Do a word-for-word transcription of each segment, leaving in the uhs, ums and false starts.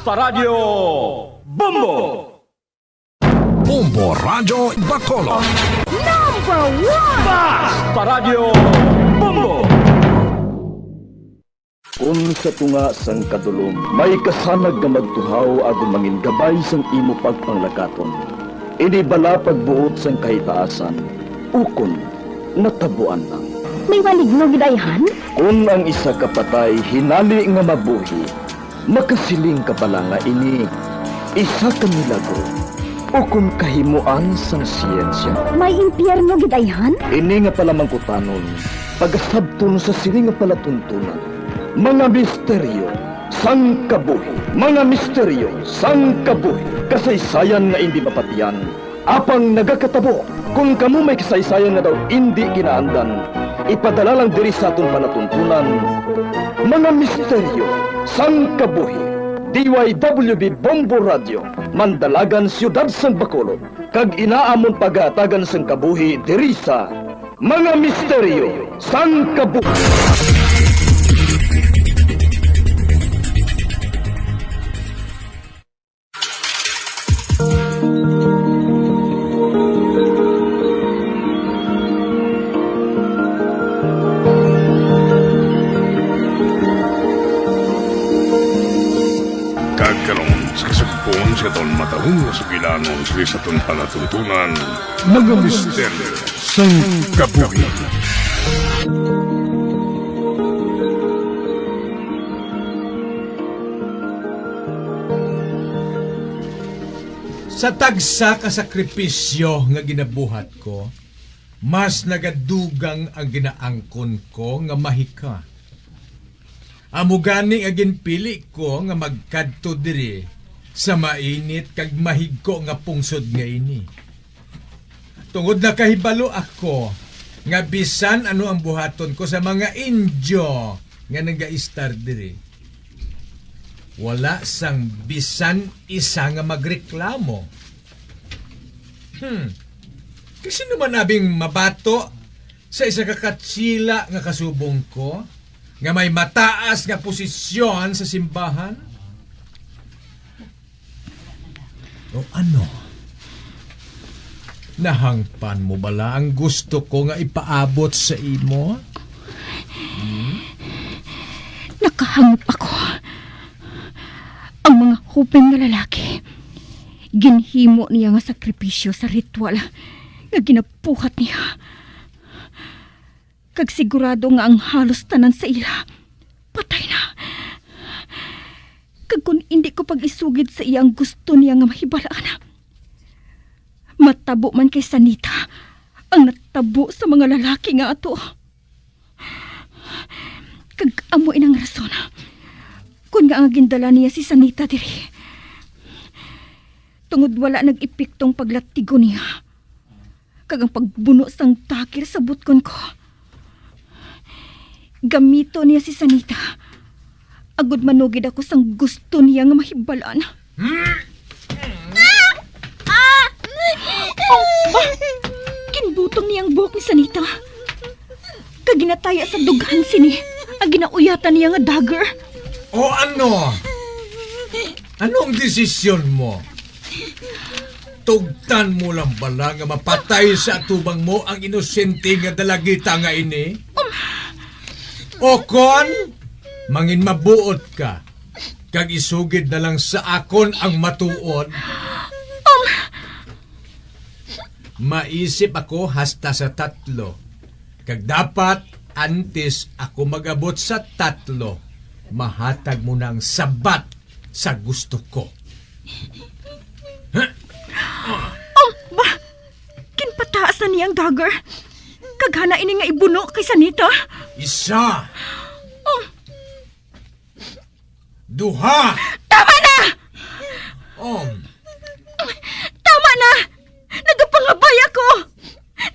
Sa Radyo Bombo! Bombo Radyo Bacolod. Number one! Basta Radyo Bombo! Kun sa tunga sang kadulom may kasanag nga magtuhaw agod mangin gabay sang imo pagpanglakaton, ini bala pagbuot sang kahitaasan, ukon natabuan lang. May maligno gid ayhan? Kun ang isa ka patay hinali nga mabuhi, makasiling ka bala nga ini isa ka milagro ukon kahimoan sang siyensya. May impyerno gid ayhan? Ini nga palamangkutanon pagasabton sa sini nga palatuntunan, mga misteryo sang kabuhi, mga misteryo sang kabuhi, kasaysayan nga indi mapatian, apang nagakatabo. Kon kamo may kasaysayan nga daw indi kinaandan, ipadala lang diri sa aton palatuntunan, mga misteryo sang kabuhi. D Y W B Bombo Radio, Mandalagan, Siyudad sang Bacolod, kag inaamon pagahatagan sang kabuhi diri sa Mga Misteryo sang Kabuhi. Kag karon, sa kasugpon sa aton matahom nga sugilanon sa aton palatuntunan, Mga Misteryo sang Kabuhi. Sa tagsa ka sakripisyo nga ginabuhat ko, mas nagadugang ang ginaangkon ko nga mahika. Amo gani nga ginpili ko nga magkadto diri sa mainit kag mahigko nga pungsod nga ini. Tungod nakahibalo ako nga bisan ano ang buhaton ko sa mga Indio nga nagaistar diri, wala sang bisan isa nga magreklamo. Hmm. Kay sino man abing mabato sa isa ka katsila nga kasubong ko nga may mataas nga posisyon sa simbahan? O ano? Nahangpan mo bala ang gusto ko nga ipaabot sa imo? Hmm? Nakahangop ako. Ang mga hupin nga lalaki, ginhimo niya nga sakripisyo sa ritual nga ginabuhat niya. Kag sigurado nga ang halos tanan sa ila patay na. Kag kon indi ko pag-isugid sa iya ang gusto niya nga mahibal-an, matabo man kay Sanita ang natabo sa mga lalaki nga ato. Kag amo inang rason kon ngaa nga gindala niya si Sanita diri. Tungod wala nag-epektong paglatigo niya, kag ang pagbuno sang dagger sa butkon ko, gamiton niya si Sanita agod manugid ako sang gusto niya nga mahibal-an. Ah! Ah! Oh, ba? Ginbutong niya ang buhok ni Sanita, kag ginataya sa dughan sini ang ginauyatan niya nga dagger. O ano? Ano ang desisyon mo? Tugtan mo lang bala nga mapatay sa atubang mo ang inosente nga dalagita nga ini? Um. O kon, mangin mabuot ka, kag isugid na lang sa akon ang matuod? Um. Maisip ako hasta sa tatlo, kag dapat antes ako mag-abot sa tatlo, mahatag mo na ang sabat sa gusto ko. Oh, ba? Ginpataas na niya ang dagger. Kag hana ini nga ibuno kay Sanita? Isa. Oh. Duha. Tama na! Um. Tama na! Nagapangabay ako!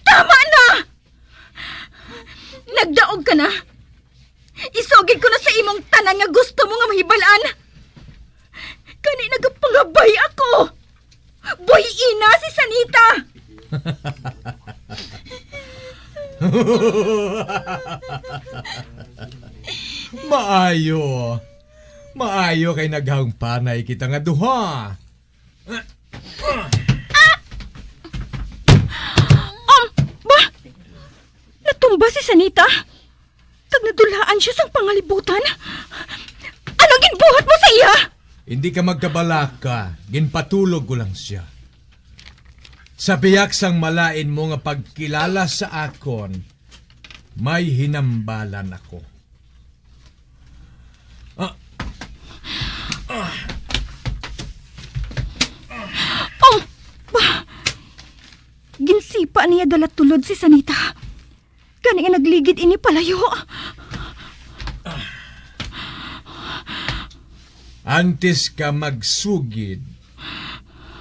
Tama na! Nagdaog ka na! Isugid ko na sa imong tanan nga gusto mo nga mahibal-an. Gani nagapangabay ako. Buy-i na si Sanita. Maayo. Maayo kay naghangpanay kita nga duha. Um, ba? Natumba si Sanita? Kag nadulaan siya sang pangalibutan? Ano ginbuhat mo sa iya? Hindi ka magkabalaka, ginpatulog ko lang siya. Sa biyak sang malain mo nga pagkilala sa akon, may hinambalan ako. Ah. Ah. Um, ba? Ginsipa niya dalatulod si Sanita. Gani nga nagligid ini palayo. Antes ka magsugid,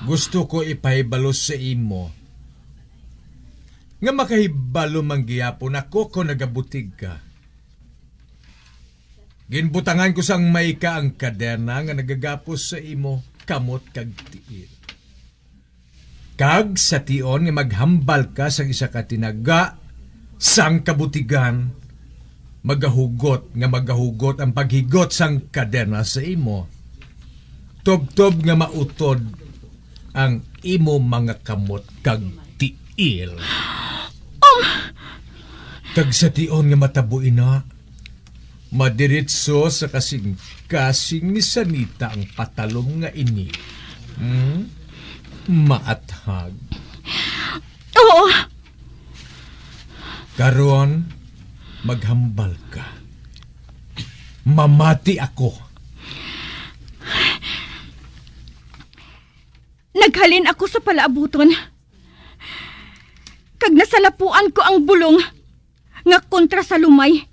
gusto ko ipahibalo sa imo nga makahibalo man gihapon ako kon nagabutig ka. Ginbutangan ko sang mayka ang kadena nga nagagapos sa imo kamot kag tiil. Kag sa tion nga maghambal ka sang isa ka tinaga sang kabutigan, magahugot nga magahugot ang paghigot sang kadena sa imo, tubtob nga mautod ang imo mga kamot kag tiil. Um! Kag sa tion nga matabo ina, madiritso sa kasing-kasing ni Sanita ang patalom nga ini. Hmm? Maathag. Oo. Karon, maghambal ka. Mamati ako. Naghalin ako sa palaabuton, kag nasalapuan ko ang bulong nga kontra sa lumay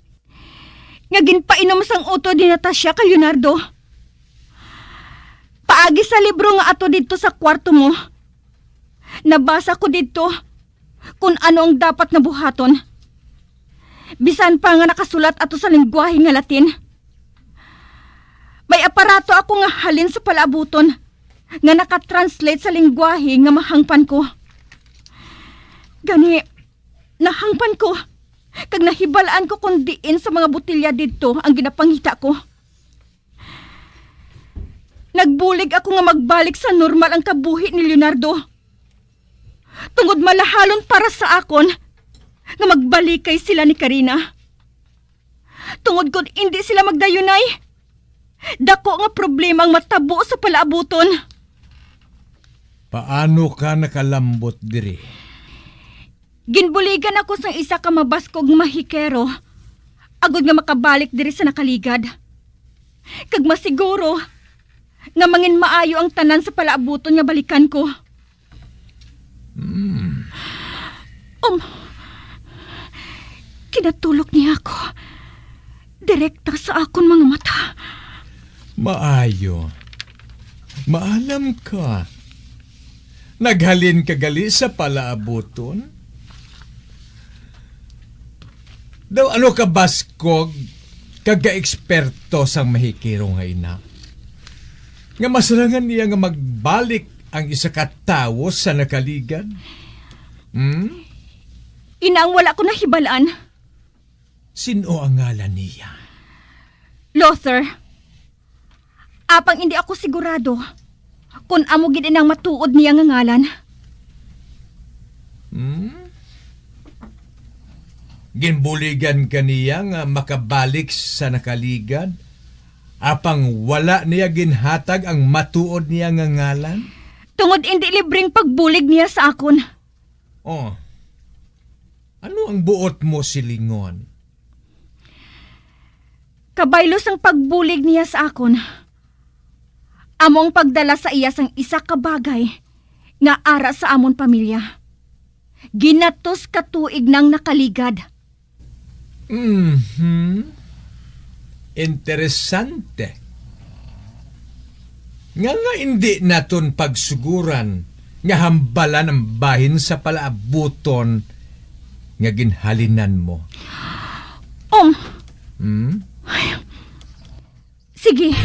nga ginpainom sang utod ni Natasha kay Leonardo. Paagi sa libro nga ato didto sa kwarto mo, nabasa ko didto kon ano ang dapat nga buhaton, bisan pa nga nakasulat ato sa linggwahe nga Latin. May aparato ako nga halin sa palaabuton nga nakatranslate sa linggwahe nga mahangpan ko. Gani, nahangpan ko, kag nahibalaan ko kon diin sa mga botelya didto ang ginapangita ko. Nagbulig ako nga magbalik sa normal ang kabuhi ni Leonardo, tungod malahalon para sa akon nga magbalikay sila ni Karina. Tungod kon indi sila magdayunay, dako nga problema ang matabo sa palaabuton. Paano ka nakalambot diri? Ginbuligan ako sang isa ka mabaskog mahikero agod nga makabalik diri sa nakaligad, kag masiguro nga manginmaayo ang tanan sa palaabuton nga balikan ko. Hmm. Um, kinatulok niya ako direkta sa akon mga mata. Maayo. Maalam ka. Naghalin ka gali sa palaabuton? Daw ano ka baskog kag ka-eksperto sang mahikero nga ina, nga masarangan niya nga magbalik ang isa ka tawo sa nakaligad? Hmm? Ina ang wala ko nahibalaan. Sin-o ang ngalan niya? Lothar. Apang indi ako sigurado kon amo gid inang matuod niya nga ngalan. Hmm? Ginbuligan ka niya nga makabalik sa nakaligad, apang wala niya ginhatag ang matuod niya nga ngalan? Tungod indi libreng pagbulig niya sa akon. Oh. Ano ang buot mo silingon? Kabaylo sang pagbulig niya sa akon, amo ang pagdala sa iya sang isa ka bagay nga ara sa amon pamilya. Ginatos ka tuig nang nakaligad. Mhm. Interesante. Nga, nga indi naton pagsuguran nga hambalan ang bahin sa palaabuton nga ginhalinan mo? Um. Hmm? Sige.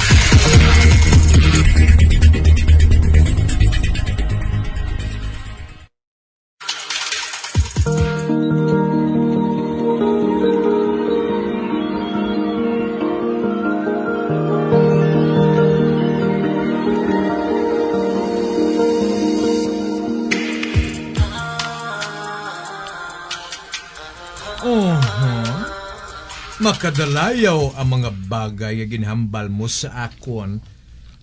Makadalayaw ang mga bagay nga ginhambal mo sa akon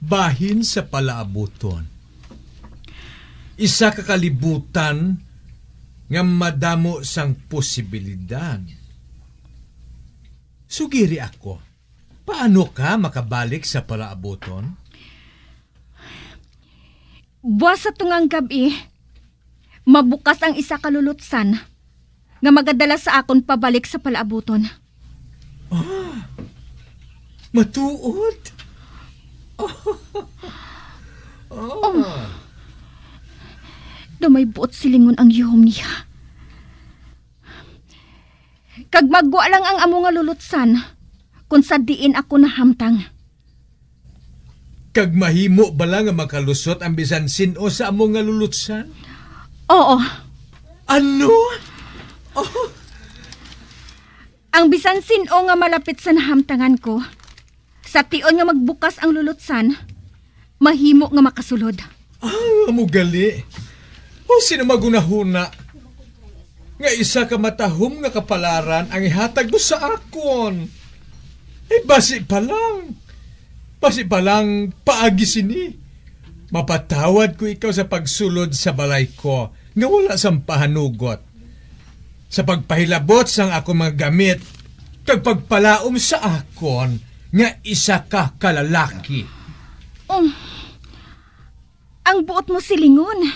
bahin sa palaabuton. Isa ka kalibutan nga madamo sang posibilidad. Sugiri ako, paano ka makabalik sa palaabuton? Buwas sa tungang gab-i, mabukas ang isa ka lulutsan nga magadala sa akon pabalik sa palaabuton. Ah, matuod? Ah. Oh. Daw may buot silingon ang yuhom niya. Kag magwa lang ang amo nga lulutsan kon sa diin ako nahamtang. Kag mahimo bala nga makalusot ang bisan sin-o sa amo nga lulutsan? Oo. Ano? Oh. Ang bisan sin-o nga malapit sa nahamtangan ko, sa tion nga magbukas ang lulutsan, mahimo nga makasulod. Ah, amo gali. O sino magunahuna nga isa ka matahom nga kapalaran ang ihatag mo sa akon? Ay, basi pa lang. Basi pa lang paagi sini, mapatawad ko ikaw sa pagsulod sa balay ko nga wala sang pahanugot, sa pagpahilabot sang akon mga gamit, kag pagpalaom sa akon nga isa ka ka lalaki. Um, ang buot mo silingon,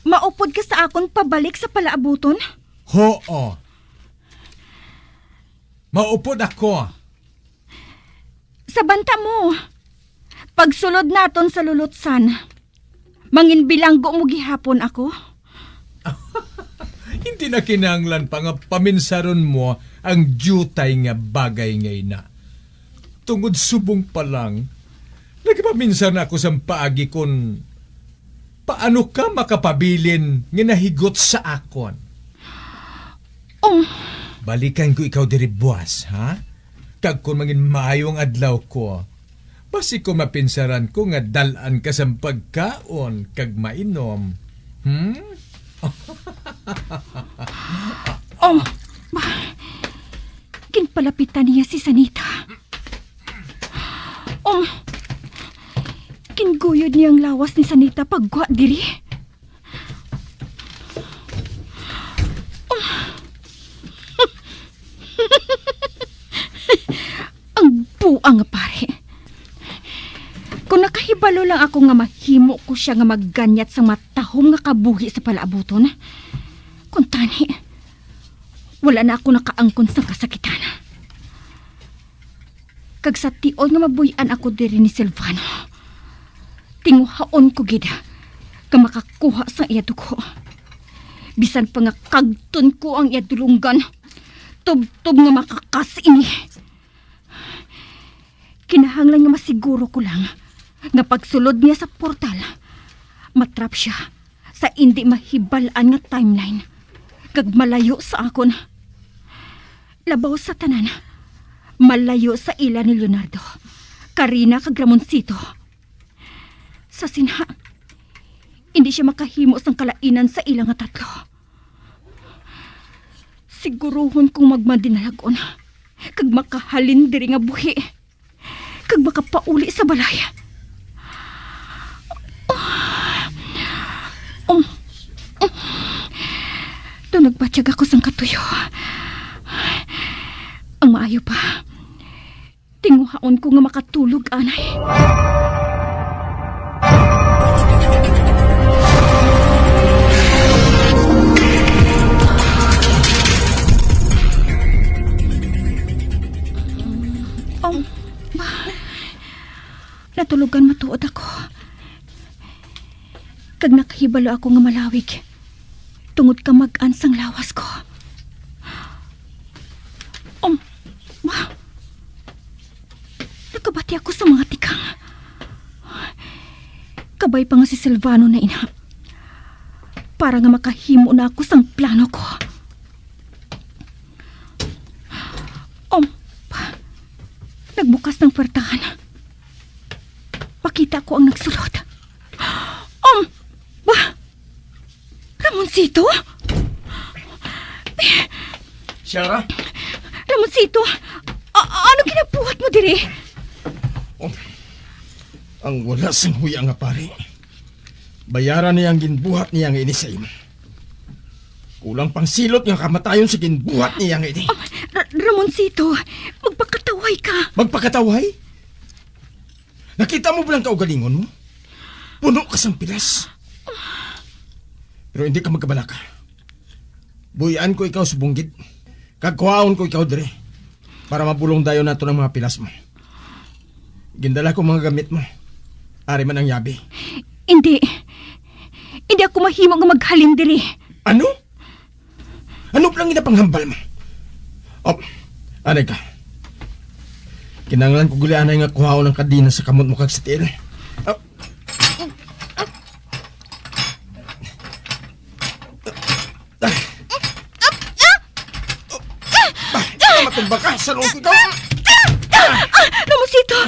maupod ka sa akon pabalik sa palaabuton? Hoo. Maupod ako. Sa banta mo, pagsulod naton sa lulutsan, manginbilanggo mo gihapon ako? Hindi na kinahanglan pa nga paminsaron mo ang diutay nga bagay nga ina. Tungod subong pa lang, nagapaminsar na ako sang paagi kon paano ka makapabilin nga nahigot sa akon. Oh. Balikan ko ikaw diri buwas, ha? Kag kon mangin maayo ang adlaw ko, basi ko mapinsaran ko nga dal-an ka sang pagkaon kag mainom. Hmm? Oh, ba, ginpalapitan niya si Sanita. Oh, ginguyod niya ang lawas ni Sanita pagwa diri. Ang buang nga pari. Kung nakahibalo lang ako nga mahimo ko siya nga magganyat sang matahom nga kabuhi sa palaabuton, kuntani, wala na ako nakaangkon sang kasakitan. Kag sa tion nga mabuy-an ako diri ni Silvano, tinguhaon ko gid nga makakuha sang iya dugo. Bisan pa nga kagton ko ang iya dulonggan, tubtob nga makakas ini. Kinahanglan nga masiguro ko lang nga pagsulod niya sa portal, matrap siya sa indi mahibal-an nga timeline, kag malayo sa akon. Labaw sa tanan, malayo sa ila ni Leonardo, Karina, kag Ramoncito. Sa sinha, indi siya makahimo sang kalainan sa ila nga tatlo. Siguruhon kong magmadinalagon kag makahalin diri nga buhi, kag makapauli sa balay. Um, um, daw nagbatyag ako sang katuyo. Ang maayo pa, tinguhaon ko nga makatulog anay. Um, ba, natulogan matuod ako. Kag nakahibalo ako nga malawig tungod kamag-an sang lawas ko. Um, ba? Nakabati ako sa mga tikang. Kabay pa nga si Silvano na ina, para nga makahimo na ako sang plano ko. Um, nagbukas ng pwertahan. Makita ko ang nagsulod. Um, ba? Ramoncito? Shara? Ramoncito, a- ano ginabuhat mo diri? Oh, ang wala sing huya nga pari. Bayaran niya ang ginbuhat niya nga ini sa imo. Kulang pang silot nga kamatayon sa ginbuhat niya nga ini. Ra- Ramoncito, magpakatawhay ka. Magpakatawhay? Nakita mo ba ang kaugalingon mo? Puno ka sang pilas. Pero hindi ka magkabalaka. Buhian ko ikaw sa bunggid, kag kuhaon ko ikaw diri para mabulong dayon nato ang mga pilas mo. Gindala ko mga gamit mo. Ari man ang yabi. Hindi. Hindi ako mahimo nga maghalin diri. Ano? Ano pa lang ginapanghambal mo? Oh, anay ka. Kinahanglan ko gali anay nga kuhaon ang kadena sa kamot mo kag sa tiil. Oh. Ah, matumba ka sa lungkot ko. Ah, Ramosito,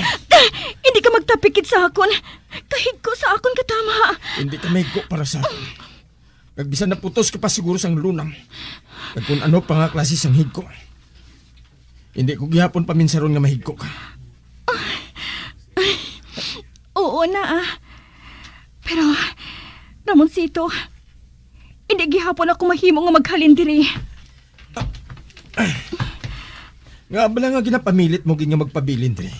hindi ka magtapikid sa akon. Kahigko sa akon katama. Hindi ka mahigko para sa akon. Kag bisan naputos ka pa siguro sang lunam, kag kun ano pa nga klase sang higko, hindi ko gihapon paminsaron nga mahigko ka. Oo na, ah. Pero, Ramoncito, hindi gihapon ako mahimo nga maghalin diri. Nga bala nga ginapamilit mo gid nga magpabilin diri?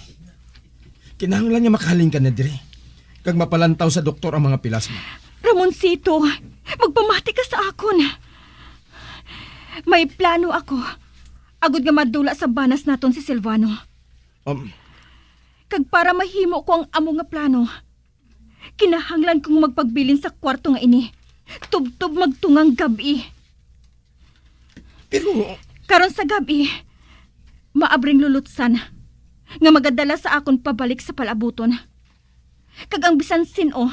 Kinahanglan nga makahalin ka na diri, kag mapalantaw sa doktor ang mga pilas mo. Ramoncito, magpamati ka sa akon. May plano ako, agod nga madula sa banas naton si Silvano. Um, Kag para mahimo ko ang amo nga plano, kinahanglan kong magpagbilin sa kwarto nga ini, tubtob magtungang gab-i. Pero karon sa gab-i, maabring lulutsan nga magadala sa akon pabalik sa palabuton. Kag ang bisan sin-o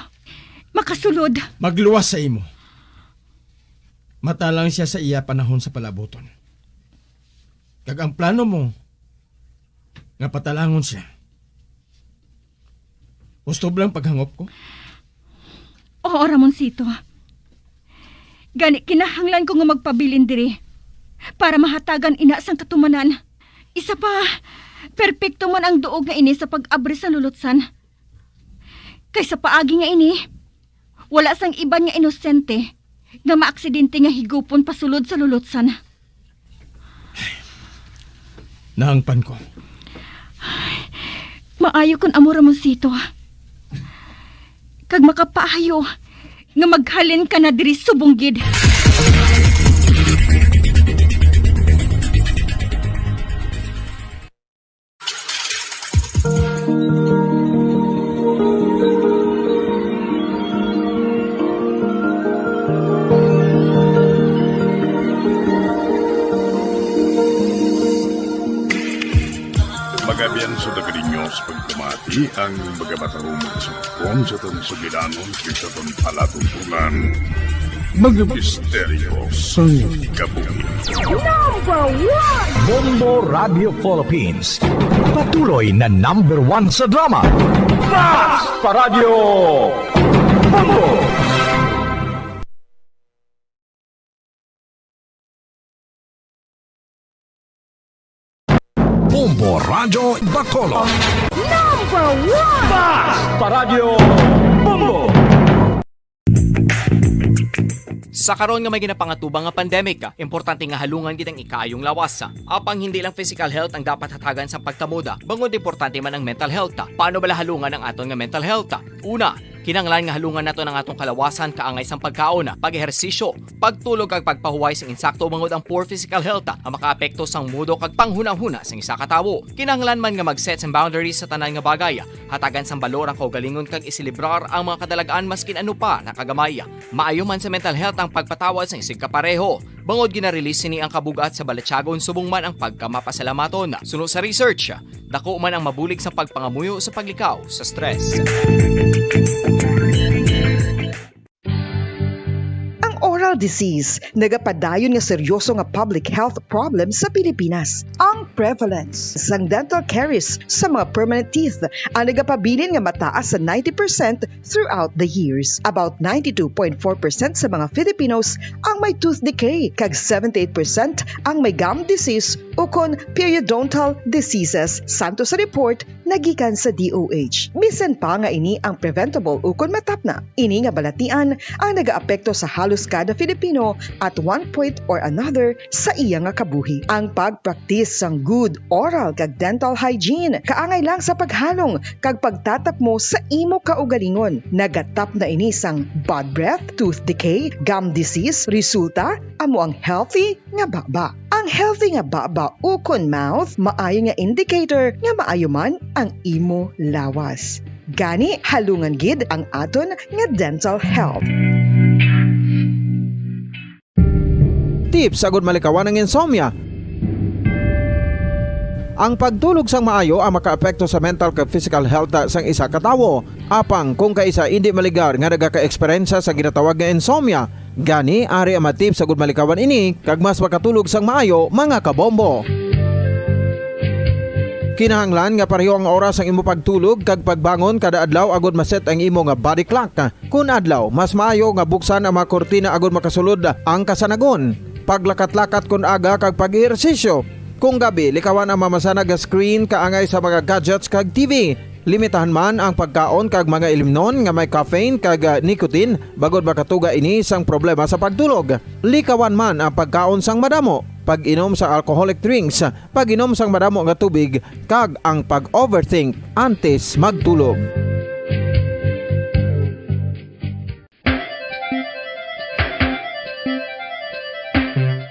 makasulod. Magluwas sa imo. Matalang siya sa iya panahon sa palabuton. Kag ang plano mo nga patalangon siya, gusto lang paghangop ko? Oo, Ramoncito. Gani, kinahanglan ko nga magpabilin diri para mahatagan ina sang katumanan. Isa pa, perpekto man ang duog nga ini sa pag-abri sa lulutsan. Kay sa paagi nga ini, wala sang iban nga inosente nga maaksidente nga higupon pasulod sa lulutsan. Nahangpan ko. Maayo kon amo, Ramoncito. Kag makapaayo nga maghalin ka na diri subong gid. Magabian sa Dagari News, pagpamati ang mga batarong mga sangkon sa aton sugilanon, sa aton palatuntunan, mga misteryo sang kabuhi. Number one! Bombo Radio Philippines, patuloy na number one sa drama. Basta Radyo Bombo! Bombo Radyo Bacolod. Number one! Basta Radyo Bombo! Sa karon nga may ginapangatubang nga pandemic, importante nga halungan gid ang ikaayong lawas. Apang hindi lang physical health ang dapat hatagan sa pagkamoda, bangod importante man ang mental health. Paano bala halungan ang aton nga mental health? Una, kinahanglan nga halungan naton ang atong kalawasan kaangay sang pagkaon, pag-ehersisyo, pagtulog kag pagpahuway sang insakto, bangod ang poor physical health ang makaapekto sang mudo kag panghunahuna sang isa ka tawo. Kinahanglan man nga mag-set sang boundaries sa tanan nga bagay. Hatagan sang balor ang kaugalingon kag iselebrar ang mga kadalag-an maskin ano pa na kagamay. Maayo man sa mental health ang pagpatawad sang isigkapareho, bangod gina-release sini ang kabug-at sa balatyagon subong man ang pagkamapasalamaton. Suno sa research, dako man ang mabulig sa pagpangamuyo sa paglikaw sa stress. Ang oral disease, nagapadayon nga seryoso nga public health problem sa Pilipinas. Ang prevalence sang dental caries sa mga permanent teeth ang nagapabilin nga mataas sa ninety percent throughout the years. About ninety-two point four percent sa mga Filipinos ang may tooth decay, kag seventy-eight percent ang may gum disease ukon periodontal diseases, santo sa report nagikan sa D O H. Bisan pa nga ini ang preventable ukon matapna, ini nga balatian ang nagaapekto sa halos kada Filipino at one point or another sa iya nga kabuhi. Ang pagpraktis sang good oral kag dental hygiene kaangay lang sa paghalong kag pagtatapmo sa imo kaugalingon. Nagatapna ini sang bad breath, tooth decay, gum disease, resulta amo ang healthy nga baba. Ang healthy nga baba ukon mouth maayo nga indicator nga maayo man ang imo lawas. Gani, halungan gid ang aton nga dental health. Tips agud malikawan ang insomnia. Ang pagtulog sang maayo ang makaapekto sa mental kag physical health sang isa ka tawo. Apang kung kaisa indi maligar nga nagaka-eksperyensya sa ginatawag nga insomnia, gani ari ang mga tips agud malikawan ini kag mas makatulog sang maayo, mga kabombo. Kinahanglan nga pareho ang oras sang imo pagtulog kag pagbangon kada adlaw agud ma-set ang imo nga body clock. Kun adlaw, mas maayo nga buksan ang mga kurtina agud makasulod ang kasanagon. Paglakat-lakat kun aga kag pag-ehersisyo. Kung gabi, likawan ang mamasanag nga screen kaangay sa mga gadgets kag T V. Limitahan man ang pagkaon kag mga ilimnon nga may caffeine kag, ah, nicotine, bangod makatuga ini sang problema sa pagtulog. Likawan man ang pagkaon sang madamo, pag-inom sa alcoholic drinks, pag-inom sang madamo nga tubig, kag ang pag-overthink antes magtulog.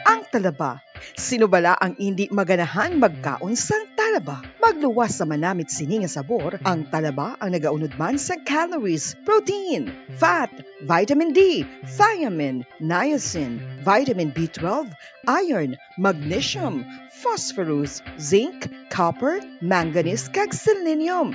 Ang talaba. Sino bala ang indi maganahan magkaon sang talaba? Magluwas sa manamit sini nga sabor, ang talaba ang nagaunod man sa calories, protein, fat, vitamin D, thiamine, niacin, vitamin B twelve, iron, magnesium, phosphorus, zinc, copper, manganese, kag selenium.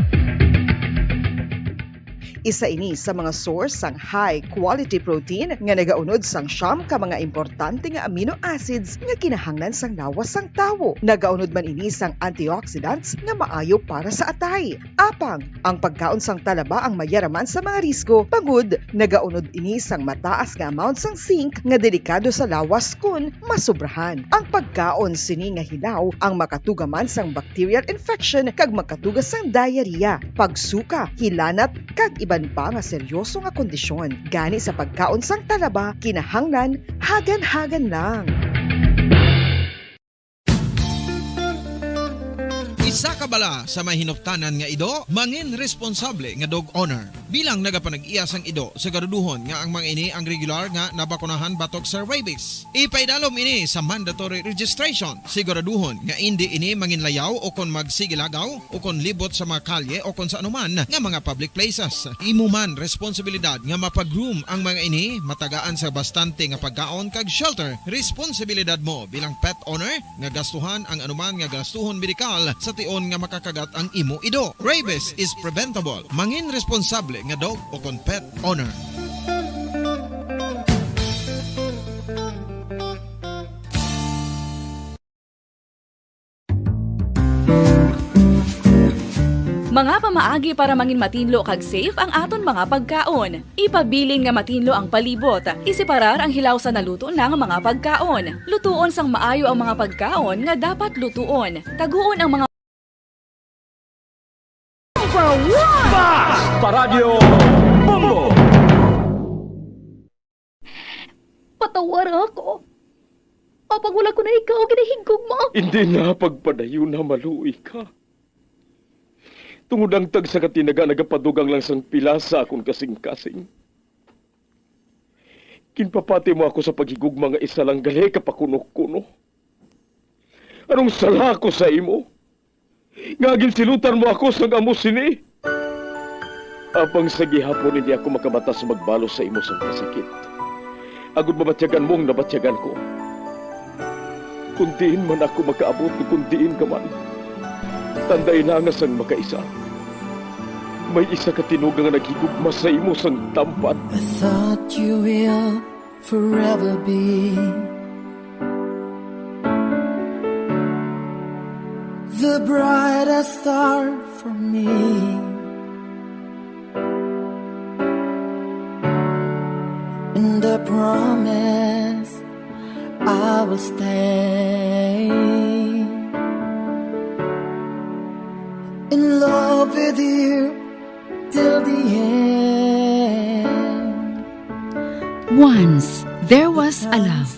Isa ini sa mga source sang high quality protein nga nagaunod sang siyam ka mga importante nga amino acids nga kinahanglan sang lawas sang tawo. Nagaunod man ini sang antioxidants nga maayo para sa atay. Apang, ang pagkaon sang talaba ang mayaraman sa mga risgo, bangod nagaunod ini sang mataas nga amount sang zinc nga delikado sa lawas kon masobrahan. Ang pagkaon sini nga hilaw ang makatuga man sang bacterial infection kag makatuga sang diarrhea, pagsuka, hilanat, kag iban pa nga seryoso nga kondisyon. Gani sa pagkaon sang talaba, kinahanglan hagan-hagan lang. Isa ka bala sa may hinuptanan nga ido, mangin responsable nga dog owner. Bilang nagapanag-iya sang ido, siguraduhon nga ang mga ini ang regular nga nabakunahan batok sa rabies. Ipaidalom ini sa mandatory registration. Siguraduhon nga indi ini manginlayaw o kon magsigilagaw o kon libot sa mga kalye o kon sa anuman nga mga public places. Imo man responsibilidad nga mapag-groom ang mga ini, matagaan sa bastante nga pagkaon kag shelter. Responsibilidad mo bilang pet owner nga gastuhan ang anuman nga gastuhon medikal sa tion nga makakagat ang imo ido. Rabies is preventable. Mangin responsable nga dog o kon pet owner. Mga pamaagi para mangin matinlo kag safe ang aton mga pagkaon. Ipabilin nga matinlo ang palibot. Iseparar ang hilaw sa naluto na nga mga pagkaon. Lutuon sang maayo ang mga pagkaon nga dapat lutuon. Taguon ang mga Number one! Basta Radyo Bombo! Patawara ako. Apang wala ko na ikaw ginahigugma. Hindi na pagpadayon na maluoy ka. Tungod ang tagsa ka tinaga nagapadugang lang sang pila sa akon kasing-kasing. Ginpapati mo ako sa paghigugma nga isa lang gali ka pakuno-kuno. Anong sala ko sa imo? Nga ginsilutan mo ako sang amo sini? Apang sa gihapon hindi ako makabatas magbalos sa imo sang kasakit. Agod mabatyagan mo ang nabatyagan ko. Kung diin man ako makaabot o kung diin ka man, tandai lang nga sang makaisa, may isa ka tinuga nga naghigugma sa imo sang tampad. I thought you will Forever be the brightest star for me, and I promise I will stay in love with you till the end. Once, there was a love.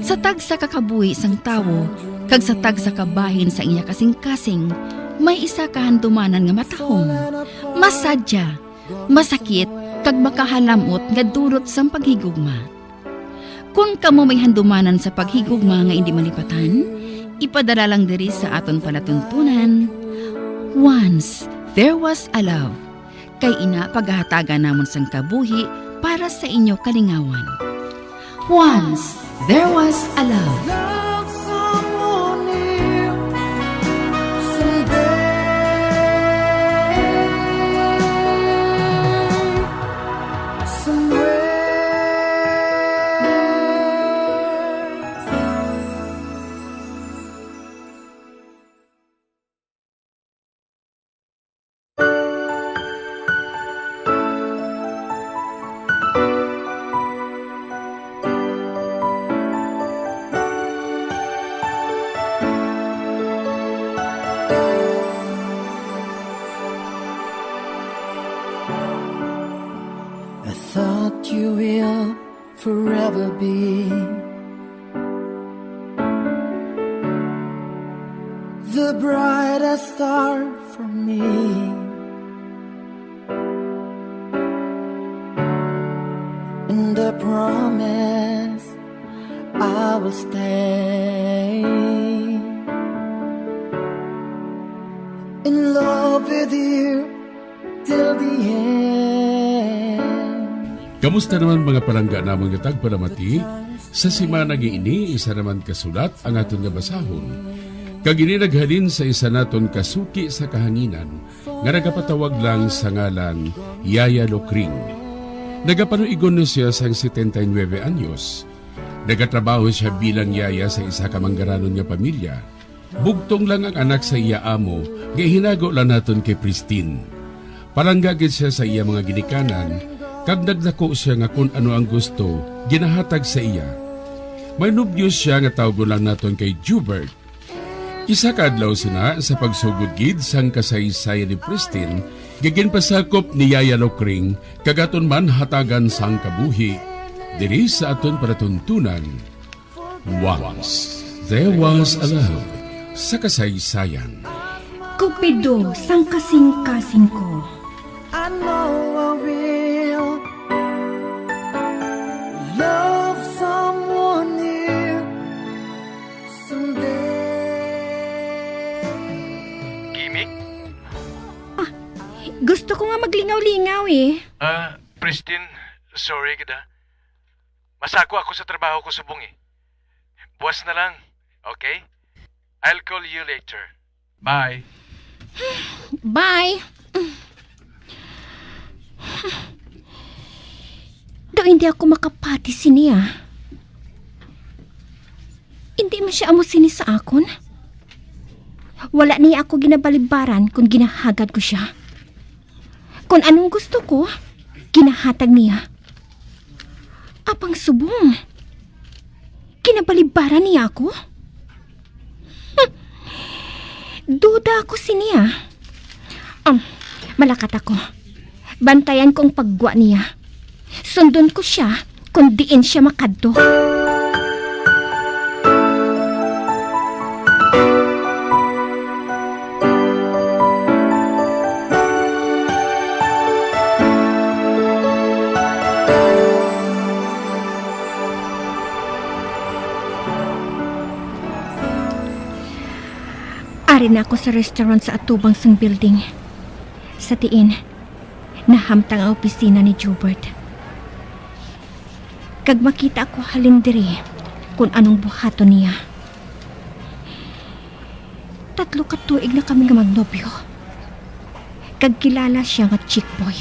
Sa tagsa ka kabuhi sang tawo, kag sa tagsa ka bahin sang iya kasingkasing, may isa ka handumanan nga matahom, masadya, masakit, kag makahalam-ot nga dulot sang paghigugma. Kon kamo may handumanan sa paghigugma nga indi malipatan, ipadala lang diri sa aton palatuntunan, Once There Was a Love. Kay ina, pagahatagan namon sang kabuhi para sa inyo kalingawan. Once There Was a Love. Love someone new someday. Somewhere. I thought you will forever be the brightest star for me. And I promise I will stay in love with you till the end. Kamusta naman, mga palangga namon nga tagpalamati? Sa semana nga ini, isa naman ka sulat ang aton nga basahon. Kag ini naghalin sa isa naton ka suki sa kahanginan nga nagapatawag lang sa ngalan Yaya Locring. Nagapanuigon na sia sang setenta y nuebe anyos. Nagatrabaho sia bilang yaya sa isa ka manggaranon nga pamilya. Bugtong lang ang anak sa iya amo nga ihinago lang naton kay Pristine. Palangga gid sia sa iya mga ginikanan, kag nagdako sia nga kon ano ang gusto, ginahatag sa iya. May nobyo sia nga tawgon lang naton kay Jubert. Isa ka adlaw sina, sa pagsugod gid sang kasaysayan ni Pristine, nga ginpasakop ni Yaya Locring, kag aton man hatagan sang kabuhi diri sa aton palatuntunan. Once There Was a Love sa kasaysayan. Cupido sang kasingkasing ko. I know I will love someone new someday. Gimik? Ah, gusto ko nga maglingaw-lingaw eh. Ah, Pristine, sorry kita. Masako ako sa trabaho ko subong eh. Buwas na lang, okay? I'll call you later. Bye. Bye. Do hindi ako makapati sini, ah. Hindi man siya amo sini sa akon. Wala niya ako ginabalibaran kung ginahagad ko siya. Kung anong gusto ko, ginahatag niya. Apang subong, ginabalibara niya ako? Hmm. Duda ako sini, ah. Um, malakat ako. Bantayan ko ang paggwa niya. Sundon ko sia kon diin sia makadto. Ari na ako sa restaurant sa atubang sang building, sa diin nahamtang ang opisina ni Jubert. Kag makita ako halin diri kon anong buhaton niya. Tatlo ka tuig na kami nga magnobyo. Kag kilala sia nga chick boy.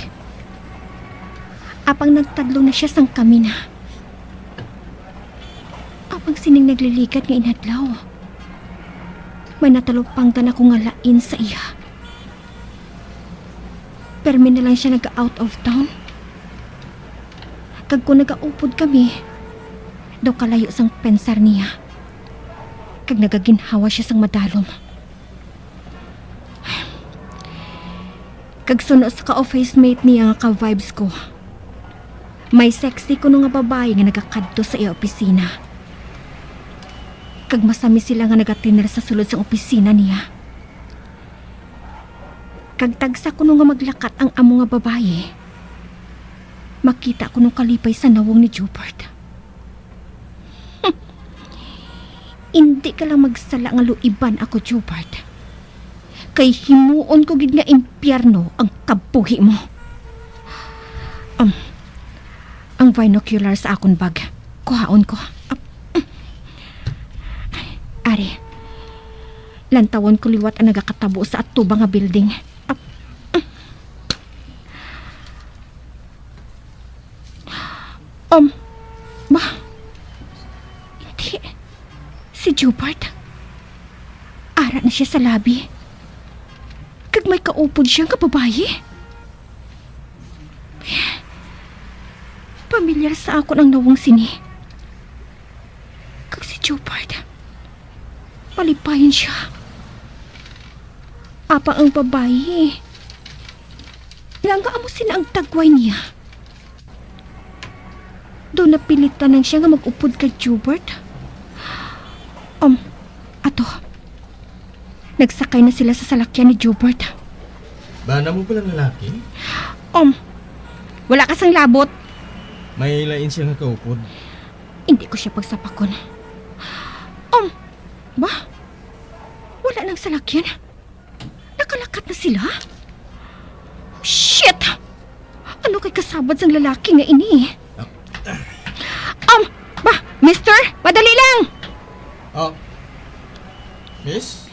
Apang nagtadlong na sia sang kami na. Ang sining nagliligad nga inadlaw, may natalupanggan ako nga lain sa iya. Permi na lang siya nag-out of town. Kag kung nagaupod kami, daw kalayo sang pensar niya. Kag nagaginhawa siya sang madalom. Kag suno sa ka-office mate niya nga ka-vibes ko, may sexy kuno nga babayi nga nagakadto sa iya opisina. Kag masami sila nga nagatinar sa sulod sang opisina niya. Kag tagsa kuno nga maglakat ang amo nga babayi, makita kuno kalipay sa nawong ni Jubert. Indi ka lang magsala nga luiban ako, Jubert. Kay himuon ko gid nga impyerno ang kabuhi mo. Um, ang binocular sa akon bag, kuhaon ko. Ap-, ari, lantawon ko liwat ang nagakatabo sa atubang nga building. Ap-, Um, ba? Hindi. Si Jubert. Ara na siya sa lobby. Kag may kaupod siya nga babayi. Pamilyar sa akon ang nawong sini. Kag si Jubert, malipayon siya. Apang ang babayi, nga, nga amo sina ang tagway niya. Daw napilitan lang siya nga mag-upod kay Jubert. Um, ato. Nagsakay na sila sa salakyan ni Jubert. Bana mo palang lalaki? Um, wala ka sang labot. May lain siya nga kaupod. Hindi ko siya pagsapakon. Um, ba? Wala nang salakyan. Nakalakat na sila? Shit! Ano kay kasabad sang lalaki nga ini? Um, ba, mister, madali lang! Oh. Miss?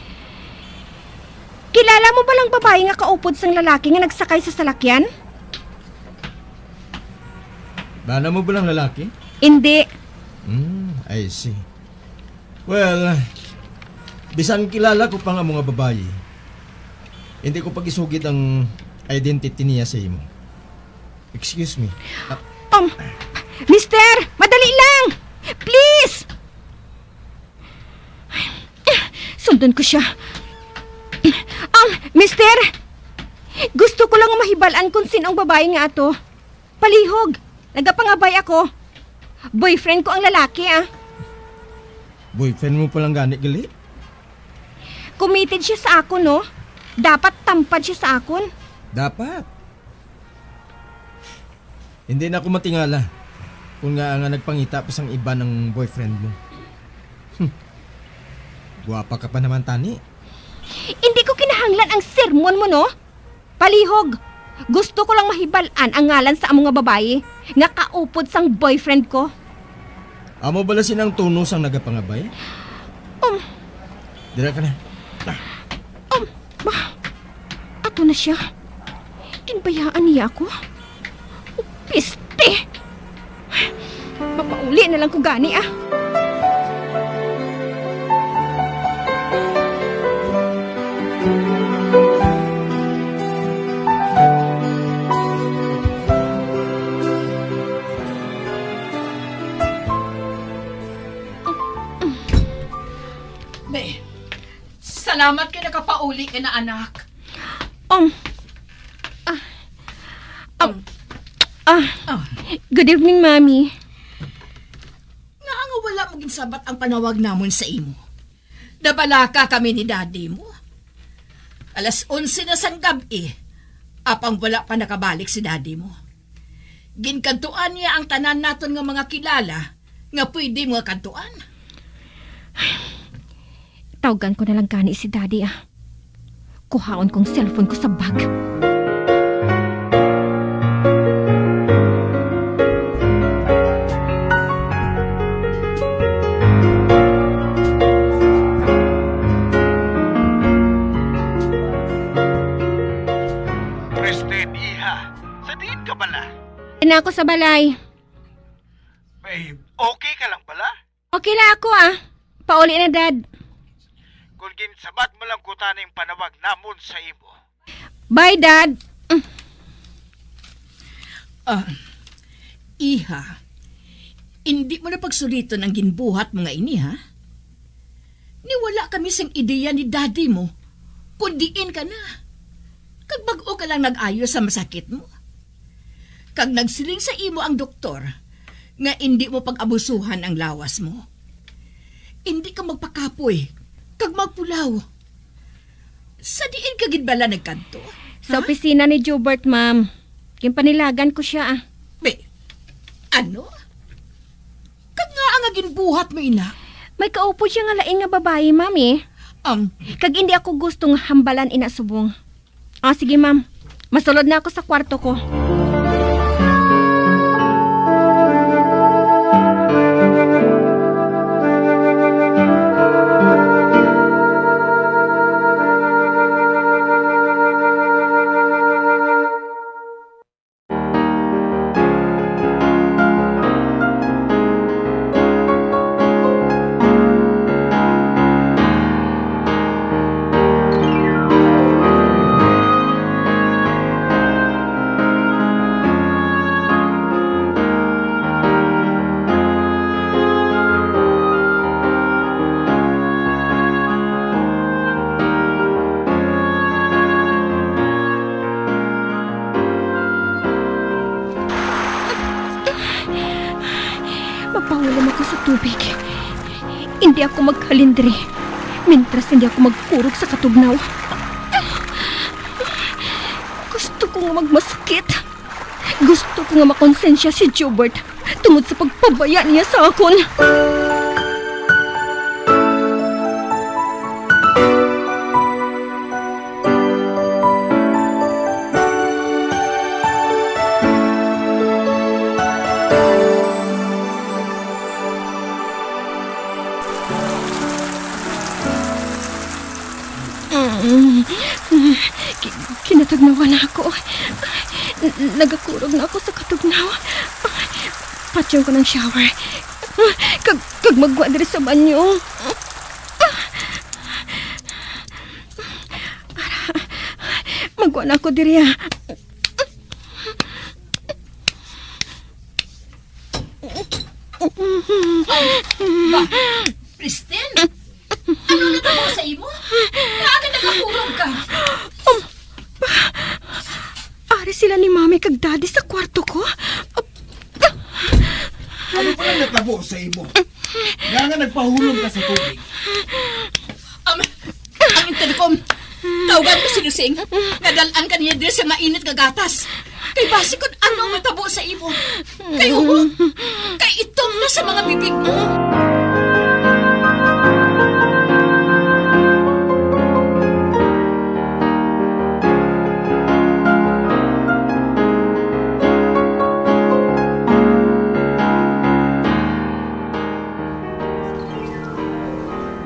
Kilala mo ba lang babayi nga kaupod sang lalaki nga nagsakay sa salakyan? Bana mo ba lang lalaki? Hindi. Hmm, I see. Well, bisan kilala ko pa nga mga babayi, hindi ko pag-isugid ang identity niya sa imo. Excuse me. Ah, Um, mister, madali lang! Please! Sundon ko siya. Um, mister, gusto ko lang mahibal-an kung sin-o ang babayi nga ato. Palihog, nagapangabay ako. Boyfriend ko ang lalaki, ah. Boyfriend mo palang gani, gali? Committed siya sa akon, no? Dapat tampad siya sa akon. Dapat. Hindi na ako matingala kung nga nga nagpangita pa sang iba ng boyfriend mo. Hmm. Guwapa ka pa naman, tani. Hindi ko kinahanglan ang sermon mo, no? Palihog, gusto ko lang mahibal-an ang ngalan sa amo nga babayi nga kaupod sang boyfriend ko. Amo bala sina ang tono sang nagapangabay? Um. Dira ka na. Ah. Um, ba? Ato na siya. Ginbayaan niya ako. Piste! Mapauli na lang ko gani, ah. Be, salamat kay nakapauli ka na, anak. Um, ah, um, Um. Ah, Ah. Good evening, Mami. Nga nga wala mo ginsabat ang panawag namon sa imo? Nabalaka kami ni daddy mo. Alas onse na sang gab-i, apang wala pa nakabalik si daddy mo. Ginkadtuan niya ang tanan naton nga mga kilala nga pwede mo kadtuan. Tawgan ko na lang gani si Daddy, ah. Kuhaon kong cellphone ko sa bag. Christine, iha, sa diin ka bala? Diin ako sa balay. Babe, okay ka lang bala? Okay na ako, ah. Pauli na, Dad. Kung ginsabat mo lang kuta ning panawag namon sa imo. Bye, Dad. Ah, iha, indi mo na pagsuliton ang ginbuhat mo nga ini, ha? Ni wala kami sing ideya ni daddy mo, kung diin ka na. Kag bag-o ka lang nag-ayo sa masakit mo. Kag nagsiling sa imo ang doktor nga indi mo pag-abusuhan ang lawas mo. Indi ka magpakapoy kag magpulaw. Sa diin ka gid bala nagkadto? Sa Ha? opisina ni Jubert, ma'am. Ginpanilagan ko siya, ah. Be, ano? Kag ngaa nga ginbuhat mo ina? May kaupod siya nga lain nga babayi, ma'am, eh. Ang Kag hindi ako gusto nga hambalan ina subong. Ah, sige, ma'am. Masulod na ako sa kwarto ko. Magpahulom ako sa tubig. Hindi ako maghalindri mintras hindi ako magkurog sa katugnaw. Gusto ko nga magmaskit. Gusto ko nga makonsensya si Jobert tungod sa pagpabaya niya sa akon. Mm. Ki-, kinatugnawan na ako. N-, nagakurog na ako sa katugnaw. Patyon ko ng shower. Kag, kag magwa diri sa banyo. Ara, magwa na ako diri, ah. Ba, Kristen? Ano natabo sa imo? Ngaa ka nagahulog ka? Um, pa, ari sila ni Mami kag Daddy sa kwarto ko. Ano pala natabo sa imo? Ngaa nga nagpahulog ka sa tubig? Am, ang intercom. Tawgan mo si Lusing. Nadal-an ka niya diri sa mainit nga gatas. Kay basi kung ano matabo sa imo. Kay hubo, kay itom na sa mga bibig mo.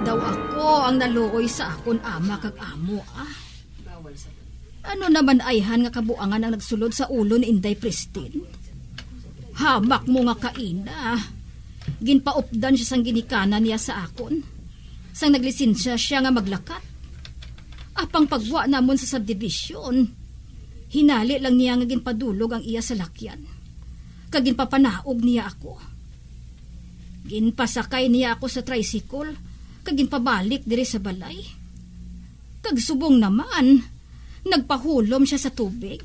Daw ako ang naluoy sa akon ama kag amo, ah. Ano naman ayhan nga kabuangan ang nagsulod sa ulo ni Inday Pristine? Hamak mo nga kaina. Ginpaupdan siya sang ginikanan niya sa akon. Sang naglisensya siya nga maglakat. Apang pagwa namon sa subdivision, hinali lang niya nga ginpadulog ang iya salakyan. Kag ginpapanaog niya ako. Ginpasakay niya ako sa tricycle, kag ginpabalik diri sa balay. Kag subong naman, nagpahulom sia sa tubig.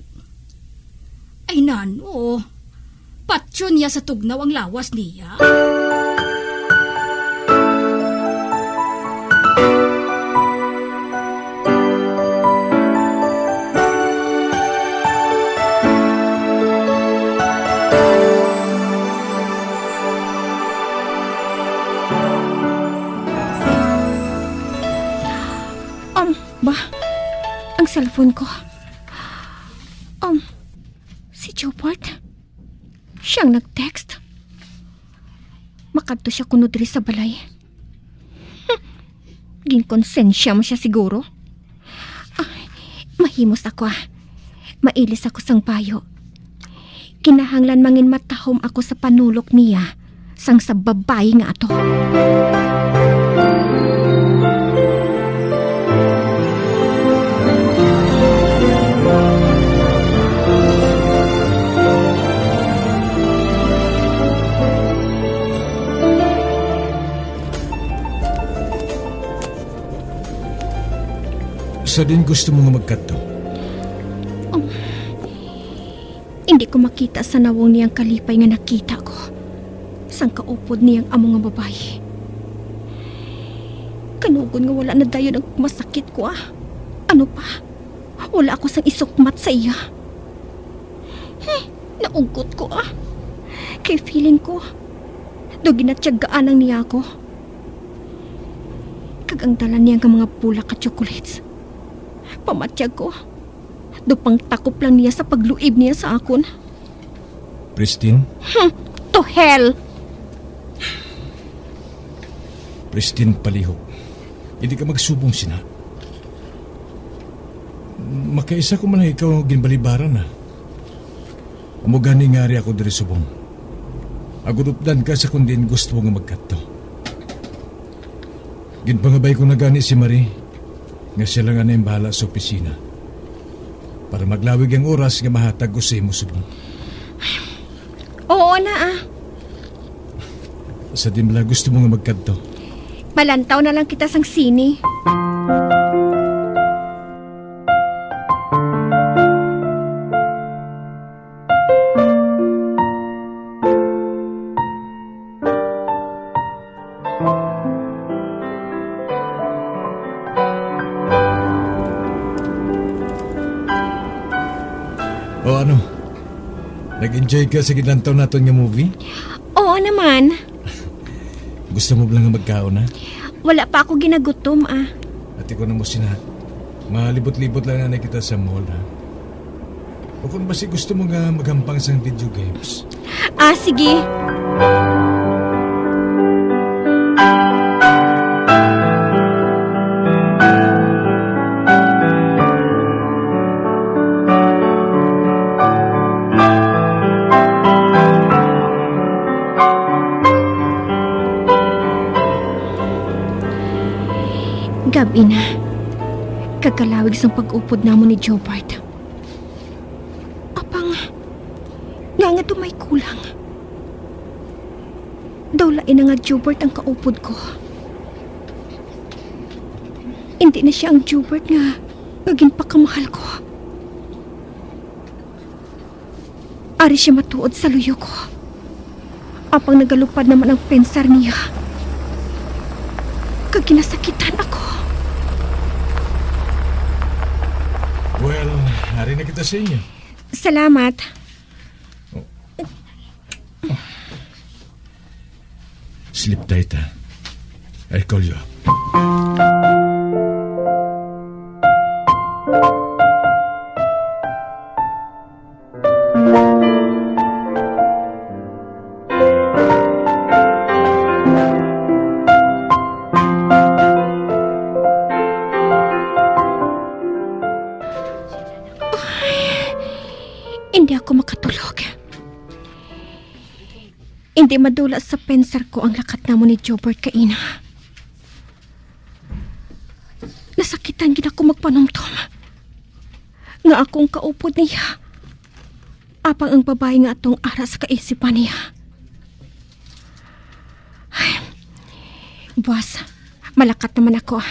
Ay nano, patyon niya sa tugnaw ang lawas niya. Um, ba? Ang cellphone ko. Um, si Jobart? Siya ang nag-text. Makadto siya kuno diri sa balay. Ginkonsensya mo siya siguro. Ay, mahimos ako, ah. Mailis ako sang bayo. Kinahanglan manginmatahom ako sa panulok niya. sang sa babayi nga ato. Sa diin gusto mo nga magkadto? Um, hindi ko makita sa nawong niya ang kalipay nga nakita ko sang kaupod niyang amo nga babayi. Kanugon nga wala na dayon ang masakit ko, ah. Ano pa? Wala ako sang isukmat sa iya. Hmm, naugot ko, ah. Kay feeling ko, do ginatyagaan lang niya ako. Kag ang dala niya nga mga bulak ka chocolates, pamatyag ko, do pangtakop lang niya sa pagluib niya sa akon. Pristine? Hmm, to hell! Pristine, palihog. Hindi ka magsubong sina. Makaisa ko man lang ikaw ginbalibaran na. Amo gani nga ari ako diri subong. Agud updan ka sa kung diin gusto mo nga magkadto. Ginpangabay ko na gani si Marie nga siya lang anay ang bahala sa opisina para maglawig ang oras nga mahatag ko sa imo subong. Oo na, ah. Sa diin bala gusto mo nga magkadto? Malantaw na lang kita sang sine. O ano? Nag-enjoy ka sa ginlantaw naton nga movie? Oo naman. Gusto mo ba nga magkaon, ha? Wala pa ako ginagutom, ah. Ati ko na mo sina. Malibot-libot lang na kita sa mall, ha? O kung basi gusto mo nga maghampang sang video games? Ah, sige. Gab-i na. Kagalawig sang pag-upod namon ni Jobart. Apang, nga nga may kulang. Daw lain na nga Jobart ang kaupod ko. Hindi na siya ang Jobart nga, nga ginpakamahal ko. Ari siya matuod sa luyo ko. Apang nagalupad naman ang pensar niya. Kag ginasakitan ako. Well, ari na kita sa inyo. Salamat. Sleep tight, ha? I call you up. Hindi ako makatulog. Hindi madula sa pensar ko ang lakat namon ni Jobert kaina. Nasakitan gid ako magpanumdom nga ako ang kaupod niya, apang ang babayi nga atong ara sa kaisipan niya. Ay, buwas, malakat naman ako, ah.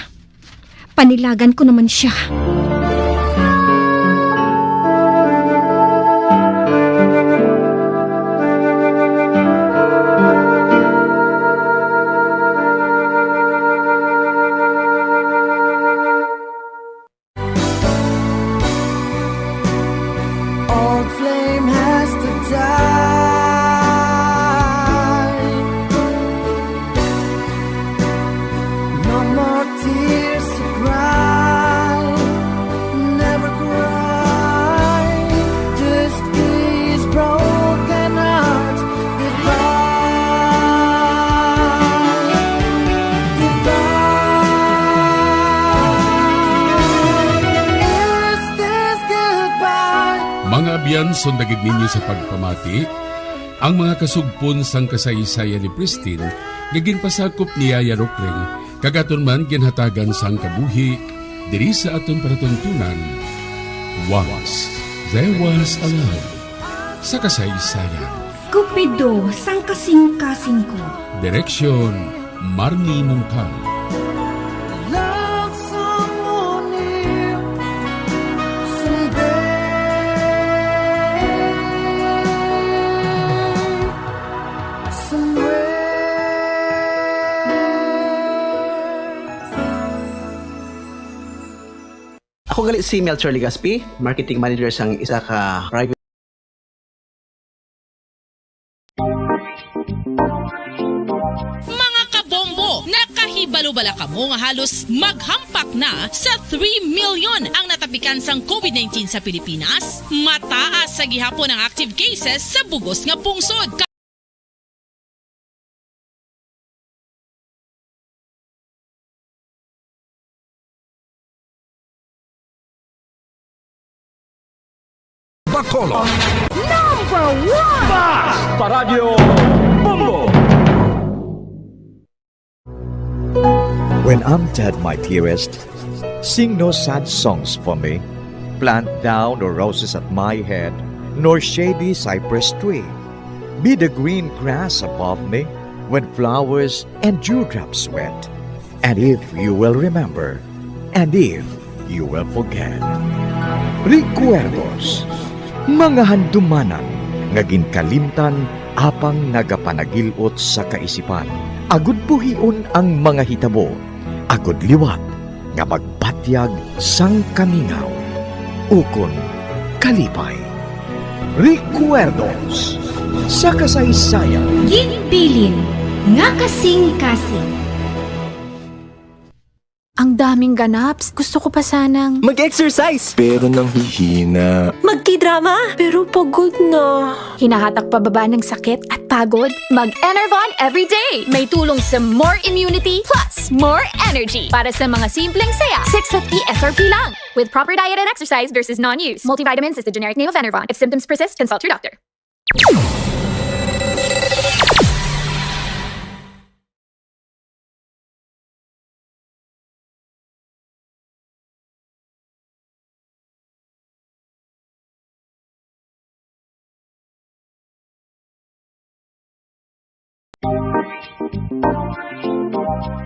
Panilagan ko naman siya. Mga abyan, sunda gid ninyo sa pagpamati. Ang mga kasugpon sang kasaysayan ni Pristine nga ginpasakop ni Yaya Rokring kag aton man ginhatagan sang kabuhi diri sa aton palatuntunan. Once there was a love sa kasaysayan. Cupido sang kasing-kasing ko. Direksyon, Marnie Mungkal. Love someone new, someday, somewhere. Ako gali si Melchor Legaspi, marketing manager sang isa ka private. Mga kabombo, nakahibalo bala kamo nga halos maghampak na sa three million ang natapikan sang covid nineteen sa Pilipinas? Mataas sa gihapon ang active cases sa bugos nga pungsod. Bacolod. Number one! Basta Radyo Bombo! When I'm dead, my dearest, sing no sad songs for me. Plant thou no roses at my head, nor shady cypress tree. Be the green grass above me when flowers and dewdrops wet. And if you will remember, and if you will forget. Recuerdos, mga handumanan nga ginkalimtan apang nagapanagil-ot sa kaisipan, agud buhion ang mga hitabo, agud liwat nga magbatyag sang kamingaw ukon kalipay. Recuerdos sa kasaysayan. Ginbilin nga kasing-kasing. Ang daming ganaps. Gusto ko pa sanang mag-exercise, pero nanghihina. Magkidrama, pero pagod na. Hinahatak pababa ng sakit at pagod. Mag-Enervon everyday. May tulong sa more immunity plus more energy. Para sa mga simpleng saya, six fifty S R P lang. With proper diet and exercise, there's non-use. Multivitamins is the generic name of Enervon. If symptoms persist, consult your doctor.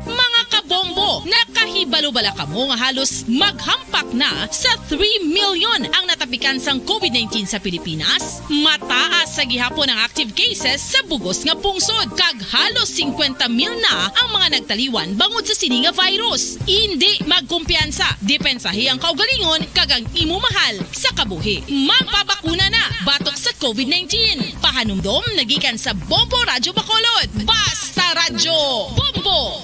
Mga kabombo, nakahibalo bala kamo nga halos maghampak na sa three million ang natapikan sang covid nineteen sa Pilipinas? Mataas sa gihapon ang active cases sa bugos nga pungsod, kag halos singkwenta mil na ang mga nagtaliwan bangod sa sini nga virus. Indi magkumpiyansa, depensahi ang kaugalingon kag ang imo mahal sa kabuhi. Magpabakuna na batok sa covid nineteen. Pahanumdom nagikan sa Bombo Radyo Bacolod. Basta Radyo Bombo!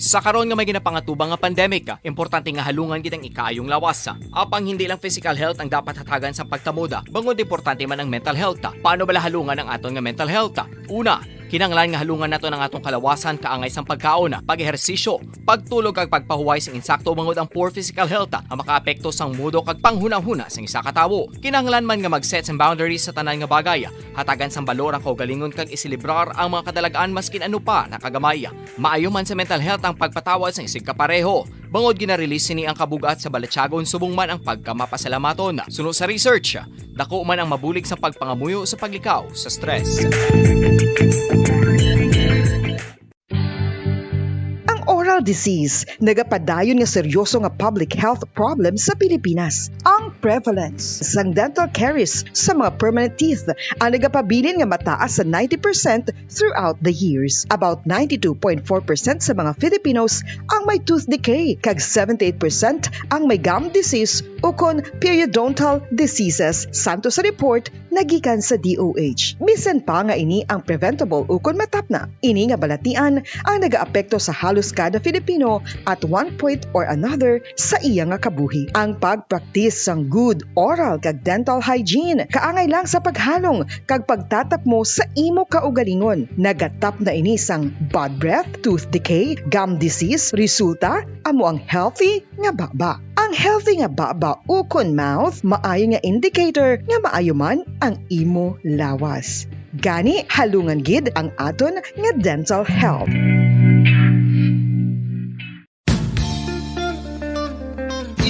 Sa karon nga may ginapangatubang nga pandemic, importante nga halungan gid ang ikaayong lawas. Apang hindi lang physical health ang dapat hatagan sa pagtamuda, bangod importante man ang mental health. Paano bala halungan ang aton nga mental health? Una, kinahanglan nga halungan naton ang atong kalawasan kaangay sang pagkaon, pag-ehersisyo, pagtulog kag pagpahuway sing insakto, bangod ang poor physical health ang makaapekto sang mudo kag panghunahuna sang isa ka tawo. Kinahanglan man nga mag-set sang boundaries sa tanan nga bagay, hatagan sang balor ang kaugalingon kag iselebrar ang mga kadalag-an maskin ano pa na kagamay. Maayo man sa mental health ang pagpatawad sang isigkapareho, bangod gina-release sini ang kabug-at sa balatyagon subong man ang pagkamapasalamaton. Suno sa research, dako man ang mabulig sa pagpangamuyo sa paglikaw sa stress. Ang oral disease nagapadayon nga seryoso nga public health problem sa Pilipinas. Ang prevalence sang dental caries sa mga permanent teeth ang nagapabilin nga mataas sa ninety percent throughout the years. About ninety-two point four percent sa mga Filipinos ang may tooth decay, kag seventy-eight percent ang may gum disease ukon periodontal diseases, santo sa report nagikan sa D O H. Bisan pa nga ini ang preventable ukon matapna, ini nga balatian ang nagaapekto sa halos kada Filipino at one point or another sa iya nga kabuhi. Ang pagpraktis sang good oral kag dental hygiene kaangay lang sa paghalong kag pagtatapmo sa imo kaugalingon. Nagatap na ini sang bad breath, tooth decay, gum disease. Resulta, amo ang healthy nga baba. Ang healthy nga baba ukon mouth maayo nga indicator nga maayo man ang imo lawas. Gani, halungan gid ang aton nga dental health.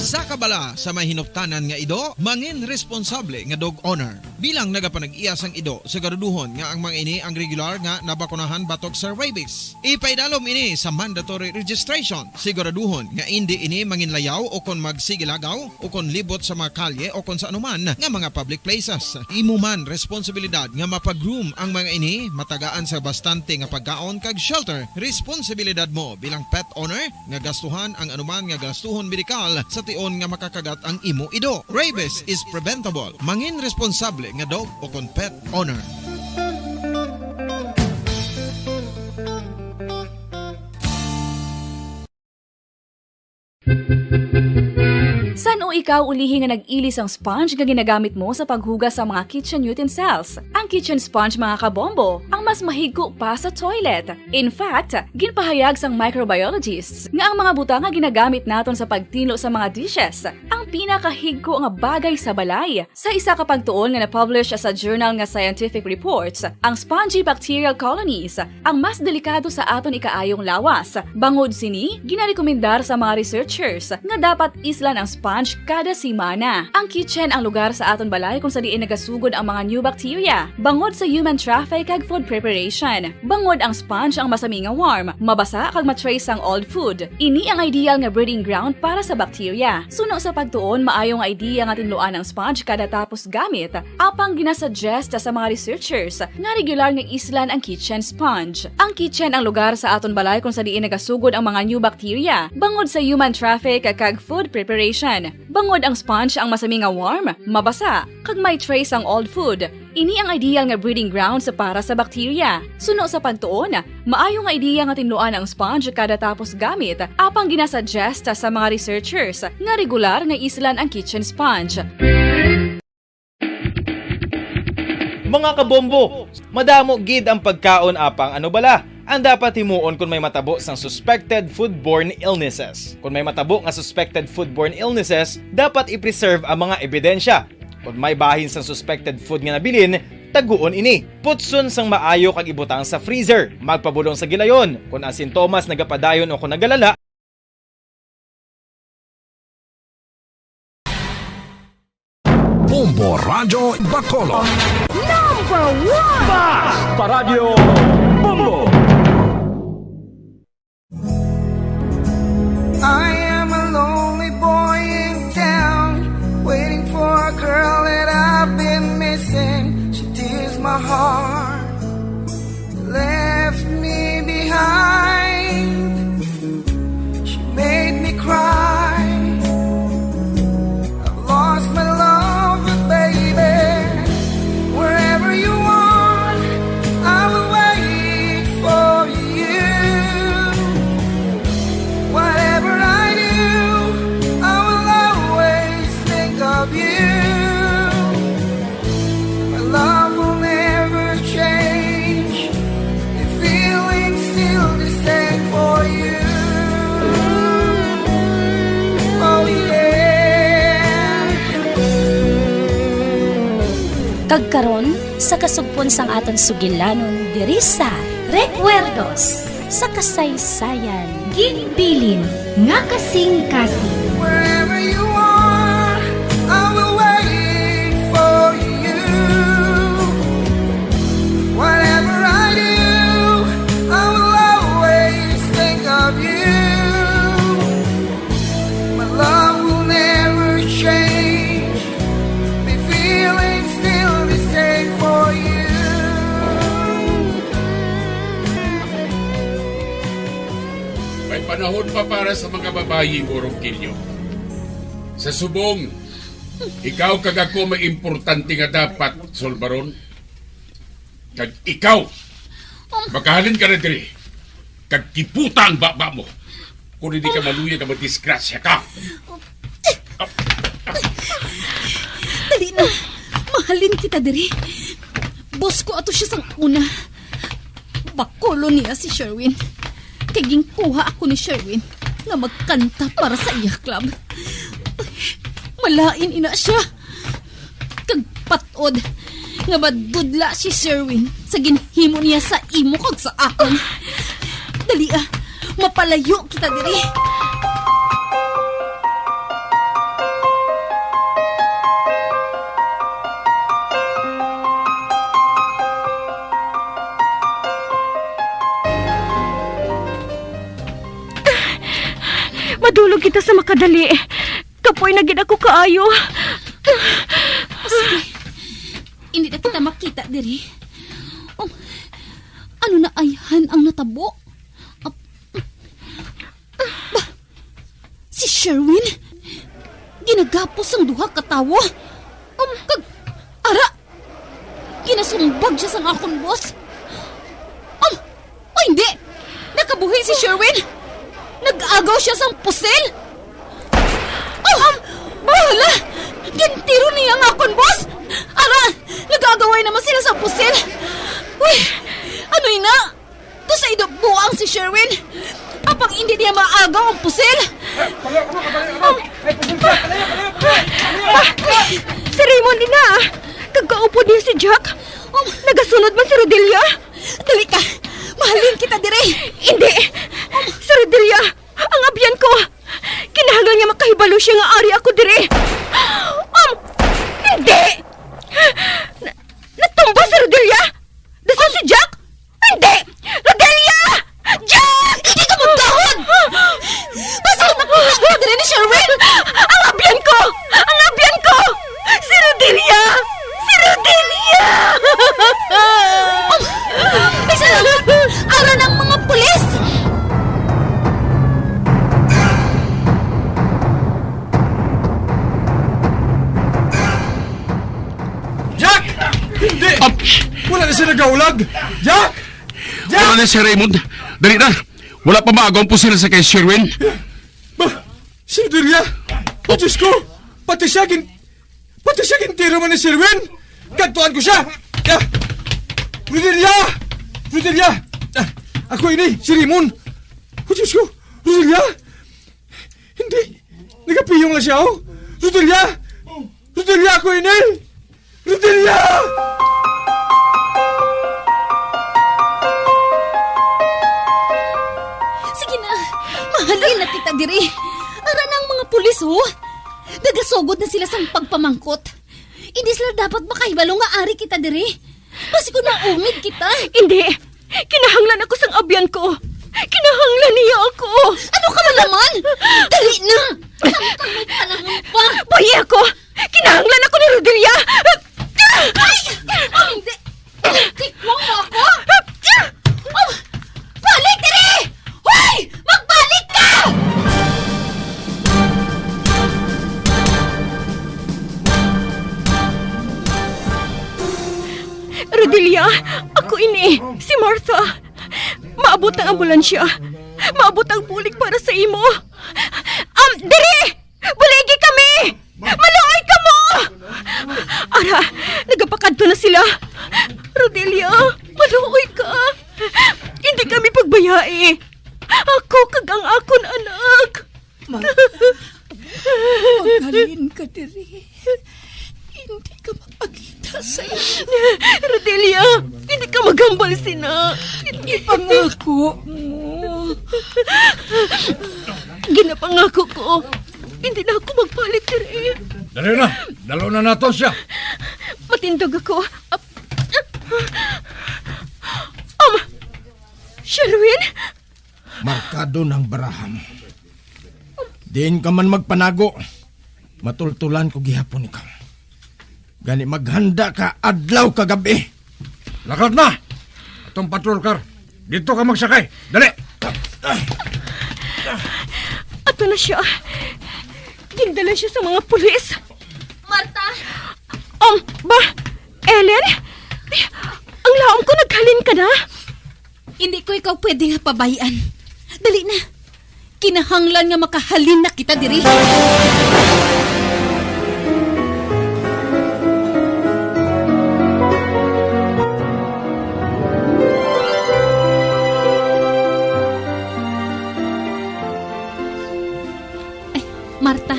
Isa ka bala sa may hinuptanan nga ido, mangin responsable nga dog owner. Bilang nagapanag-iya sang ido, siguraduhon nga ang mga ini ang regular nga nabakunahan batok sa rabies. Ipaidalom ini sa mandatory registration. Siguraduhon nga indi ini manginlayaw o kon magsigilagaw o kon libot sa mga kalye o kon sa anuman nga mga public places. Imo man responsibilidad nga mapag-groom ang mga ini, matagaan sa bastante nga pagkaon kag shelter. Responsibilidad mo bilang pet owner nga gastuhan ang anuman nga gastuhon medikal sa tion nga makakagat ang imo ido. Rabies is preventable. Mangin responsable nga dog o kon pet owner. San-o ikaw ulihi nga nag-ili sang sponge nga ginagamit mo sa paghugas sa mga kitchen utensils? Ang kitchen sponge, mga kabombo, ang mas mahigko pa sa toilet. In fact, ginpahayag sang microbiologists nga ang mga butang nga ginagamit naton sa pagtinlo sa mga dishes ang pinakahigko nga bagay sa balay. Sa isa ka pagtuon nga na-publish sa journal nga Scientific Reports, ang spongy bacterial colonies ang mas delikado sa aton ikaayong lawas. Bangod sini, ginarekomendar sa mga researchers nga dapat islan ang sponge kada semana. Ang kitchen ang lugar sa aton balay kung sa diin nagasugod ang mga new bacteria, bangod sa human traffic kag food preparation. Bangod ang sponge ang masami nga warm, mabasa kag ma-trace sang old food. Ini ang ideal nga breeding ground para sa bacteria. Suno sa pagtuon, maayo nga idea nga tinluan ang sponge kada tapos gamit, apang ginasuggest sa mga researchers nga regular nga islan ang kitchen sponge. Ang kitchen ang lugar sa aton balay kung sa diin nagasugod ang mga new bacteria, bangod sa human traffic kag food preparation. Bangod ang sponge ang masami nga warm, mabasa, kag may trace ang old food, ini ang ideal nga breeding grounds para sa bacteria. Suno sa pagtuon, maayo nga ideya nga tinluan ang sponge kada tapos gamit, apang ginasuggest sa mga researchers nga regular nga islan ang kitchen sponge. Mga kabombo, madamo gid ang pagkaon apang ano bala ang dapat himuon kon may matabo sang suspected foodborne illnesses. Kon may matabo nga suspected foodborne illnesses, dapat i-preserve ang mga ebidensya. Kon may bahin sang suspected food nga nabilin, taguon ini. Putson sang maayo kag ibutang sa freezer. Magpabulong sa gilayon kon ang sintomas nagapadayon o kon nagalala. Bombo Radyo Bacolod. Number one! Basta Radyo Bombo! I am a lonely boy in town, waiting for a girl that I've been missing. She tears my heart, left me behind. She made me cry. I've lost my love, but baby, wherever you are, I will wait for you. Whatever I do, I will always think of you. My love will never change. The feeling's still the same for you. Oh, yeah. Kag karon, sa kasugpon sang aton sugilanon diri sa Recuerdos sa Kasaysayan. Ginbilin nga kasing-kasing. Wherever you are, I will wait for you. Whatever I do, I will always think of you. My love will never change. The feeling's still the same for you. May panahon pa para sa mga babayi, Murong Kilyo. Sa subong, ikaw kag ako may importante nga dapat sulbaron. Kag ikaw, makahalin ka na diri. Kag kiputa ang baba mo. Kung hindi ka maluya nga magdisgrasya ka. Dali na. Mahalin kita diri. Boss ko ato siya sang una. Bakulon niya si Sherwin. Kay ginkuha ako ni Sherwin nga magkanta para sa iya club. Malain ina siya. Kag pat-od nga madudla si Sherwin sa ginhimo niya sa imo kag sa akon. Dali, ah, mapalayo kita diri. Madulog kita sa makadali. Kapoy na gid ako kaayo. Sige. Hindi na kita makita diri. Um, ano na ayhan ang natabo? Ap-, ba, si Sherwin? Ginagapos sang duha ka tawo? Um, kag, ara, ginasumbag siya sang akon boss. Um, O hindi! Nakabuhi si Sherwin! Nag-agaw siya sang pusil! Oh! Bahala! Gintiro niya ang akon boss! Ara! Nag-agaway naman sila sa pusil! Uy! Ano ina? Kusaido buang si Sherwin! Apang hindi niya maagaw ang pusil! Ah, si Raymond ina! Kag kaupod niya si Jack! Nagasunod man si Rodelia! Dali ka! Mahalin kita diri! Hindi! Si Rodelia, ang abyan ko! Kinahanglan nga makahibalo siya nga ari ako diri! Um, hindi! Na, natumba si Rodelia! Dason si Jack! Hindi! Rodelia! Jack! Hindi ka magdahon! Basta ko makita ka diri ni Sherwin! Ang abyan ko! Ang abyan ko! Si Rodelia! Si Rodelia! Ay, salamat! Ara ng mga pulis! Jack! Hindi! Wala na siya nagaulag! Jack! Jack! Wala na si Raymond. Dali na. Wala pa maagaw ang pusil sa kay Sherwin. Ba, si Rodelia! Oh, Diyos ko! Pati siya gin-, pati siya gintiro man ni Sherwin! Kadtuan ko siya! Ya! Rodelia! Rodelia! Ah, ako ini, si Raymond! Oh, Diyos ko! Rodelia! Hindi! Nagapiyong na siya, oh! Rodelia! Rodelia, ako ini! Rodelia! Sige na, mahalin na kita diri. Ara na ang mga pulis, oh. Nagasugod na sila sang pagpamangkot. Hindi sila dapat makahibalo nga ari kita diri. Basi kung maumig kita. Hindi. Kinahanglan ako sang abyan ko. Kinahanglan niya ako. Ano ka man naman? Dali na! Samtang may panahon pa! Buhi ako! Kinahanglan ako ni Rodelia! Ay! Oh, hindi! Tikwang mo ako? Oh, balik diri! Hoy! Magbalik ka! Rodelia, ako ini, si Martha. Maabot ang ambulansya. Maabot ang bulig para sa imo. Um, diri! Buligi kami! Maluoy kamo! Ara, nagapakadto na sila. Rodelia, maluoy ka. Hindi kami pagbayai. Ako kag ang akon anak. Martha, maghalin ka diri. Hindi ka magpakita sa imo. Rodelia, hindi ka maghambal sina. Ipangako mo. Ginapangako ko, hindi na ako magbalik diri. Dali na, dalo na nato siya. Matindog ako. Ap-, um, Sherwin? Markado ng baraham. Diin ka man magpanago, matultulan ko gihapon ikaw. Gani maghanda ka adlaw kag gab-i. Lakat na! Atong patrol car. Dito ka magsakay. Dali! Ato na siya. Gindala siya sa mga pulis. Martha! Um, ba? Ellen? Ang laom ko, naghalin ka na? Hindi ko ikaw pwede nga pabayaan. Dali na. Kinahanglan nga makahalin na kita diri. Ay, Marta,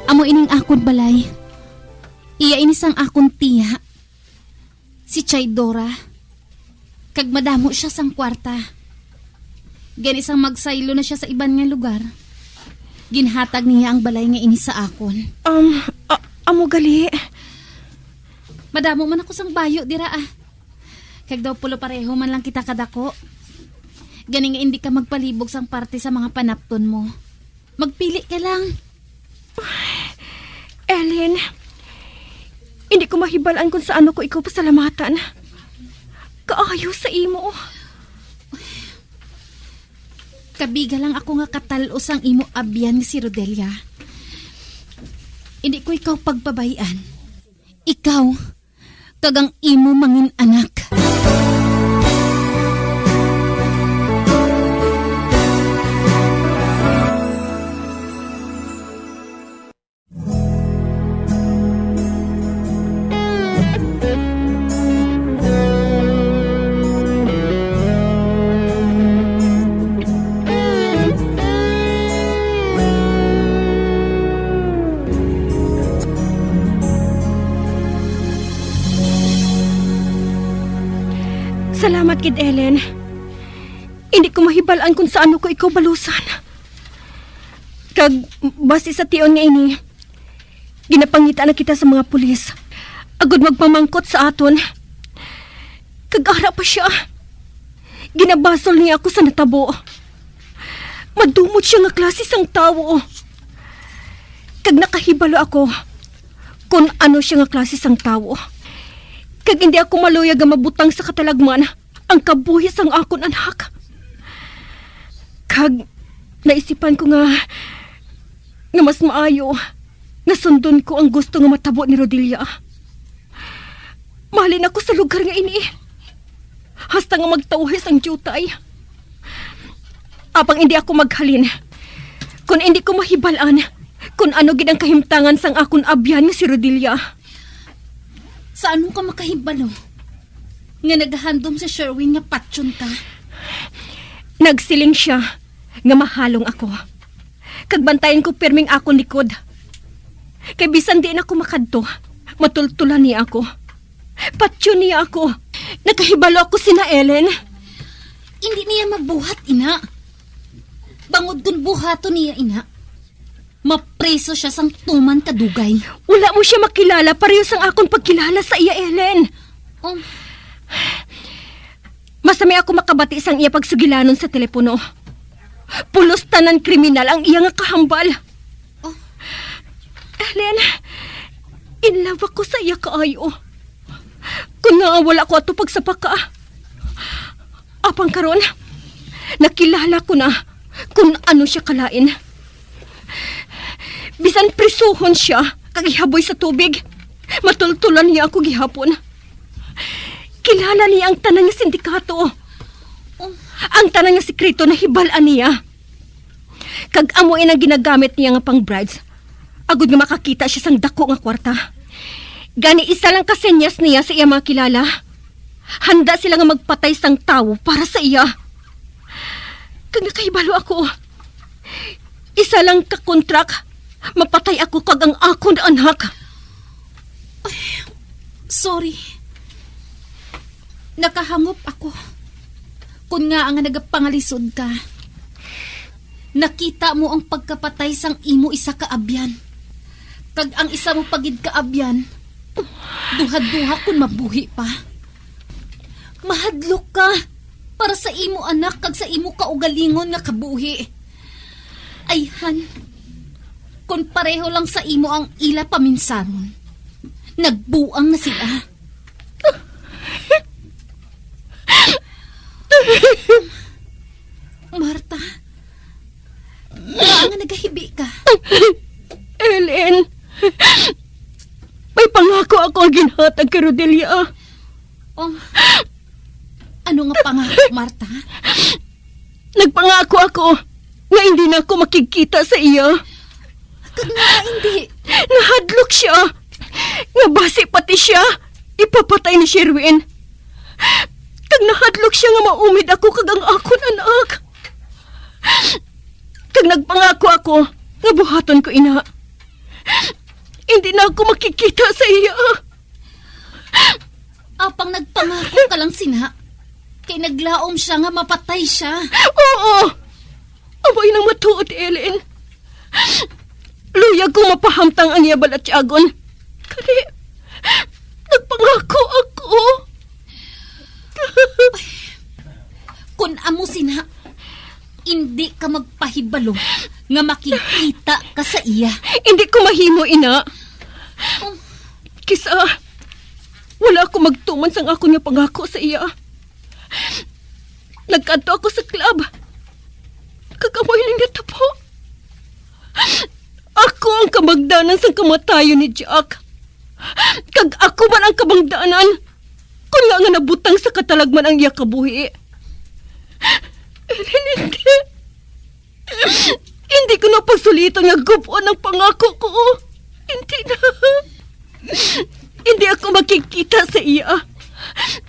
amo ining akon balay. Iya ini sang akon tiya, si Chay Dora. Kag madamo sia sang kwarta. Gani sang magsaylo na sia sa iban nga lugar, ginhatag niya ang balay nga ini sa akon. Um, a-, amo gali. Madamo man ako sang bayo dira, ah. Kag daw pulo pareho man lang kita kadako. Gani nga indi ka magpalibog sang parte sa mga panapton mo. Magpili ka lang. Ellen, hindi ko mahibal-an kung saano ko ikaw pasalamatan. Kaayo sa imo. Kabiga lang ako nga katal-os ang imo abyan nga si Rodelia. Hindi ko ikaw pagpabay-an. Ikaw, kag ang imo mangin anak. Salamat gid, Ellen. Hindi ko mahibal-an kung saano ko ikaw balusan. Kag basi sa tion nga ini, ginapangita na kita sa mga pulis agod magpamangkot sa aton. Kag ara pa sia, ginabasol niya ako sa natabo. Madumot sia nga klase sang tawo. Kag nakahibalo ako kon ano sia nga klase sang tawo. Kag indi ako maluyag nga mabutang sa katalagman ang kabuhi sang akon anak. Kag naisipan ko nga, nga mas maayo nga sundon ko ang gusto nga matabo ni Rodelia. Mahalin ako sa lugar nga ini, hasta nga magtawhay sang diutay. Apang indi ako maghalin kon indi ko mahibal-an kon ano gid ang kahimtangan sang akon abyan nga si Rodelia. Sa ano ka makahibalo nga nagahandom si Sherwin nga patyon ka? Nagsiling sia nga mahalong ako, kag bantayan ko pirming akon likod. Kay bisan diin ako makadto, matultulan niya ako. Patyon niya ako. Nakahibalo ako sina, Ellen. Hindi niya mabuhat, ina. Bangod kun buhaton niya, ina, mapriso sia sang tuman ka dugay. Wala mo sia makilala pareho sang akon pagkilala sa iya, Ellen. Oh. Masami ako makabati sang iya pagsugilanon sa telepono. Pulos tanan kriminal ang iya nga kahambal. Oh. Ellen, in love ako sa iya kaayo. Kun nga wala ko ato pagsapaka. Apang karon, nakilala ko na kun ano sia kalain. Bisan prisuhon sia kag ihaboy sa tubig, matultulan niya ako gihapon. Kilala niya ang tanan nga sindikato. Oh. Ang tanan nga sikreto nahibal-an niya. Kag amo inang ginagamit niya nga pang-brides, agod nga makakita sia sang dako nga kwarta. Gani, isa lang ka senyas niya sa iya mga kilala. Handa sila nga magpatay sang tawo para sa iya. Kag nakahibalo ako, isa lang ka kontrak, mapatay ako kag ang akon anak. Ay, sorry. Nakahangop ako. Kun nga nga nagapangalisod ka, nakita mo ang pagkapatay sang imo isa ka abyan, kag ang isa mo pa gid ka abyan, duha-duha kun mabuhi pa. Mahadlok ka para sa imo anak kag sa imo kaugalingon nga kabuhi. Ayhan, kon pareho lang sa imo ang ila paminsaron, nagbuang na sila. Marta, nga nga nagahibi ka? Ellen, may pangako ako ang ginhatag kay Rodelia. Oh, ano nga pangako, Marta? Nagpangako ako nga hindi na ako makigkita sa iya. Kag ngaa hindi? Nahadlok siya nga basi pati siya ipapatay ni Sherwin. Kag nahadlok siya nga maumid ako kag ang akon anak. Kag nagpangako ako nga buhaton ko ina. Hindi na ako makikita sa iya. Apang nagpangako ka lang sina, kay naglaom siya nga mapatay siya. Oo! Amo inang matuod, Ellen. Luyag ko mapahamtang ang iya balatyagon. Kani, nagpangako ako. Kun amo sina, hindi ka magpahibalo nga makikita ka sa iya. Hindi ko mahimo, ina. Oh. Kisa, wala ako magtuman sang akon nga pangako sa iya. Nagkadto ako sa club. Kag amo ining natabo. Ako ang kabangdanan sang kamatayon ni Jack. Kag ako man ang kabangdanan kun nga nga nabutang sa katalagman ang iya kabuhi. Ellen, hindi. Hindi ko na pagsuliton nga gub-on ang pangako ko. Hindi na. Hindi ako makikita sa iya.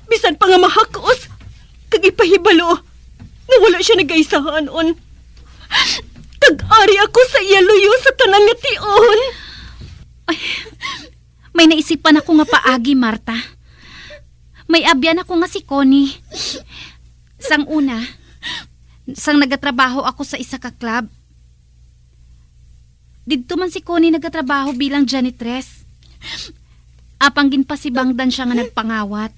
Bisan pa nga mahakos, kag ipahibalo nga wala siya nagaisahanon. Kag ari ako sa iya luyo sa tanan nga tion. Ay, may naisipan ako nga paagi, Marta. May abyan ako nga si Connie. Sang una, sang nagatrabaho ako sa isa ka club, didto man si Connie nagatrabaho bilang janitress. Apang ginpasibangdan siya nga nagpangawat.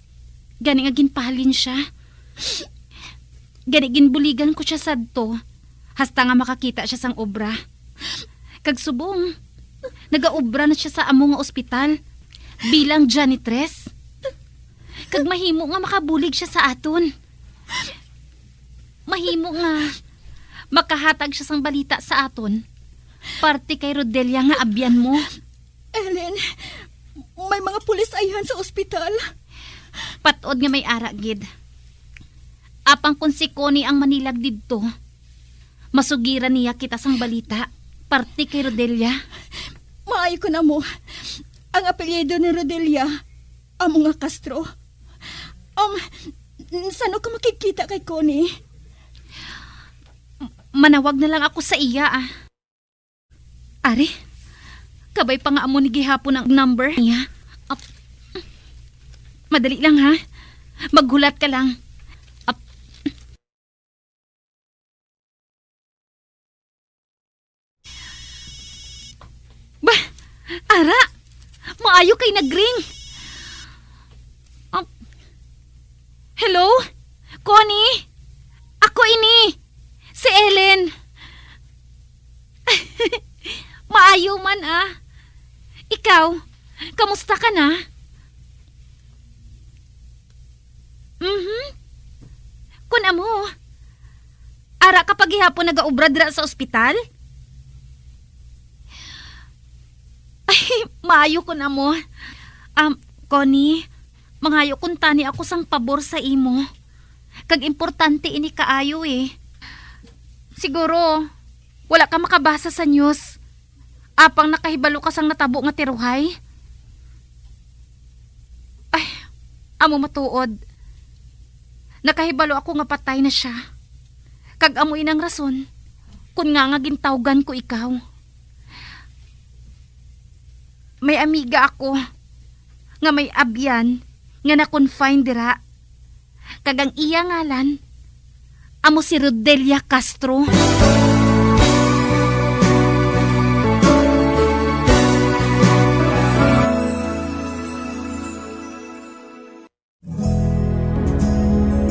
Gani nga ginpahalin siya. Gani ginbuligan ko siya sadto, hasta nga makakita siya sang obra. Kag subong, nagaobra na siya sa amo nga ospital bilang janitress. Kag mahimo nga makabulig siya sa aton. Mahimo nga makahatag siya sang balita sa aton, parte kay Rodelia nga abyan mo. Ellen, may mga pulis ayhan sa ospital. Patod nga may ara gid. Apang kon si Connie ang manilag didto, masugiran niya kita sang balita, parte kay Rodelia. Maayo kon amo. Ang apelyido ni Rodelia amo nga Castro. Um, san-o ka makigkita kay Connie? M-, manawag na lang ako sa iya, ah. Ari, kabay pa nga amo ni gihapon ang number niya. Ap-, madali lang, ha? Maghulat ka lang. Ap-, Bah, ara, maayo kay nagring. Um, hello? Connie? Ako ini, si Ellen. Maayo man, ah. Ikaw, kamusta ka na? Mhm. Kun amo, ara ka pa gihapon nagaobra dira sa ospital? Ay, maayo kun amo. Um, Connie, mangayo kuntani ako sang pabor sa imo. Kag importante ini kaayo, eh. Siguro, wala ka makabasa sa news. Apang nakahibalo ka sang natabo nga tiruhay? Ay, amo matuod. Nakahibalo ako nga patay na sia. Kag amo inang rason kon ngaa nga gintawgan ko ikaw. May amiga ako nga may abyan nga na-confine dira. Kag ang iya ngalan amo si Rodelia Castro.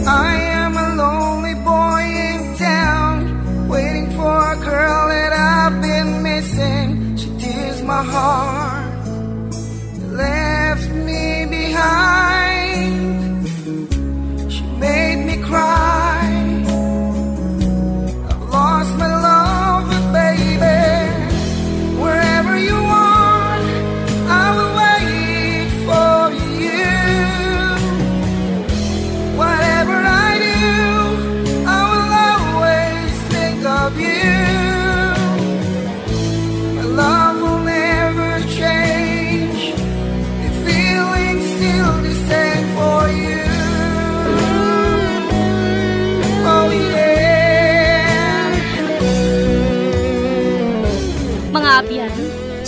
I am a lonely boy in town, waiting for a girl that I've been missing. She tears my heart, left me behind. She made me cry. I've lost my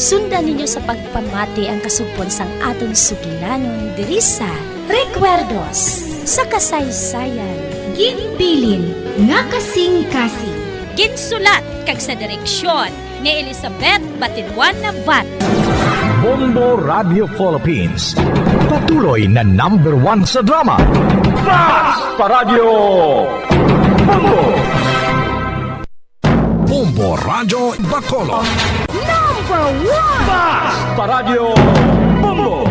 Sundan ninyo sa pagpamati ang kasugpon sang aton sugilanon diri sa Recuerdos sa Kasaysayan. Ginbilin nga kasing-kasing. Ginsulat kag sa direksyon ni Elizabeth Batinwan Navarro. Bombo Radio Philippines, patuloy na number one sa drama. Basta Radyo Bombo! Bombo Radyo Bacolod. Number one! Basta Radyo Bombo!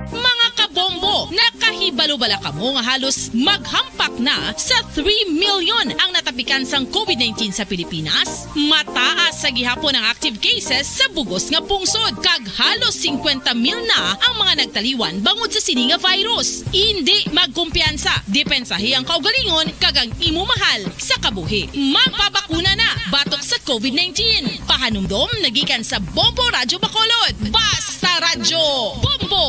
Mga kabombo, nakahibalo bala kamo nga halos maghampak na sa three million ang natapikan sang covid nineteen sa Pilipinas? Mataas sa gihapon ang active cases sa bug-os nga pungsod, kag halos singkwenta mil na ang mga nagtaliwan bangod sa sini nga virus. Indi magkumpiyansa, depensahi ang kaugalingon kag ang imo mahal sa kabuhi. Magpabakuna na batok sa covid nineteen. Pahanumdom nagikan sa Bombo Radyo Bacolod. Basta Radyo Bombo!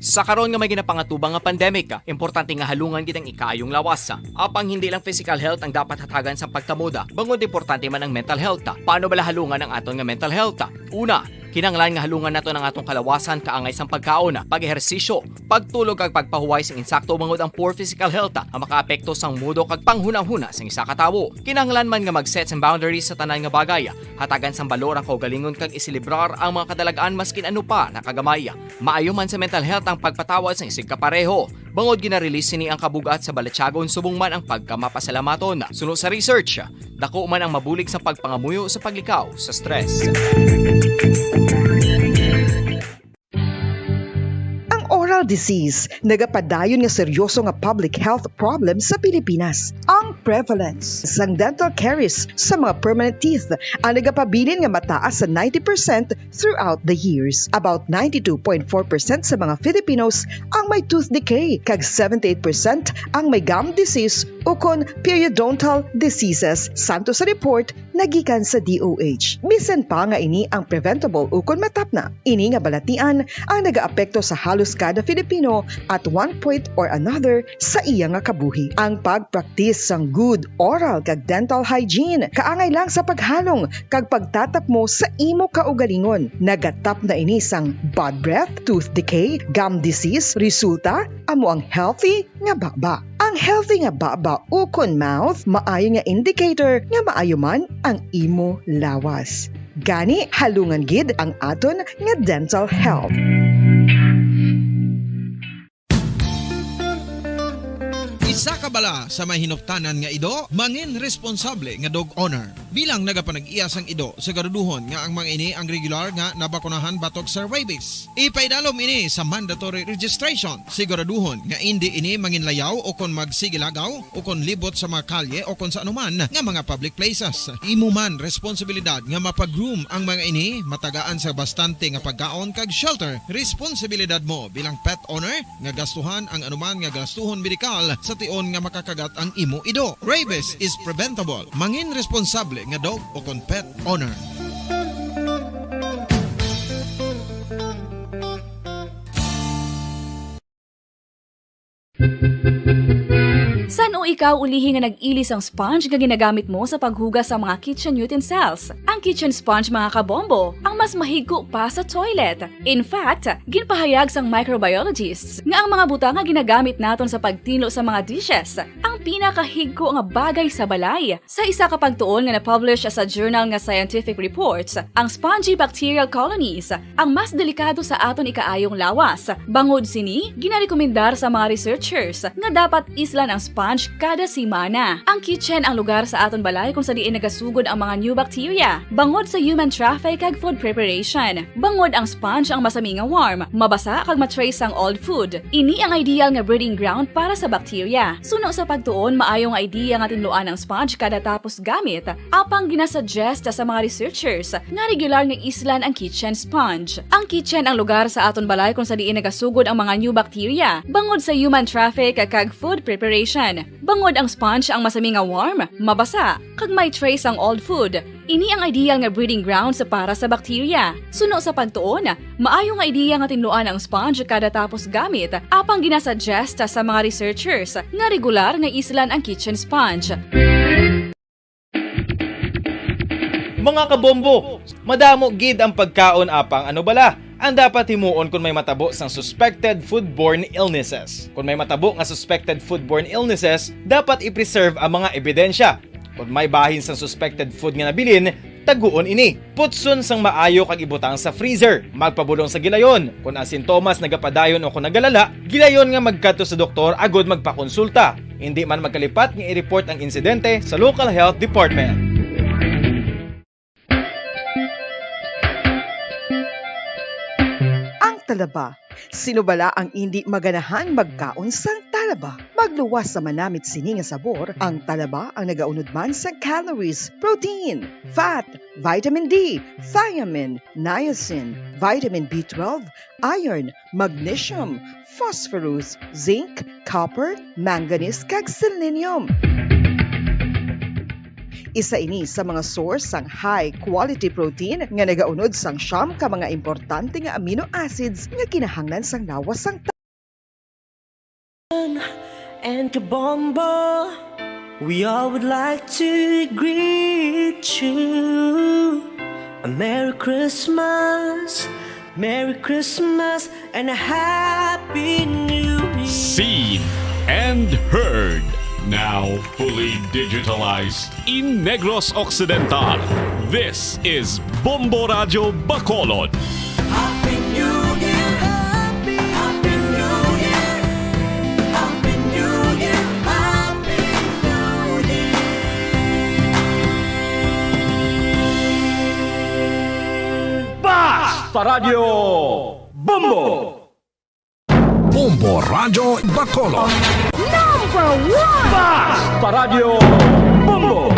Sa karon nga may ginapangatubang nga pandemic, importante nga halungan gid ang ikaayong lawas. Apang hindi lang physical health ang dapat hatagan sa pagkamoda, bangod importante man ang mental health. Paano bala halungan ang aton nga mental health? Una, kinahanglan nga halungan naton ang atong kalawasan kaangay sang pagkaon, pag-ehersisyo, pagtulog kag pagpahuway sing insakto, bangod ang poor physical health ang makaapekto sang mudo kag panghunahuna sang isa ka tawo. Kinahanglan man nga mag-set sang boundaries sa tanan nga bagay, hatagan sang balor ang kaugalingon kag iselebrar ang mga kadalag-an maskin ano pa na kagamay. Maayo man sa mental health ang pagpatawad sang isigkapareho, bangod gina-release sini ang kabug-at sa balatyagon subong man ang pagkamapasalamaton. Suno sa research, dako man ang mabulig sa pagpangamuyo sa paglikaw sa stress. Ang oral disease nagapadayon nga seryoso nga public health problem sa Pilipinas. Ang prevalence sang dental caries sa mga permanent teeth ang nagapabilin nga mataas sa ninety percent throughout the years. About ninety-two point four percent sa mga Filipinos ang may tooth decay, kag seventy-eight percent ang may gum disease ukon periodontal diseases, santo sa report nagikan sa D O H. Bisan pa nga ini ang preventable ukon matapna, ini nga balatian ang nagaapekto sa halos kada Filipino at one point or another sa iya nga kabuhi. Ang pagpraktis sang good oral kag dental hygiene kaangay lang sa paghalong kag pagtatapmo sa imo kaugalingon. Nagatapna ini sang bad breath, tooth decay, gum disease, resulta amo ang healthy nga baba. Ang healthy nga baba ukon mouth maayo nga indicator nga maayo man ang imo lawas. Gani, halungan gid ang aton nga dental health. Isa ka bala sa may hinuptanan nga ido, mangin responsable nga dog owner. Bilang nagapanag-iya sang ido, siguraduhon nga ang mga ini ang regular nga nabakunahan batok sa rabies. Ipaidalom ini sa mandatory registration. Siguraduhon nga indi ini manginlayaw o kon magsigilagaw o kon libot sa mga kalye o kon sa anuman nga mga public places. Imo man responsibilidad nga mapag-groom ang mga ini, matagaan sa bastante nga pagkaon kag shelter. Responsibilidad mo bilang pet owner nga gastuhan ang anuman nga gastuhon medikal sa tion nga makakagat ang imo ido. Rabies is preventable. Mangin responsable nga dog o kon pet owner. San-o ikaw ulihi nga nag-ili sang sponge nga ginagamit mo sa paghugas sa mga kitchen utensils? Ang kitchen sponge, mga kabombo, ang mas mahigko pa sa toilet. In fact, ginpahayag sang microbiologists nga ang mga butang nga ginagamit naton sa pagtinlo sa mga dishes ang pinakahigko nga bagay sa balay. Sa isa ka pagtuon nga na-publish sa journal nga Scientific Reports, ang spongy bacterial colonies ang mas delikado sa aton ikaayong lawas. Bangod sini, ginarekomendar sa mga researchers nga dapat islan ang sponge kada semana. Ang kitchen ang lugar sa aton balay kung sa diin nagasugod ang mga new bacteria. Bangod sa human traffic kag food preparation, bangod ang sponge ang masami nga warm, mabasa kag ma-trace ang old food. Ini ang ideal nga breeding ground para sa bacteria. Suno sa pagtuon, maayo nga idea nga tinluan ang sponge kada tapos gamit, apang ginasuggest sa mga researchers nga regular nga islan ang kitchen sponge. Ang kitchen ang lugar sa aton balay kung sa diin nagasugod ang mga new bacteria, bangod sa human traffic kag food preparation. Bangod ang sponge ang masami nga warm, mabasa, kag may trace ang old food, Ini ang ideal nga breeding grounds para sa bakterya. Suno sa pagtuon, maayo nga ideya nga tinluan ang sponge kada tapos gamit, apang ginasuggest sa mga researchers nga regular nga islan ang kitchen sponge. Mga kabombo, madamo gid ang pagkaon, apang ano bala ang dapat himuon kon may matabo sang suspected foodborne illnesses? Kon may matabo nga suspected foodborne illnesses, dapat i-preserve ang mga ebidensya. Kon may bahin sang suspected food nga nabilin, taguon ini. Putson sang maayo kag ibutang sa freezer. Magpabulong sa gilayon. Kon ang sintomas nagapadayon o kon nagalala, gilayon nga magkadto sa doktor agud magpakonsulta. Indi man magkalipat nga i-report ang insidente sa local health department. Ang talaba. Sino bala ang indi maganahang magkaon sang talaba? Magluwas sa manamit sini nga sabor, ang talaba ang nagaunod man sa calories, protein, fat, vitamin D, thiamine, niacin, vitamin B twelve, iron, magnesium, phosphorus, zinc, copper, manganese, kag selenium. Isa ini sa mga source sang high quality protein nga nagaunod sang siyam ka mga importante nga amino acids nga kinahanglan sang lawas sang ta- And Kabombo, we all would like to greet you a Merry Christmas, Merry Christmas, and a Happy New Year. Seen and heard. Now fully digitalized in Negros Occidental. This is Bombo Radyo Bacolod. Happy New Year! Happy, Happy New Year! Happy New Year! Happy New Year! Basta Radyo Bombo! Bombo Radyo Bacolod. Number one! Basta Radyo Bombo!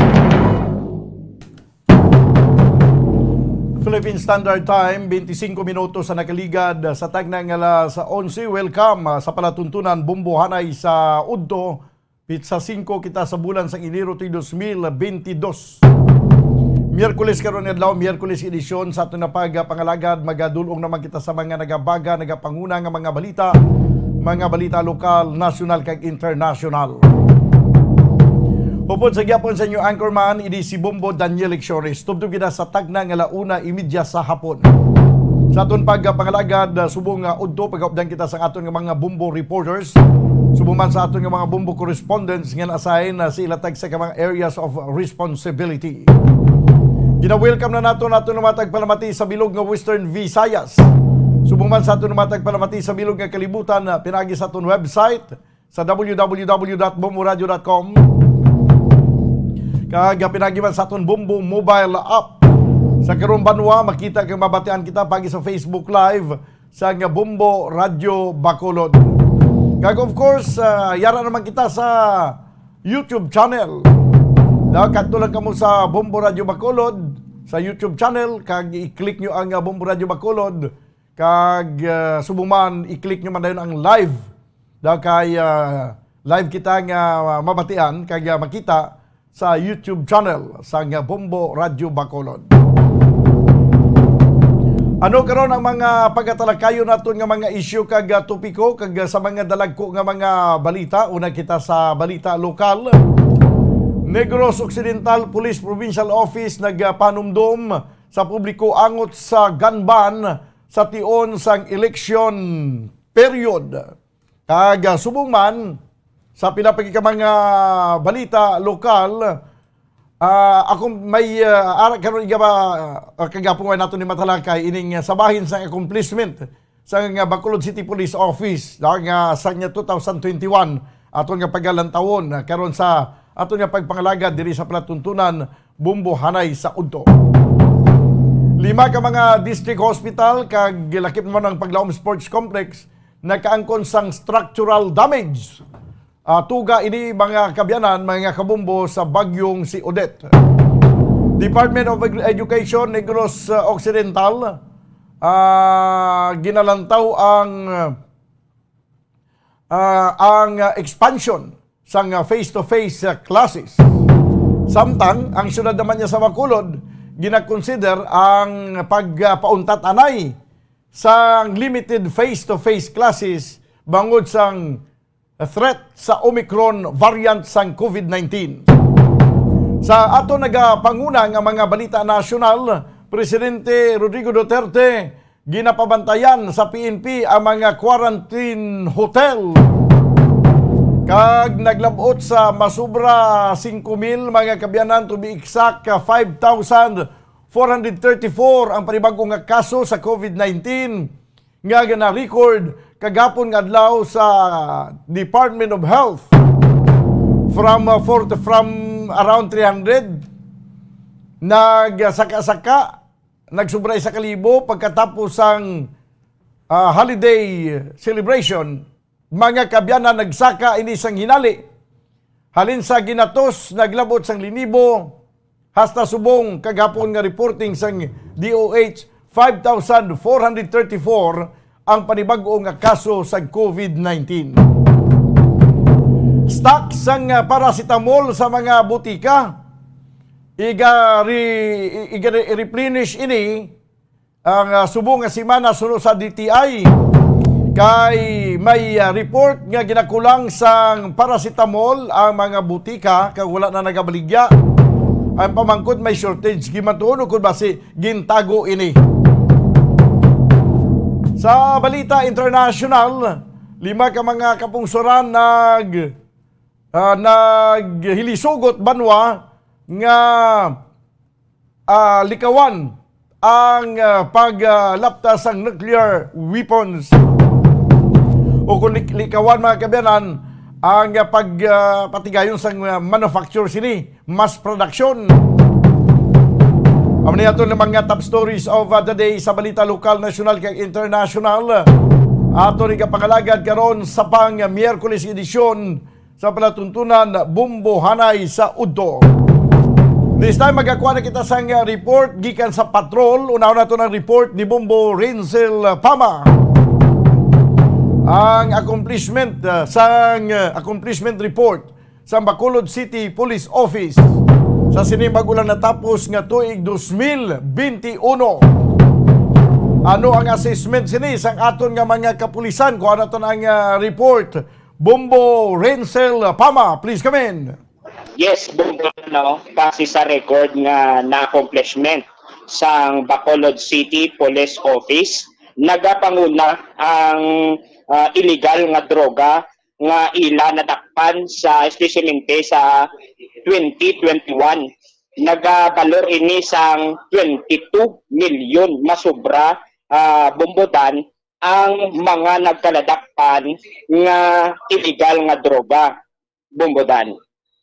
Philippine Standard Time, twenty-five minutos sa nakaligad sa tagna nga alas onse. Welcome ah, sa palatuntunan Bombo Hanay sa Udto. Pitsa singko kita sa bulan sang Enero tuig dos mil bentidós. Miyerkules karon nga adlaw, Miyerkules edisyon sa aton nga pagpangalagad. Magadul-ong naman kita sa mga nagabaga, nagapanguna nga mga balita, mga balita lokal, nasyonal, kag internasyonal. Upod sa gyapon sa inyo anchorman, ini si Bombo Daniel Lecciones. Tubtob kita sa tagna nga ala una imedya sa hapon. Sa aton pagpangalagad, ah, subong nga udto, pagaupdan kita sa aton nga mga Bombo reporters, subong man sa aton nga mga Bombo correspondents nga na-assign, ah, sa ila tagsa ka mga areas of responsibility. Gina-welcome na nato naton nga mga tagpalamati sa bilog nga Western Visayas, subong man sa aton nga mga tagpalamati sa bilog nga kalibutan, ah, pinaagi sa aton website sa W W W dot bomboradio dot com. Kag pinaagi man sa aton Bombo mobile app. Sa karong banwa, makita kag mabatian kita pagi sa Facebook Live sa nga Bombo Radyo Bacolod. Kag of course, ah, yara naman kita sa YouTube channel. Daw kadto lang kamo sa Bombo Radyo Bacolod sa YouTube channel, kag i-click nyo ang, ah, Bombo Radyo Bacolod, kag, ah, subong man i-click nyo man dayon ang live. Daw kay, ah, live kita nga, ah, mabatian kag, ah, makita sa YouTube channel sang Bombo Radyo Bacolod. Ano karon ang mga pagatalakayon naton nga mga isyu kag, ah, topiko kag, ah, sa mga dalagko nga mga balita? Una kita sa balita lokal. Negros Occidental Police Provincial Office nagapanumdom sa publiko angot sa gun ban sa tion sang election period. Kag, ah, subong man sa pila pa gid ka mga balita lokal, ah, ako may, ah, ara karon igaba, ah, kagapon nato ni matalakay ining, ah, sa bahin sang accomplishment sa nga Bacolod City Police Office, da, nga sa nga two thousand twenty-one, aton nga pagalantawon, ah, karon sa aton nga pagpangalagad diri sa palatuntunan Bombo Hanay sa udto. Lima ka mga district hospital kag lakip naman ang Paglaom Sports Complex nakaangkon sang structural damage. Ah, tuga ini, mga kaabyanan, mga kabombo, sa bagyong si Odette. Department of Ed-, Education, Negros, ah, Occidental, ah, ginalantaw ang, ah, ang, ah, expansion sang, ah, face-to-face, ah, classes. Samtang ang siyudad naman niya sa Bacolod ginakonsider ang pagpauntat anay sang limited face-to-face classes bangod sang threat sa Omicron variant sang COVID nineteen. Sa ato nagapanguna nga mga balita nasyonal, Presidente Rodrigo Duterte ginapabantayan sa P N P ang mga quarantine hotel, kag naglab-ot sa masubra singko mil, mga kaabyanan, to be exact, five thousand four hundred thirty-four ang panibag-o nga kaso sa COVID nineteen nga gina-record kagapon nga adlaw sa Department of Health. From, uh, four to, from around three hundred, nagsaka-saka, nagsubra isa ka libo pagkatapos sang, ah, holiday celebration. Mga kaabyanan, nagsaka ini sang hinali. Halin sa ginatos, naglab-ot sang linibo, hasta subong kagapon nga reporting sang D O H, five thousand four hundred thirty-four ang panibag-o nga kaso sa COVID nineteen. Stock sang, ah, paracetamol sa mga butika, iga-, re-, iga-, replenish ini ang, ah, subong nga semana suno sa D T I, kay may, ah, report nga ginakulang sang paracetamol ang mga butika kag wala na nagabaligya. Ang pamangkot, may shortage gid man tuod, o kon basi gintago ini. Sa balita international, lima ka mga kapungsoran nag-, ah, naghilisugot banwa nga, ah, likawan ang, ah, paglapta sang nuclear weapons, o kung lik-, likawan, mga kaabyanan, ang, ah, pag, ah, patigayon sang, ah, manufacture sini, mass production. Amo ni aton mga top stories of, ah, the day sa balita lokal, nasyonal, kag international. Aton igapangalagad karon sa pang Miyerkules edisyon sa palatuntunan Bombo Hanay sa Udto. This time, magakuha na kita sang report gikan sa patrol. Unahon naton ang report ni Bombo Renzel Pama. Ang accomplishment, uh, sang, uh, accomplishment report sa Bacolod City Police Office sa sini bag-o lang natapos nga tuig dos mil benti uno. Ano ang assessment sini sang aton nga mga kapulisan? Kuha naton ang, uh, report. Bombo Renzel Pama, please come in. Yes, Bombo, no? Base sa record nga na-accomplishment sang Bacolod City Police Office, nagapanguna ang, ah, illegal nga droga nga ila nadakpan sa, espesiyalmente sa twenty twenty-one. Nagabalor ini sang twenty-two milyon masubra, ah, Bombo Dan, ang mga nagkaladakpan nga illegal nga droga, Bombo Dan.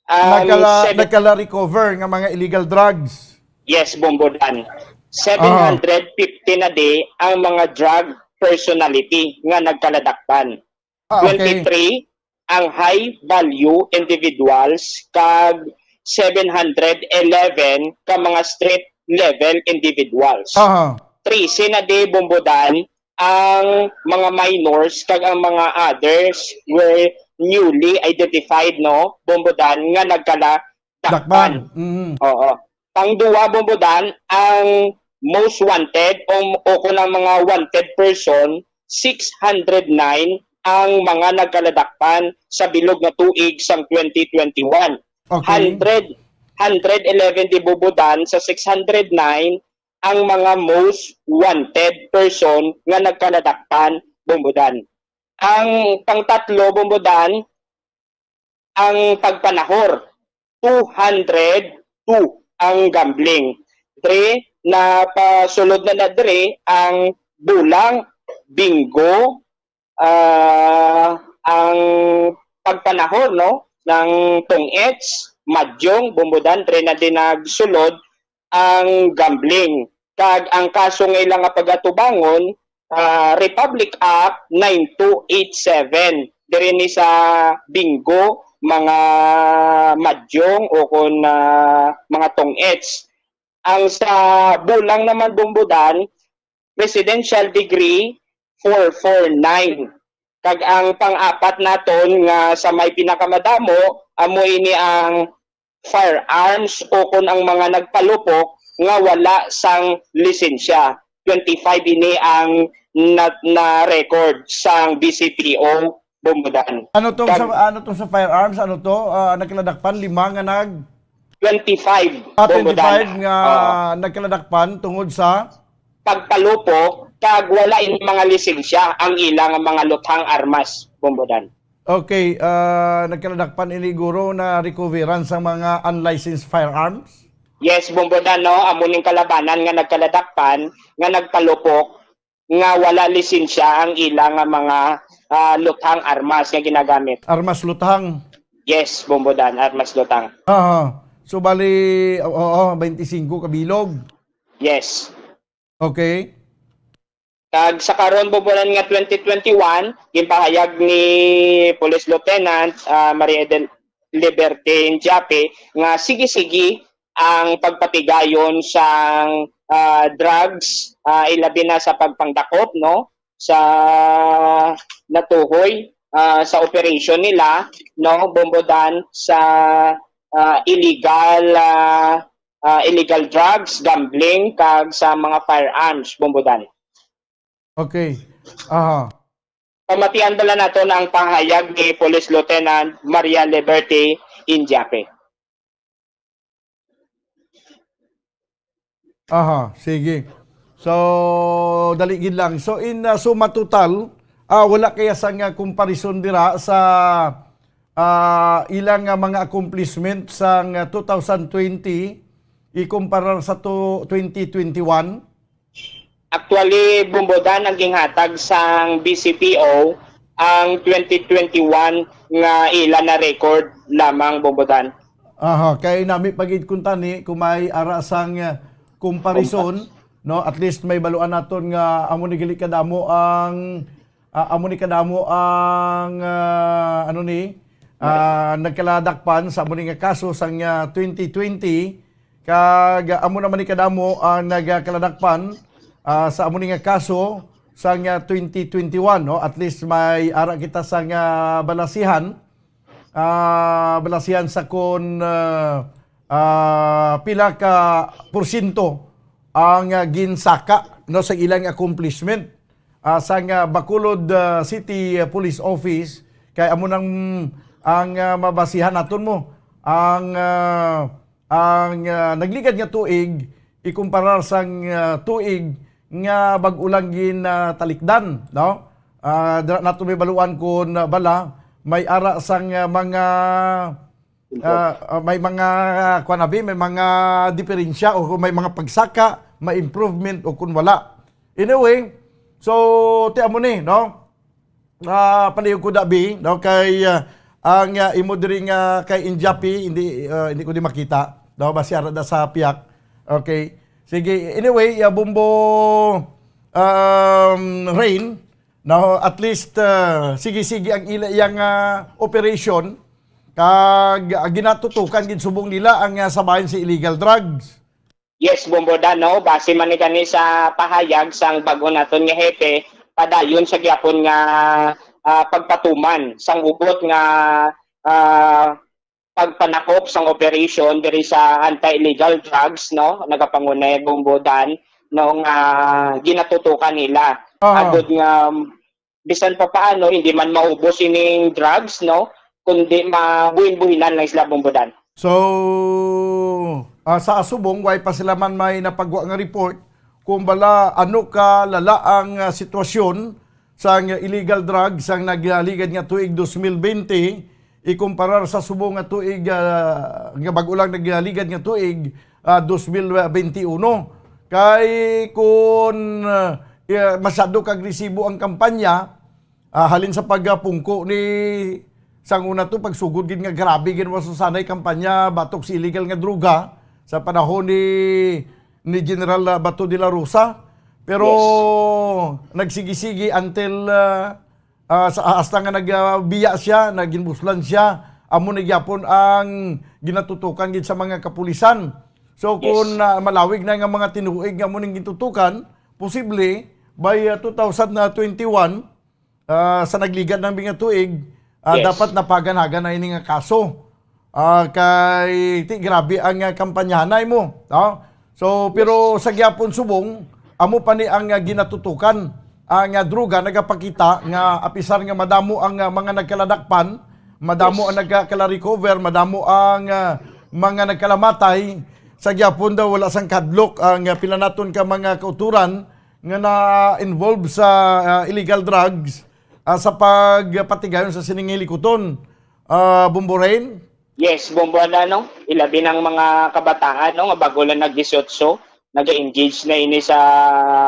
Ang Nagkala-, seven nagkala-recover nga mga illegal drugs. Yes, Bombo Dan. Ah. Seven hundred fifty na di ang mga drug personality nga nagkaladakpan. Ah, okay. Twenty-three ang high value individuals, kag seven hundred eleven ka mga street level individuals. Aha. Trese na di, Bombo Dan, ang mga minors kag ang mga others were newly identified, no, Bombo Dan, nga nagkala-, dakpan. Dakpan. Mm. Oo. Pangduwa, Bombo Dan, ang most wanted o, o kung ang mga wanted person, six hundred nine ang mga nagkaladakpan sa bilog nga tuig sang twenty twenty-one. Okay. Hundred, hundred eleven di, Bombo Dan, sa six hundred nine ang mga most wanted person nga nagkaladakpan, Bombo Dan. Ang pangtatlo, Bombo Dan, ang pagpanahor, two hundred two ang gambling. Dre, napasulod na na dre ang bulang, bingo, ah, ang pagpanahor, no, ng tong-its, madyong, Bombo Dan, dre na din nagsulod ang gambling. Kag ang kaso nga ila nga pagatubangon, ah, Republic Act nine two eight seven. Diri ni sa bingo, mga madyong o kon, ah, mga tong-its. Ang sa bulang naman, Bombo Dan, Presidential Decree four four nine. Kag ang pang-apat naton nga sa may pinakamadamo, amo ini ang firearms o kon ang mga nagpalupok nga wala sang lisensya. Twenty-five ini ang na, na record sang B C P O, Bombodan. Ano tong sa, Kag ano tong sa firearms? Ano to? Ah, nagkaladakpan lima nga nag twenty-five, ah, Bombodan. Twenty-five nga Oo. nagkaladakpan tungod sa pagpalupok kag wala ini mga lisensya ang ila nga mga luthang armas, Bombodan. Okay, ah, nagkaladakpan ini guro na recoveran sa mga unlicensed firearms? Yes, Bombodan, no? Amo ning kalabanan nga nagkaladakpan nga nagpalupok nga wala lisensya ang ila nga mga, ah, luthang armas nga ginagamit. Armas luthang? Yes, Bombodan, armas luthang. Aha. So, bali, oo, oo, twenty-five ka bilog. Yes. Okay. Kag sa karon, Bombodan, nga twenty twenty-one, ginpahayag ni Police Lieutenant, ah, Maria del Liberte Indiape nga sige-sige ang pagpatigayon sang, ah, drugs, ah, ilabi na sa pagpangdakop, no, sa natuhoy, ah, sa operation nila, no, Bombodan, sa, ah, illegal, ah, ah, illegal drugs, gambling, kag sa mga firearms, Bombodan. Okay. Aha. Pamatian bala naton ang pahayag ni Police Lieutenant Maria Liberty Indiape. Aha, sige. So, dali gid lang. So, in, ah, suma total, ah, wala kaya sang, ah, comparison dira sa, ah, ilang, ah, mga accomplishment sang, ah, two thousand twenty ikumparar sa to, twenty twenty-one? Actually, Bombodan, ang ginhatag sang B C P O ang twenty twenty-one nga ila na record lamang, Bombodan. Aha, kay nami pa gid kuntani kung may ara sang, ah, comparison, no? At least may baluan naton nga amo ni gali kadamo ang, ah, amo ni kadamo ang, ah, ano ni, ah, nagkaladakpan sa amo ni nga kaso sang, ah, twenty twenty, kag, ah, amo naman ni kadamo ang nagkaladakpan, ah, sa amo ni nga kaso sang, ah, twenty twenty-one, no? At least may ara kita sang, ah, balasihan, ah, balasihan sa kon, ah, ah, pila ka porsyento ang, ah, ginsaka, no, sa ilang accomplishment, ah, sang, ah, Bacolod, ah, City, ah, Police Office, kay amo nang ang, ah, mabasihan naton mo ang, ah, ang, ah, nagligad nga tuig ikumparar sang, ah, tuig nga bag-o lang ginatalikdan, no? Ah, dira nato may baluan kun, ah, bala may ara sang, ah, mga, ah, ah, may mga, ah, kuwan abi, may mga diferensya o kung may mga pagsaka, may improvement o kung wala. Anyway, so, ti amo ni, no? Ah, palihog ko, Dabi, no? Kay, ah, ang, ah, imo diri nga kay Injapi, hindi, ah, hindi ko di makita, no? Basi ara da sa piyak. Okay. Sige, anyway, ah, Bombo, um, Rain, no? At least, ah, sige-sige ang ila, iyang, ah, operation, kag, ah, ginatutukan gid subong nila ang, ah, sabayan sa illegal drugs. Yes, Bombo Dan, no? Base man ni kani sa pahayag sang bag-o naton nga hepe, padayon sa gyapon nga, ah, pagpatuman sang hugot nga, ah, pagpanakop sang operation diri sa anti-illegal drugs, no? Nagapangunay, Bombo Dan, no, nga ginatutukan nila. Aha. Agud nga bisan pa paano, hindi man maubos ining drugs, no? Kundi mabuhin-buhinan lang sila, Bombo Dan. So, ah, sa asubong, way pa sila man may napagwa nga report kung bala ano ka lala ang, ah, sitwasyon sang illegal drugs sang nagligad nga tuig dos mil bente, ikumparar sa subong nga tuig, ah, nga bag-o lang nagligad nga tuig, ah, dos mil bente uno. Kay kun, ah, eh, masyado ka agresibo ang kampanya, ah, halin sa pagpungko ni, sang una to, pagsugod gid nga grabe gid was sanay kampanya batok sa illegal nga droga sa panahon ni, ni General, ah, Bato de la Rosa. Pero Yes. nagsigi-sigi until, ah, ah, sa, hasta nga nagbiya siya, naginbuslan siya, amo ni gyapon ang ginatutukan gid sa mga kapulisan. So, Yes. kung, ah, malawig na nga mga tinuig nga amo ning gintutukan, posible by, ah, two thousand twenty-one, ah, sa nagligad ng mga tuig, ah, Yes. dapat napaganagan na ini nga kaso. Ah, kay, ti, grabe ang, ah, kampanyahanay mo, no? So, pero sa gihapon subong, amo pa ni ang, ah, ginatutukan. Ang, ah, droga nagapakita nga apisar nga madamo ang, ah, mga nagkaladakpan, madamo ang nagkakala-recover, madamo ang, ah, mga nagkalamatay. Sa gihapon daw, wala sang kadlok ang, ah, pila naton ka mga kauturan nga na-involve sa, ah, illegal drugs, ah, sa pagpatigayon sa sining hilikuton. Ah, Bombo Rain? Yes, Bombo, ano, no? Ilabi ng mga kabataan, no, nga bago lang nag-dieciocho, nag-engage na ini sa,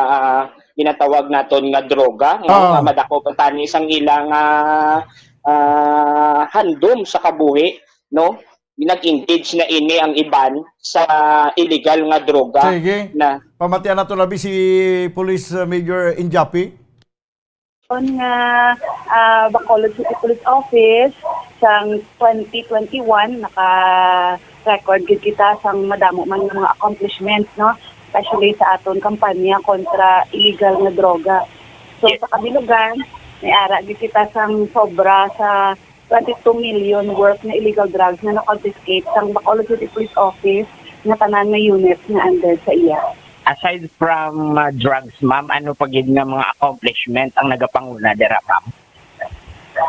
ah, ginatawag naton nga droga, no? Ah. Nga madako pa tani sang ilang, ah, ah, handom sa kabuhi, no? Nag-engage na ini ang iban sa illegal nga droga. Sige. Na pamatian nato labi si Police, uh, Major Injapi. On nga, ah, Bacolod City Police Office sang twenty twenty-one, naka-record gid kita sang madamo man nga mga accomplishments, no? Especially sa aton kampanya kontra illegal nga droga. So, yes, sa kabilugan, may ara gid kita sang sobra sa twenty-two million worth nga illegal drugs nga na-confiscate sang Bacolod City Police Office nga tanan nga units nga under sa iya. Aside from, uh, drugs, ma'am, ano pa gid nga mga accomplishment ang nagapanguna dira, ma'am?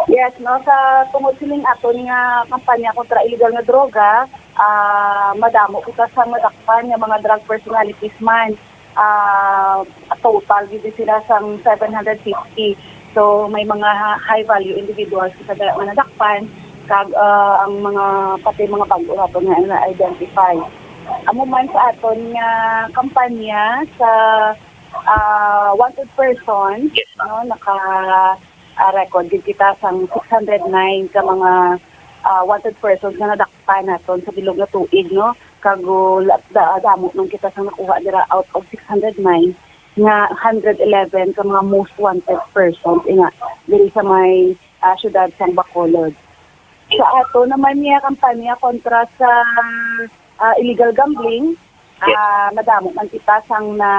Yes, no, sa tungod sining aton nga kampanya kontra illegal nga droga, ah, madamo kita sa madakpan nga mga drug personalities man. Ah, total gid sila sang seven hundred fifty. So, may mga ha-, high value individuals kita dira nga nadakpan, kag, ah, ang mga, pati mga bag-o naton nga na-identify. Amo man sa aton nga kampanya sa, ah, wanted person, yes, ma'am, no, naka, ah, record gid kita sang six hundred nine ka mga, ah, wanted persons nga nadakpan naton sa bilog nga tuig, no? Kag, uh, la-, da-, damo man kita sang nakuha dira, out of six hundred nine, nga hundred eleven ka mga most wanted persons, ina, diri sa may, ah, siyudad sang Bacolod. Sa ato naman niya kampanya kontra sa, ah, illegal gambling, yes, ah, madamo man kita sang na,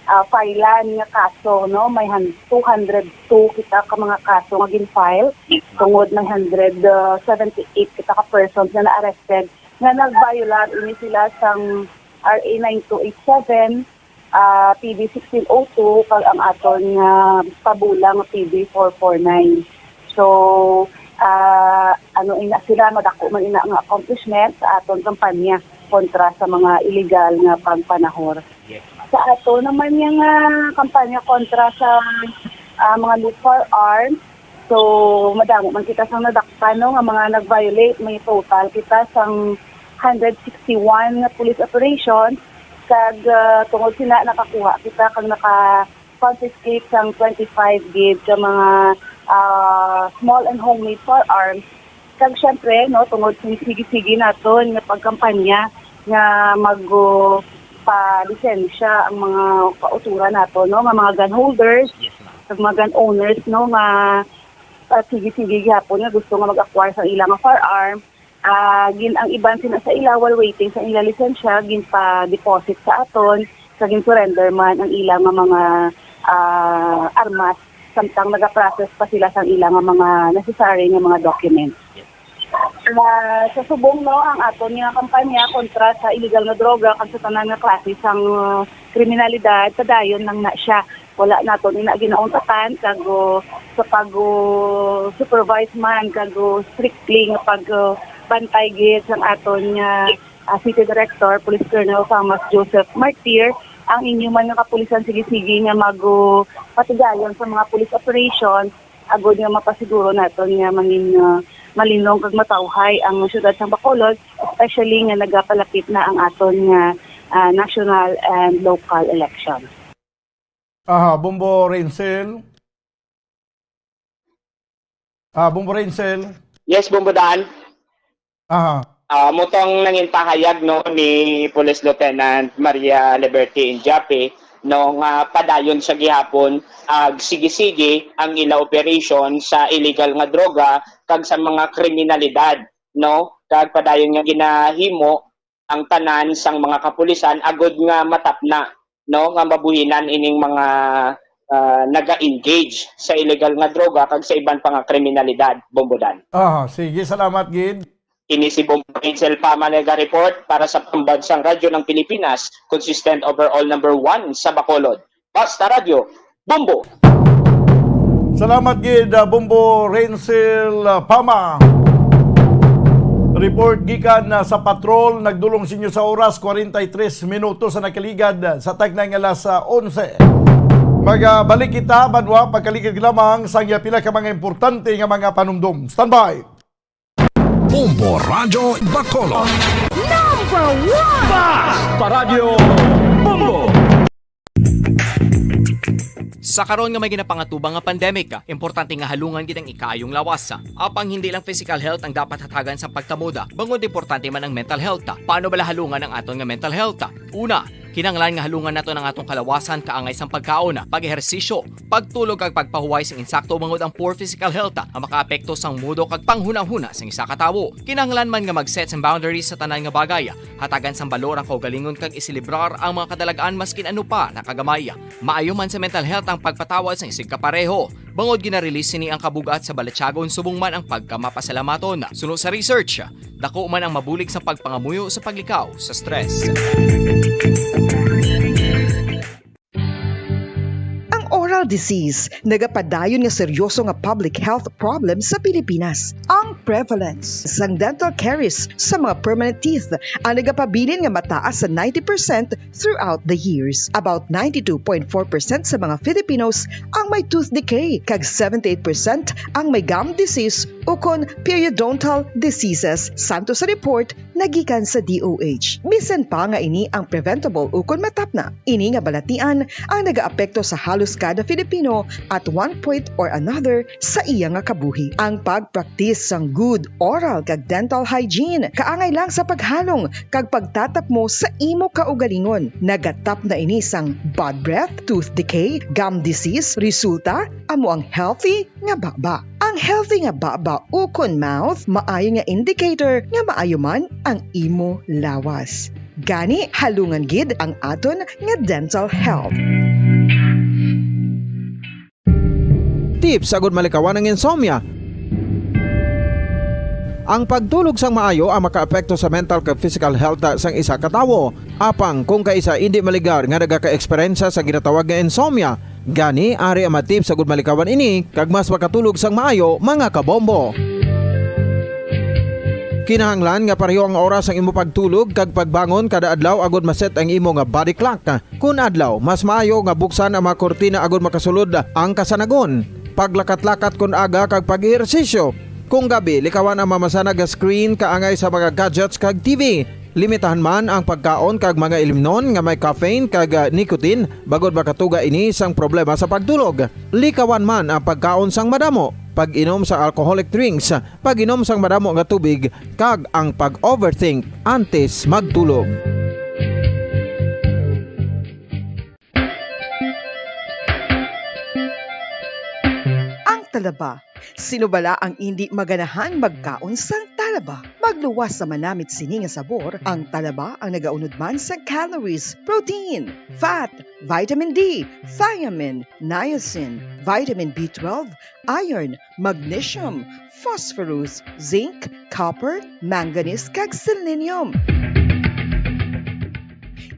ah, filean nga kaso, no? May han-, two hundred two kita ka mga kaso nga gin-file. Yes, ma'am. Tungod may hundred seventy-eight kita ka persons nga na-arrested nga nag-violar ini sila sang R A nine two eight seven, ah, P B sixteen oh two, kag ang aton nga pabula nga P B four four nine. So, ah, ano, ina sila, madako man ina nga accomplishment sa aton kampanya kontra sa mga illegal nga pagpanahor. Yes, ma'am. Sa ato naman nga, ah, kampanya kontra sa, ah, mga loose firearms, so, madamo man kita sang nadakpan, no, nga mga nag-violate. May total kita sang hundred sixty-one nga police operations, kag, ah, tungod sina nakakuha kita kag naka-confiscate sang twenty-five gid ka mga, ah, small and homemade firearms. Kag syempre, no, tungod sa sige-sige naton nga pagkampanya nga mag, uh, pa-lisensya ang mga kauturan nato, no, nga mga gun holders, yes, ma'am, kag mga gun owners, no, nga, ah, sige-sige gihapon nga gusto nga mag-acquire sa ila nga firearm. Ah, gin-, ang iban sina sa ila, while waiting sa ila lisensya, ginpa-deposit sa aton, sa gin-surrender man ang ila nga mga, ah, armas, samtang nagaprocess pa sila sang ila nga mga necessary nga mga documents. Ah, sa subong, no, ang aton nga kampanya kontra sa illegal nga droga kag sa tanan nga klase sang, ah, kriminalidad, padayon lang na siya. Wala naton ina ginauntakan kag, oh, sa pag, oh, supervise man kag, oh, strictly nga pag, oh, bantay gid sang aton nga, ah, City Director, Police Colonel Thomas Joseph Martir, ang inyo man nga kapulisan sige-sige nga mag, oh, patigayon sa mga police operations, agod nga mapasiguro naton nga mangin, ah, malinong kag matawhay ang siyudad sang Bacolod, especially nga nagapalapit na ang aton nga, ah, national and local election. Aha, Bombo Rensel. Ah, Bombo Rensel. Yes, Bombo Dan. Aha. Ah, amo tong nangin pahayag, no, ni Police Lieutenant Maria Liberty Injape, no, nga padayon sa gihapon ag sige-sige ang ila operation sa illegal nga droga kag sa mga kriminalidad, no, kag padayon nga ginahimo ang tanan sang mga kapulisan agod nga matapna, no, nga mabuhinan ining mga, ah, naga-engage sa illegal nga droga kag sa iban pa nga kriminalidad, Bombo Dan. Ah, sige, salamat gid. Ini si Bombo Rensel Pama nag-report para sa Pambansang Radyo ng Pilipinas, consistent overall number one sa Bacolod. Basta Radyo, Bombo! Salamat gid, ah, Bombo Rensel, ah, Pama. Report gikan, ah, sa patrol, nagdulong sa inyo sa oras, kwarenta y tres minutos sa nakaligad, ah, sa tagnay nga alas, ah, onse. Magabalik kita, banwa, pagkaligad lamang sa iya pila ka mga importante nga mga panumdom. Standby! Bombo Radyo Bacolod. Number one! Basta Radyo Bombo! Sa karon nga may ginapangatubang nga pandemic, importante nga halungan gid ang ikaayong lawas. Apang hindi lang physical health ang dapat hatagan sa pagkamuda, bangod importante man ang mental health. Paano bala halungan ang aton nga mental health? Una, kinahanglan nga halungan naton ang atong kalawasan kaangay sang pagkaon, pag-ehersisyo, pagtulog kag pagpahuway sing insakto, bangod ang poor physical health ang makaapekto sang mudo kag panghunahuna sang isa ka tawo. Kinahanglan man nga mag-set sang boundaries sa tanan nga bagay, hatagan sang balor ang kaugalingon kag iselebrar ang mga kadalag-an maskin ano pa na kagamay. Maayo man sa mental health ang pagpatawad sang isigkapareho. Bangod gina-release sini ang kabug-at sa balatyagon subong man ang pagkamapasalamaton. Suno sa research, dako man ang mabulig sa pagpangamuyo sa paglikaw sa stress. Ang oral disease nagapadayon nga seryoso nga public health problem sa Pilipinas. Ang prevalence sang dental caries sa mga permanent teeth ang nagapabilin nga mataas sa ninety percent throughout the years. About ninety-two point four percent sa mga Filipinos ang may tooth decay, kag seventy-eight percent ang may gum disease ukon periodontal diseases, santo sa report nagikan sa D O H. Bisan pa nga ini ang preventable ukon matapna, ini nga balatian ang nagaapekto sa halos kada Filipino at one point or another sa iya nga kabuhi. Ang pagpraktis sang good oral kag dental hygiene kaangay lang sa paghalong kag pagtatapmo sa imo kaugalingon. Nagatapna ini sang bad breath, tooth decay, gum disease, resulta amo ang healthy nga baba. Ang healthy nga baba ukon mouth maayo nga indicator nga maayo man ang imo lawas. Gani, halungan gid ang aton nga dental health. Tips agud malikawan ang insomnia. Ang pagtulog sang maayo ang makaapekto sa mental kag physical health sang isa ka tawo. Apang kung kaisa indi maligar nga nagaka-eksperyensya sa ginatawag nga insomnia, gani ari ang mga tips agud malikawan ini kag mas makatulog sang maayo, mga kabombo. Kinahanglan nga pareho ang oras sang imo pagtulog kag pagbangon kada adlaw agud ma-set ang imo nga body clock. Kon adlaw, mas maayo nga buksan ang mga kurtina agud makasulod ang kasanagon. Paglakat-lakat kon aga kag pag-ehersisyo. Kung gabi, likawan ang mamasanag nga screen kaangay sa mga gadgets kag T V. Limitahan man ang pagkaon kag mga ilimnon nga may caffeine kag, ah, nicotine, bangod makatuga ini sang problema sa pagtulog. Likawan man ang pagkaon sang madamo, pag-inom sa alcoholic drinks, pag-inom sang madamo nga tubig, kag ang pag-overthink antes magtulog. Ang talaba. Sino bala ang indi maganahan magkaon sang talaba? Magluwas sa manamit sini nga sabor, ang talaba ang nagaunod man sa calories, protein, fat, vitamin D, thiamine, niacin, vitamin B twelve, iron, magnesium, phosphorus, zinc, copper, manganese, kag selenium.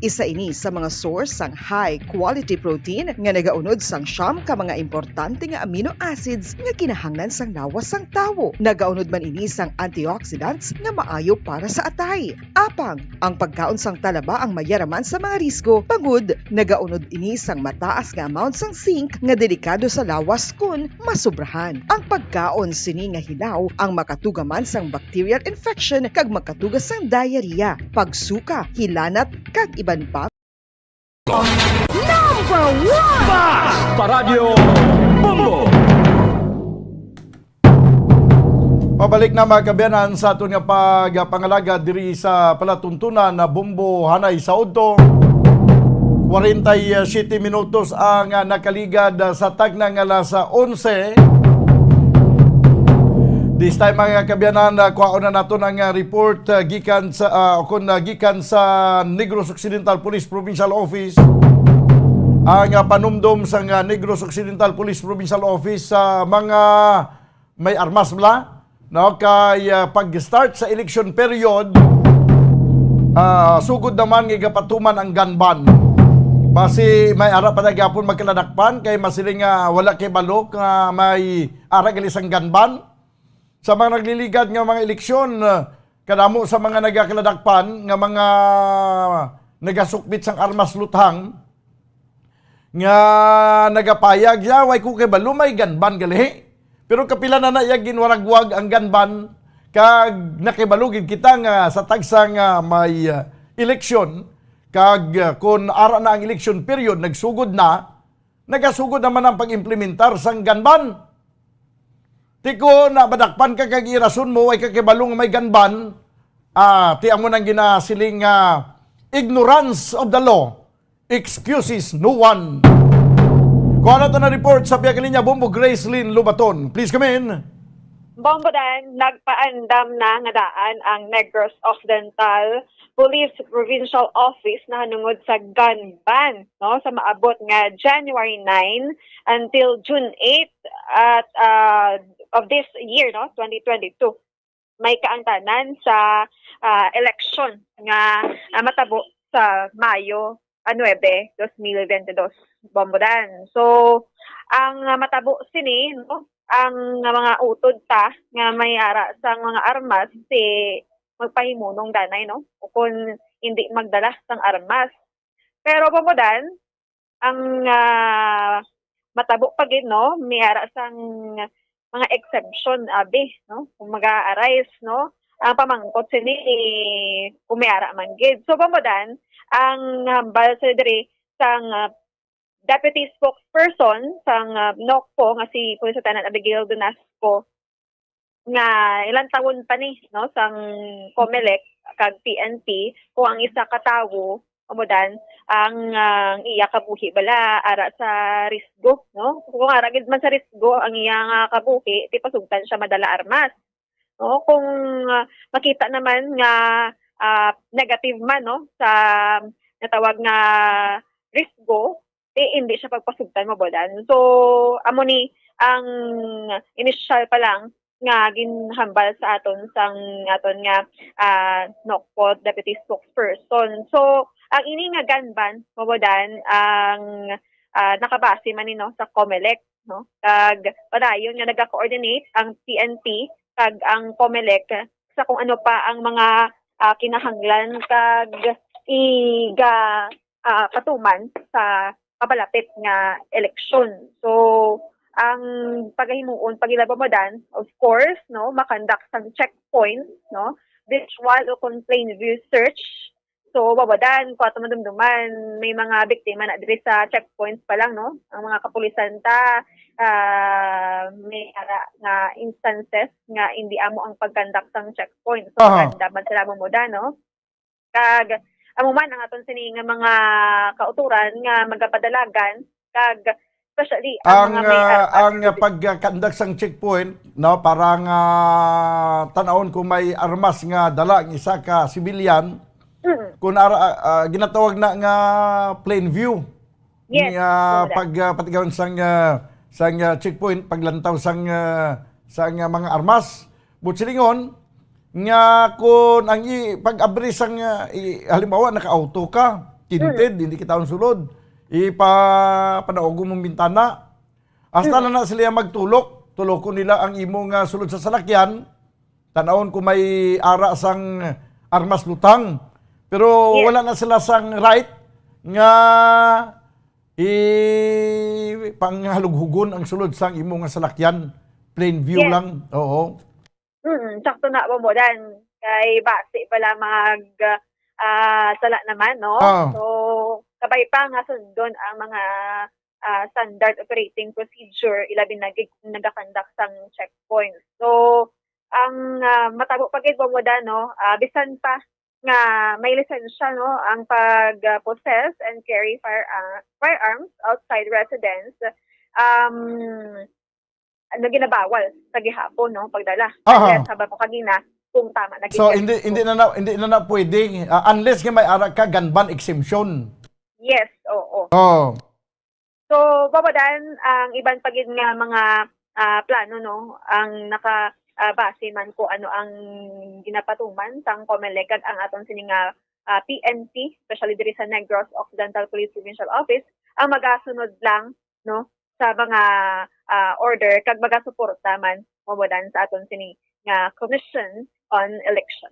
Isa ini sa mga source sang high quality protein nga nagaunod sang siyam ka mga importante nga amino acids nga kinahanglan sang lawas sang tawo. Nagaunod man ini sang antioxidants nga maayo para sa atay. Apang ang pagkaon sang talaba ang mayaraman sa mga risgo, bangod nagaunod ini sang mataas nga amount sang zinc nga delikado sa lawas kon masobrahan. Ang pagkaon sini nga hilaw ang makatuga man sang bacterial infection kag makatuga sang diarrhea, pagsuka, hilanat, kag iban pa. Number one! Basta Radyo Bombo! Pabalik na, mga kaabyanan, sa aton nga pagpangalagad diri sa palatuntunan na Bombo Hanay sa Udto. Kwarenta y siyete minutos ang, ah, nakaligad, ah, sa tagna nga alas onse. This time, mga kaabyanan, ah, kuhaon na naton ang, ah, report, ah, gikan sa, ah, kun, ah, gikan sa Negros Occidental Police Provincial Office. Ang, ah, panumdom sa, ah, Negros Occidental Police Provincial Office sa mga may armas bala, No, kay, ah, pag-start sa election period, ah, sugod naman nga gapatuman ang gun ban. Basi may ara pa na gyapon magkaladakpan kay masiling nga wala kay balok nga may ara gali sang gun ban. Sa mga nagliligad nga mga eleksyon, ah, kadamo sa mga nagakaladakpan nga mga nagasukbit sang armas luthang, nga nagapayag siya, "Way ko kay balo, may gun ban gali." Pero kapila na na iya ginwaragwag ang gun ban, kag nakibalo gid kita nga sa tagsa nga may, ah, eleksyon, kag, ah, kun ara na ang election period, nagsugod na, nagasugod naman ang pag-implementar sang gun ban. Ti ko na madakpan ka kag irason mo, way ka kibalo nga may gun ban, ah, ti amo nang ginasiling nga ignorance of the law excuses no one. Kuha na to na report sa Piyagalinya, Bombo Gracelyn Lubaton. Please come in. Bombo Dan, nagpaandam na nga daan ang Negros Occidental Police Provincial Office nahanungod sa gun ban, no, sa maabot nga January nine until June eight at, ah, of this year, no, twenty twenty-two. May kaangtanan sa, ah, eleksyon nga, ah, matabo sa Mayo, ah, nuebe, dos mil bente dos, Bombo Dan. So, ang, ah, matabo sini, no, ang mga utod ta nga may ara sang mga armas, ti magpahimunong danay, no, o kung hindi magdala sang armas. Pero, Bombo Dan, ang, ah, matabo pa gid, no, may ara sang mga exemption, abi, no, kung mag-a-arise, no, ang pamangkot sini, kung may ara man gid. So, Bombo Dan, ang hambal sa diri sang, ah, deputy spokesperson sang, ah, NOCPO nga si Police Lieutenant Abigail Donasco, nga ilang taon pa ni, no, sang COMELEC kag P N P, kung ang isa ka tawo, Bombo Dan, ang, ah, ang iya kabuhi bala ara sa risgo, no? Kung ara gid man sa risgo ang iya nga kabuhi, ti pasugtan siya madala armas, no? Kung, ah, makita naman nga, ah, negative man, no, sa natawag nga risgo, ti hindi siya pagpasugtan, Bombo Dan. So, amo ni ang initial pa lang nga ginhambal sa aton sang aton nga, ah, NOCPO deputy spokesperson. So, ang ini nga gun ban, Bombo Dan, ang, ah, nakabase man ni, no, sa COMELEC, no? Kag padayon nga naga-coordinate ang P N P kag ang COMELEC sa kung ano pa ang mga, ah, kinahanglan kag iga, ah, patuman sa papalapit nga eleksyon. So, ang pagahimuon pa gid, Bombo Dan, of course, no, makandak sang checkpoint, no, visual o kung plain view search. So, Bombo Dan, kung ato madumduman, may mga biktima na diri sa checkpoints pa lang, no? Ang mga kapulisan ta, ah, may ara nga instances nga hindi amo ang pagkandak sang checkpoint. So, Aha. Maganda man sila, Bombo Dan, no? Kag amo man ang aton sini nga mga kauturan nga magapadalagan, kag especially ang Ang, mga may ah, ar-, ang, ah, pagkandak sang checkpoint, no, para nga tan-awon kung may armas nga dala ang isa ka civilian, Mm. kung ara, ah, ginatawag na nga plain view. Yes, Nga correct. pag, ah, patigayon sang, ah, sang, ah, checkpoint, paglantaw sang, ah, sang, ah, mga armas. But silingon nga kung ang i-, pag-abri sang, ah, i-, halimbawa, naka-auto ka, tinted, hindi kita ang sulod, ipa-, padaog mo ang bintana. Hasta na na sila magtulok, tulokon nila ang imo nga sulod sa salakyan, tan-awon kung may ara sang armas lutang. Pero Yes. Wala na sila sang right nga i panghalughugon ang sulod sang imo nga salakyan. Plain view Yes. lang. Oo. Mm, sakto na, Bombo Dan. Kay basi pala mag, ah, sala naman, no? Ah. So, kabay pa nga sundon ang mga, ah, standard operating procedure, ilabi na gid kung nagakandak sang checkpoint. So, ang, ah, matabo pa gid, Bombo Dan, no? Ah, bisan pa nga may lisensya, no, ang pag-possess and carry fire, ah, firearms outside residence, um, ano, ginabawal sa gihapon, no, pagdala. Aha. Unless, sabi ko kagina, kung tama na So gid. hindi hindi na, na hindi na, na pwede, ah, unless nga may ara ka gun ban exemption. Yes, oo. Oh. So, Bombo Dan, ang iban pa gid nga mga, ah, plano, no, ang naka, ah, base man kung ano ang ginapatuman sang Comelec kag ang aton sini nga, ah, P N P, especially diri sa Negros Occidental Police Provincial Office, ang magasunod lang, no, sa mga, ah, order kag magasuporta man, Ma'am Rodan, sa aton sini nga Commission on Election.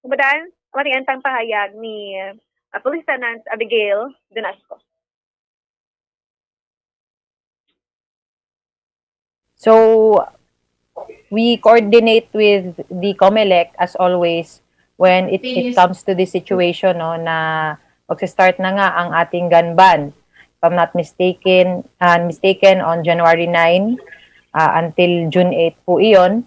Ma'am Rodan, mao ni ang pahayag ni, ah, Police Lieutenant Abigail Donasco. So, we coordinate with the Comelec as always when it, it comes to this situation, no, na magsa-start na nga ang ating gun ban. If I'm not mistaken, uh, mistaken, on January nine, uh, until June eight po iyon.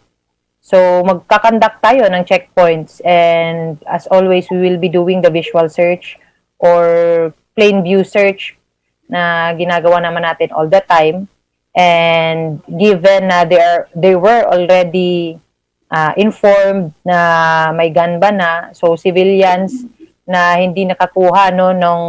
So, magka-conduct tayo ng checkpoints, and as always, we will be doing the visual search or plain view search na ginagawa naman natin all the time. And given na they are, they were already, ah, informed na may gun ban na, so civilians na hindi nakakuha, no, nung,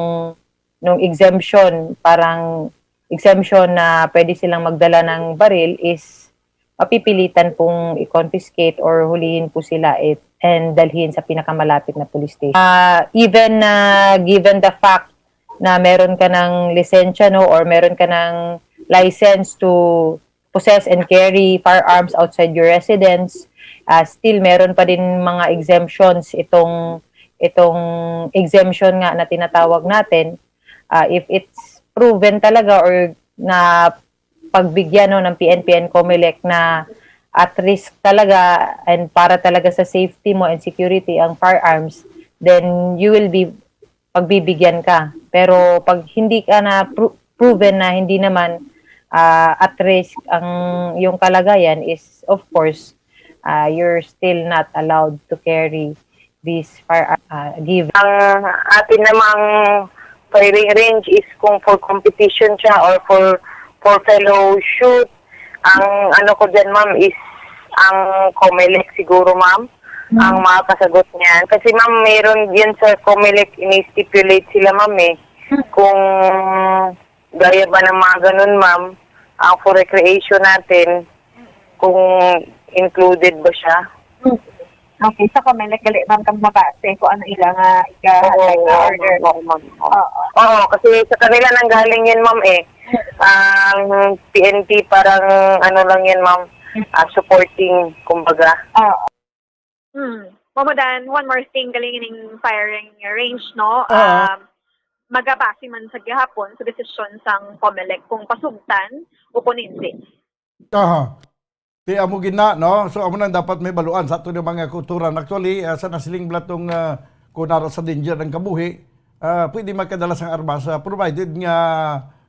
nung exemption, parang exemption na pwede silang magdala ng baril, is mapipilitan pong i-confiscate or hulihin po sila it, and dalhin sa pinakamalapit na police station. Ah, even na, given the fact na meron ka ng lisensya, no, or meron ka ng license to possess and carry firearms outside your residence, ah, still meron pa din mga exemptions itong, itong exemption nga na tinatawag natin. Ah, if it's proven talaga or na pagbigyan, no, ng P N P and Comelec na at risk talaga and para talaga sa safety mo and security ang firearms, then you will be, pagbibigyan ka. Pero pag hindi ka na pro-, proven na hindi naman, ah, at risk ang iyong kalagayan, is of course, ah, you're still not allowed to carry this firearm, ah, given. Ang atin namang firing range is kung for competition siya or for, for fellow shoot. Ang ano ko dyan, ma'am, is ang Comelec siguro, ma'am, ang makakasagot niyan. Kasi, ma'am, meron yan sa Comelec, ini-stipulate sila, ma'am, eh. Kung gaya ba ng mga ganun, ma'am, ang for recreation natin, kung included ba siya. Okay, sa Comelec gali, ma'am, kang mabase kung ano ila nga iga-, Oo, like, oo, order. Ma'am, oo, ma'am. Oo. Oo, kasi sa kanila nang galing yan, ma'am, eh. Ang P N P parang ano lang yan, ma'am, ah, supporting, kumbaga. Oo. Hmm. Ma'am Rodan, one more thing, galing ining firing range, no? Oo. Um, magabase man sa gihapon sa desisyon sang Comelec kung pasugtan o kung hindi. Aha. Ti amo gid na, no? So, amo nang dapat may baluan sa ato nga mga kauturan. Actually, ah, sa nasiling bala tong, ah, kung nara sa danger ang kabuhi, ah, pwede magkadala sang armas, ah, provided nga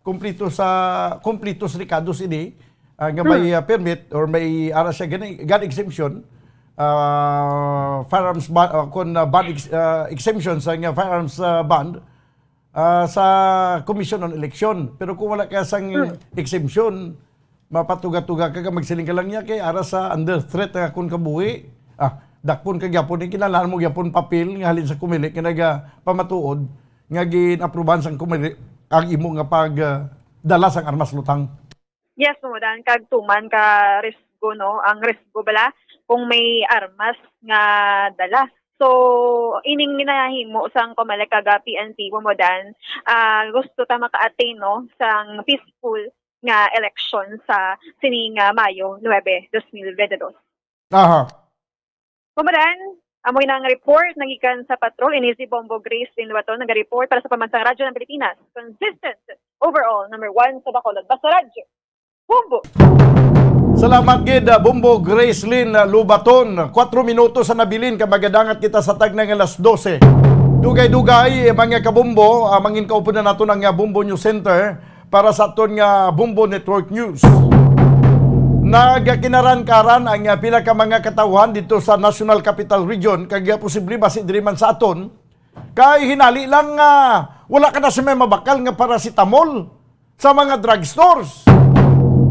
kumplito sa, kumplito sa rekados ini, ah, nga may, ah, permit or may ara siya gani, gun exemption, ah, firearms ban, ah, kung, ah, ban ex-, ah, exemption sa nga firearms, ah, ban, ah, sa Commission on Election. Pero kung wala ka sang exemption, mapatuga-tuga ka, ka magsiling ka lang niya kay ara sa under threat ang akon kabuhi. Ah, dakpon ka gyapon, eh, kinahanglan mo gyapon papel nga halin sa Comelec nga nagapamatuod nga gin-aprubahan sang Comelec ang imo nga pag, ah, dala sang armas lutang. Yes, Ma'am Rodan, kag tuman ka risgo, no? Ang risgo bala kung may armas nga dala. So, ining ginahimo sang Comelec kag P N P, Ma'am Rodan, ah, gusto ta maka-attain, no, sang peaceful nga election sa sining, ah, Mayo nuebe, dos mil bente dos. Aha. Ma'am Rodan, amo na ang report nagikan sa patrol. Ini si Bombo Grace Linluaton naga-report para sa Pambansang Radyo ng Pilipinas. Consistent, overall, number one sa Bacolod. Basta Radyo, Bombo! Salamat gid, ah, Bombo Gracelyn, ah, Lubaton. Kwatro minutos ang nabilin kag magadangat kita sa tagna nga alas dose. Dugay-dugay, eh, mga kabombo, ah, mangin kaupod na naton ang, ah, Bombo News Center para sa aton nga Bombo Network News. Nagakinaran-karan ang, ah, pila ka mga katawhan didto sa National Capital Region, kag, ah, posible basi diri man sa aton. Kay hinali lang nga wala ka na sa may mabakal nga paracetamol sa mga drugstores.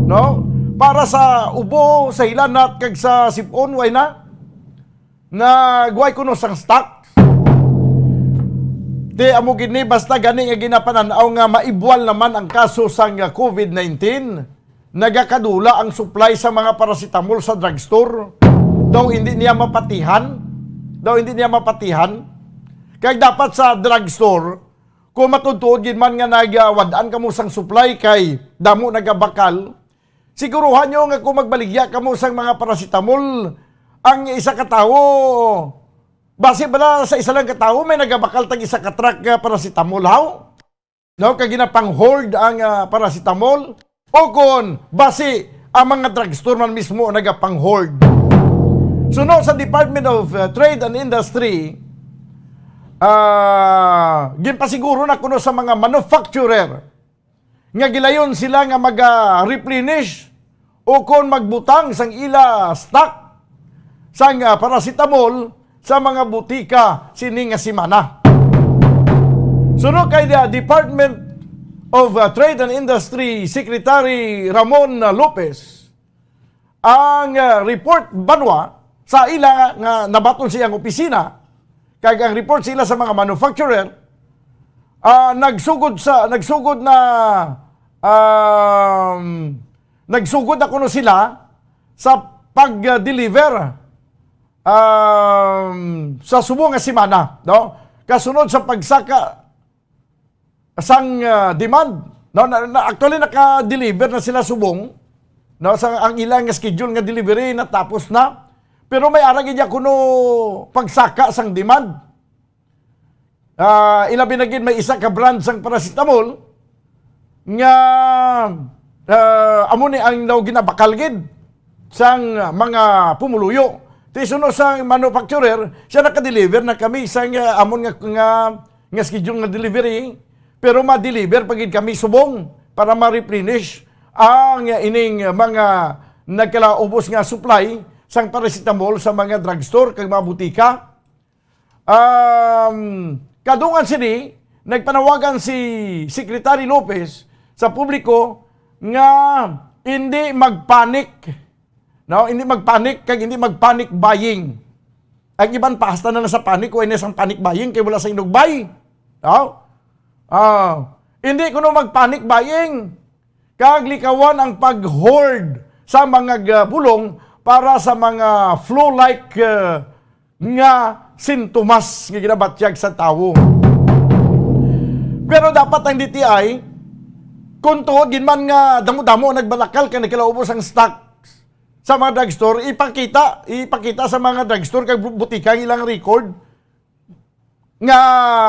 No? Para sa ubo, sa hilanat, kag sa sipon, way na. Nagway kuno sang stock. Ti amo gid ni, basta gani nga ginapanan-aw nga maibwal naman ang kaso sang COVID nineteen, nagakadula ang supply sa mga paracetamol sa drugstore. Daw hindi niya mapatihan. Daw hindi niya mapatihan. Kay dapat sa drugstore, kung matuod-tuod gid man nga nagawad-an kamo sang supply kay damo nagabakal, siguruhan nyo nga kung magbaligya kamo sang mga paracetamol, ang isa ka tawo, basi bala sa isa lang ka tawo, may nagabakal tag isa ka truck nga paracetamol, haw? No, kay ginapang-hoard ang, ah, paracetamol. O kon basi ang mga drugstore man mismo nagapang-hoard. Suno sa Department of, ah, Trade and Industry, ah, ginpasiguro na kuno sa mga manufacturer nga gilayon sila nga maga-replenish o kon magbutang sang ila stock sang, ah, paracetamol sa mga butika sini nga semana. Suno kay the Department of, ah, Trade and Industry Secretary Ramon, ah, Lopez, ang, ah, report banwa sa ila nga nabaton sa iyang opisina, kag ang report sa ila sa mga manufacturer, ah, nagsugod sa, nagsugod na, um, nagsugod na kuno sila sa pag-deliver, um, sa subong nga semana, no? Kasunod sa pagsaka sang, ah, demand, no? Na, na, actually, naka-deliver na sila subong, no? Sa, ang ilang schedule nga delivery natapos na. Pero may ara gid kuno pagsaka sang demand. Ah, ilabi na gid may isa ka brand sang paracetamol nga, ah, amo ni ang daw ginabakal gid sang mga pumuluyo. Ti suno sang manufacturer, siya naka-deliver na kami sa nga amon nga, nga, nga schedule nga delivery, pero ma-deliver pa gid kami subong para ma-replenish ang ining mga nagkalaubos nga supply sang paracetamol sa mga drugstore kag mga butika. Um, kadungan sini, nagpanawagan si Secretary Lopez sa publiko nga hindi magpanic, no? Hindi magpanic kag hindi magpanic buying. Ang iban pa hasta na lang sa panic, way na sang panic buying kay wala sa inugbay. No? Ah, hindi kuno magpanic buying. Kag likawan ang pag-hoard sa mga ga-, bulong para sa mga flu-like, uh, nga sintomas nga ginabatyag sa tawo. Pero dapat ang D T I, kung tuod gid man nga damo-damo nagbalakal kay nagkalaubos ang stock sa mga drugstore, ipakita, ipakita sa mga drugstore kag bu-, butika ang ilang record nga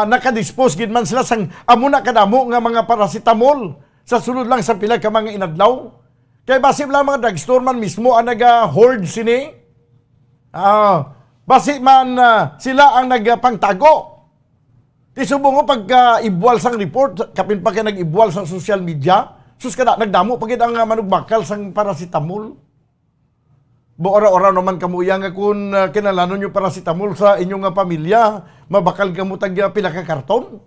nakadispose gid man sila sang amo na kadamo nga mga paracetamol sa sulod lang sa pila ka mga inadlaw. Kay basi lang mga drugstore man mismo ang naga-hoard sini. Ah, basi man, ah, sila ang nagapangtago. Ti subong ko pagka-ibwal sang report, kapin pa kay nag-ibwal sang social media, sus, kada nagdamo pa gid ang, ah, manugbakal sang paracetamol. Bo, ora-ora naman kamo iya nga kung, ah, kinahanglanon nyo paracetamol sa inyo nga pamilya, mabakal kamo tag, ah, pila ka karton?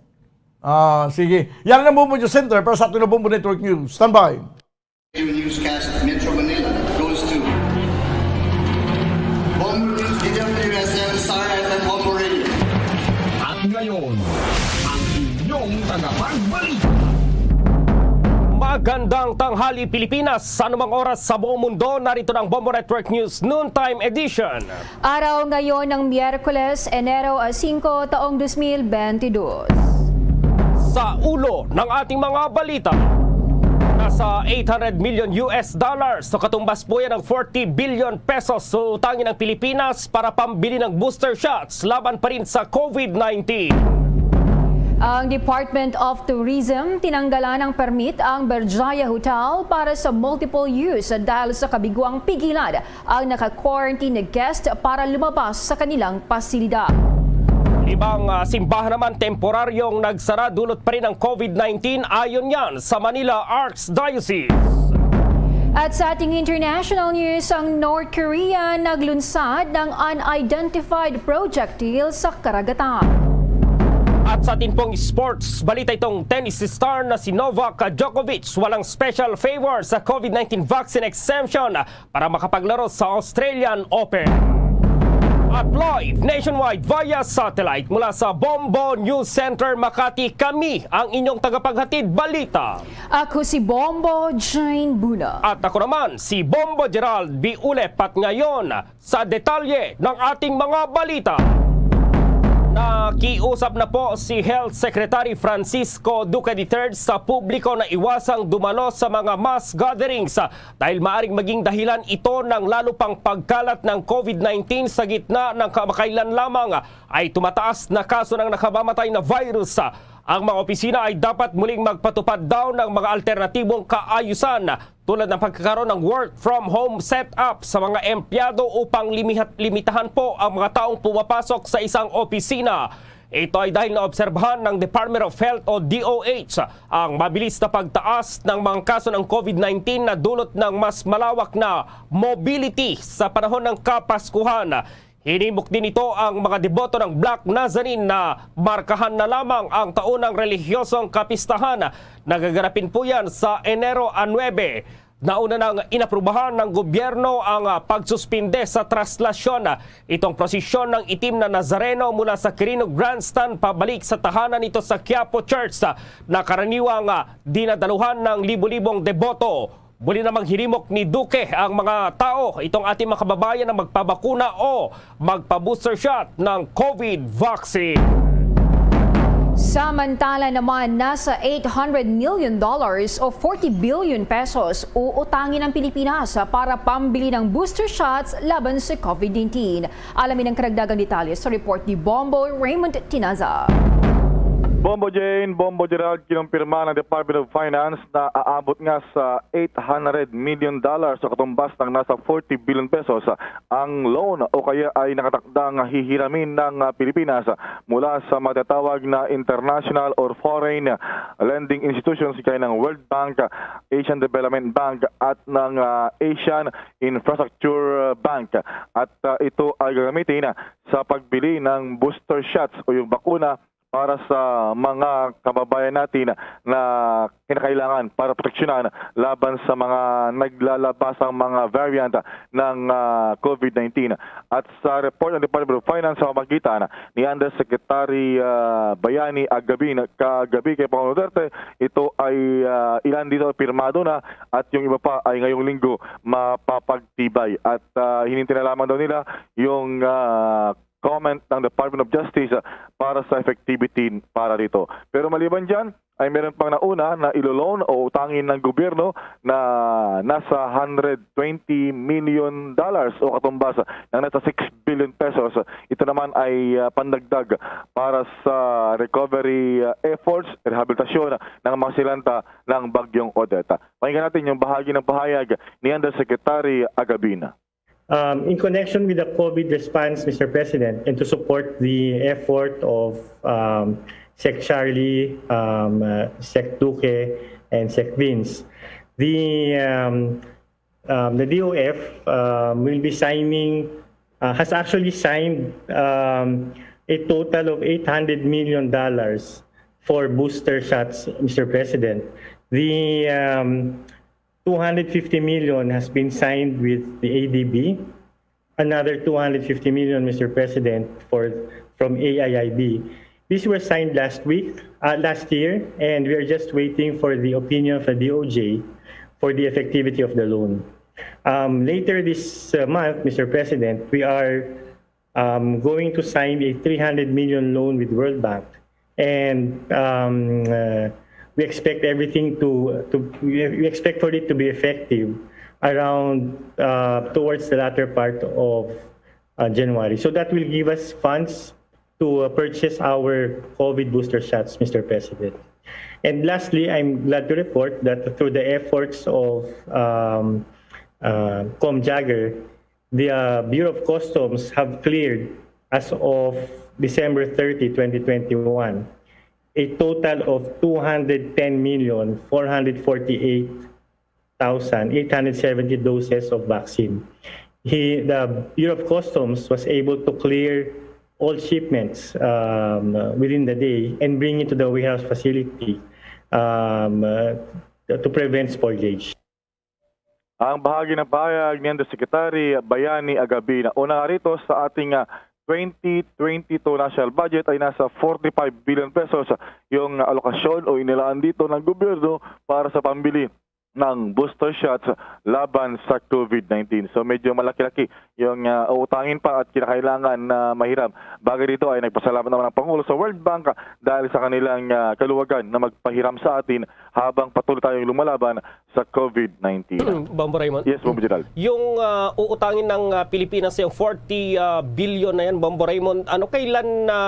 Ah, sige. Yan ang Bombo News Center para sa aton na Bombo Network News. Standby. Newscast Metro Manila goes to Bombo News, D W S M, Star F M, Bombo Radio. At ngayon, ang inyong tagapagbalita. Magandang tanghali, Pilipinas. Sa anumang oras sa buong mundo, narito na ang Bombo Network News Noontime Edition. Araw ngayon ng Miyerkules, Enero singko, taong dos mil benti dos. Sa ulo ng ating mga balita, nasa eight hundred million U S dollars o katumbas po yan ng forty billion pesos utangin ng Pilipinas para pambili ng booster shots laban pa rin sa COVID nineteen. Ang Department of Tourism tinanggalan ng permit ang Berjaya Hotel para sa multiple use dahil sa kabiguang pigilan ang naka-quarantine na guest para lumabas sa kanilang pasilidad. Ibang, ah, simbahan naman temporaryong nagsara dulot pa rin ang COVID nineteen, ayon yan sa Manila Archdiocese. At sa ating international news, ang North Korea naglunsad ng unidentified projectile sa karagatan. At sa ating pong sports balita, itong tennis star na si Novak Djokovic walang special favor sa COVID nineteen vaccine exemption para makapaglaro sa Australian Open. At live nationwide via satellite mula sa Bombo News Center Makati, kami ang inyong tagapaghatid balita. Ako si Bombo Jane Buna. At ako naman si Bombo Gerald B. Ulep, at ngayon sa detalye ng ating mga balita. Nakiusap na po si Health Secretary Francisco Duque the third sa publiko na iwasang dumalo sa mga mass gatherings dahil maaring maging dahilan ito ng lalo pang pagkalat ng COVID nineteen sa gitna ng kamakailan lamang ay tumataas na kaso ng nakamamatay na virus. Ang mga opisina ay dapat muling magpatupad daw ng mga alternatibong kaayusan tulad ng pagkakaroon ng work from home setup sa mga empleyado upang limihat, limitahan po ang mga taong pumapasok sa isang opisina. Ito ay dahil naobserbahan ng Department of Health o D O H ang mabilis na pagtaas ng mga kaso ng COVID nineteen na dulot ng mas malawak na mobility sa panahon ng Kapaskuhan. Hinimok din ito ang mga deboto ng Black Nazarene na markahan na lamang ang taunang relihiyosong kapistahan na gaganapin po yan sa Enero a nuebe. Nauna nang inaprubahan ng gobyerno ang ah, pagsuspinde sa traslasyon itong prosesyon ng itim na Nazareno mula sa Quirino Grandstand pabalik sa tahanan nito sa Quiapo Church na karaniwang ah, dinadaluhan ng libo-libong deboto. Muli namang hinimok ni Duque ang mga tao, itong ating mga kababayan, na magpabakuna o magpa-booster shot ng COVID vaccine. Samantala naman, nasa eight hundred million dollars o forty billion pesos uutangin ang Pilipinas para pambili ng booster shots laban sa COVID nineteen. Alamin ang karagdagang detalye sa report ni Bombo Raymond Tinaza. Bombo Jane, Bombo Gerald, kinumpirma ng Department of Finance na aabot nga sa eight hundred million dollars o katumbas ng nasa forty billion pesos ang loan o kaya ay nakatakda nga hihiramin ng ah, Pilipinas mula sa matatawag na international or foreign lending institutions kaya ng World Bank, Asian Development Bank at ng ah, Asian Infrastructure Bank. At ah, ito ay gagamitin sa pagbili ng booster shots o yung bakuna para sa mga kababayan natin na kinakailangan para proteksyonan laban sa mga naglalabasang mga variant ng ah, COVID nineteen. At sa report ng Department of Finance sa pamagitan ni Undersecretary ah, Bayani Agabin kagabi kay Pangulong Duterte, ito ay ah, ilan dito ay pirmado na at yung iba pa ay ngayong linggo mapapagtibay. At ah, hinintay na lamang daw nila yung ah, comment ng Department of Justice ah, para sa effectivity para dito. Pero maliban dyan, ay meron pang nauna na ilo-loan o utangin ng gobyerno na nasa hundred twenty million dollars o katumbas ng nasa six billion pesos. Ito naman ay ah, pandagdag para sa recovery ah, efforts, rehabilitasyon ng mga silanta ng Bagyong Odette. Pakinggan natin yung bahagi ng pahayag ni Undersecretary Agabin. Um, in connection with the COVID response, Mister President, and to support the effort of um, Sec Charlie, um, uh, Sec Duque, and Sec Vince, the um, um, the D O F um, will be signing uh, has actually signed um, a total of eight hundred million dollars for booster shots, Mister President. The um, two hundred fifty million has been signed with the A D B. Another two hundred fifty million, Mister President, for from A I I B. These were signed last week, uh, last year, and we are just waiting for the opinion of the D O J for the effectivity of the loan. Um, later this uh, month, Mister President, we are um, going to sign a three hundred million loan with World Bank, and um, uh, we expect everything to, to we we expect for it to be effective around uh, towards the latter part of uh, January. So that will give us funds to uh, purchase our COVID booster shots, Mister President. And lastly, I'm glad to report that through the efforts of um, uh, Com Jagger, the uh, Bureau of Customs have cleared, as of December thirty, twenty twenty-one, a total of two hundred ten million four hundred forty-eight thousand eight hundred seventy doses of vaccine. He, the Bureau of Customs was able to clear all shipments um, within the day and bring it to the warehouse facility um, uh, to prevent spoilage. Ang bahagi ng pahayag ni Undersecretary Bayani Agabina. Una nga rito, sa ating, ah, twenty twenty-two national budget ay nasa forty-five billion pesos yung, ah, alokasyon o inilaan dito ng gobyerno para sa pambili ng booster shots laban sa COVID nineteen. So, medyo malaki-laki yung, ah, uutangin pa at kinakailangan na mahiram. Bagay dito ay nagpasalamat naman ang Pangulo sa World Bank dahil sa kanilang, ah, kaluwagan na magpahiram sa atin habang patuloy tayong lumalaban sa COVID nineteen. Bombo Raymond? Yes, Bombo Gerald. Yung, ah, uutangin ng, ah, Pilipinas, yung forty, ah, billion na yan, Bombo Raymond, ano, kailan na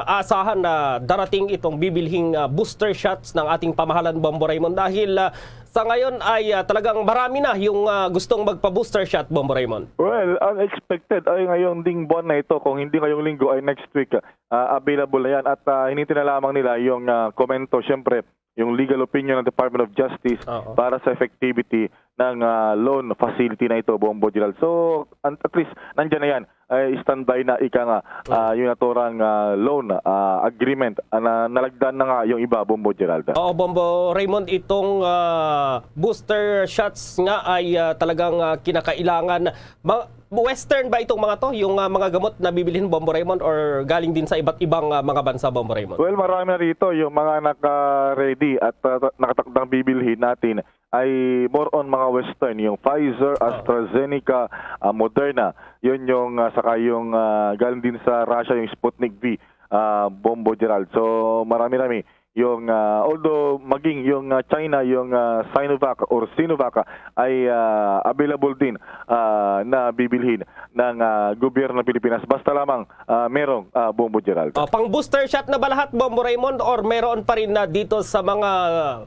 asahan na darating itong bibilhing, ah, booster shots ng ating pamahalan, Bombo Raymond? Dahil, ah, sa ngayon ay, ah, talagang marami na yung, ah, gustong magpa-booster shot, Bombo Raymond. Well, unexpected ay ngayong ding buwan na ito. Kung hindi ngayong linggo ay next week, ah, available na yan. At, ah, hinintay na lamang nila yung, ah, komento, syempre, yung legal opinion ng Department of Justice Oo. para sa effectivity ng, ah, loan facility na ito, Bombo Gerald. So, an-, at least, nandiyan na yan. Ay, standby na, ika nga, ah, yung naturang, ah, loan, ah, agreement, ah, na nalagdan na nga yung iba, Bombo Gerald. Oo, Bombo Raymond, itong, ah, booster shots nga ay, ah, talagang, ah, kinakailangan. Ma-, Western ba itong mga to? Yung, ah, mga gamot na bibilhin, Bombo Raymond, or galing din sa iba't ibang, ah, mga bansa, Bombo Raymond? Well, marami na rito yung mga naka-ready at, ah, nakatakdang bibilhin natin ay more on mga Western, yung Pfizer, Ah. AstraZeneca, ah, Moderna. Yun yung, ah, saka yung, ah, galing din sa Russia, yung Sputnik V, ah, Bombo Gerald. So, marami-rami yung, ah, although maging yung, ah, China, yung, ah, Sinovac or Sinovac, ah, ay, ah, available din, ah, na bibilhin ng, ah, gobyerno ng Pilipinas. Basta lamang, ah, merong, ah, Bombo Gerald. Oh, pang booster shot na ba lahat, Bombo Raymond, or meron pa rin na dito sa mga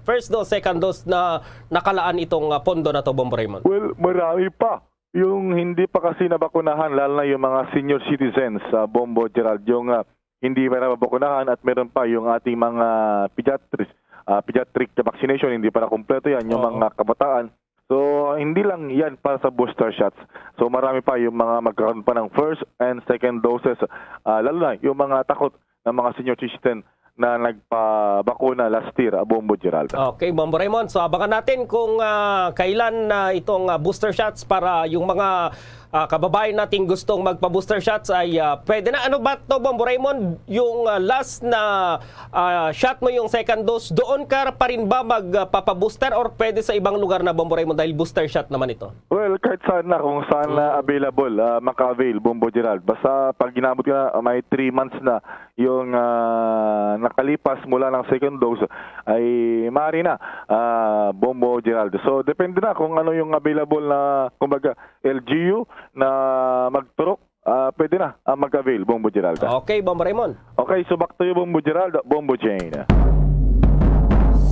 first dose, second dose na nakalaan itong, ah, pondo na to, Bombo Raymond? Well, marami pa yung hindi pa kasi nabakunahan, lalo na yung mga senior citizens, ah, Bombo Gerald, yung, ah, hindi pa nabakunahan, at meron pa yung ating mga pediatrics, ah, pediatric vaccination, hindi pa na kompleto yan, yung Oo. mga kabataan. So, hindi lang yan para sa booster shots. So, marami pa yung mga magkakaroon pa ng first and second doses, ah, lalo na yung mga takot ng mga senior citizen na nagpabakuna last year, ah, Bombo Gerald. Okay, Bombo Raymond. So, abangan natin kung, ah, kailan na itong, ah, booster shots para yung mga, ah, kababayan nating gustong magpa-booster shots ay, ah, pwede na. Ano ba to, Bombo Raymond? Yung, ah, last na, ah, shot mo, yung second dose, doon ka pa rin ba magpapabooster or pwede sa ibang lugar na, Bombo Raymond, dahil booster shot naman ito? Well, kahit saan na, kung saan na Mm. available, ah, maka-avail, Bombo Gerald. Basta pag inabot ka na, may three months na yung, ah, nakalipas mula ng second dose, ay maaari na, ah, Bombo Gerald. So, depende na kung ano yung available na, kumbaga, L G U na magturok, ah, pwede na, ah, mag-avail, Bombo Gerald. Okay, Bombo Raymond. Okay, so back to you, Bombo Gerald, Bombo Jane.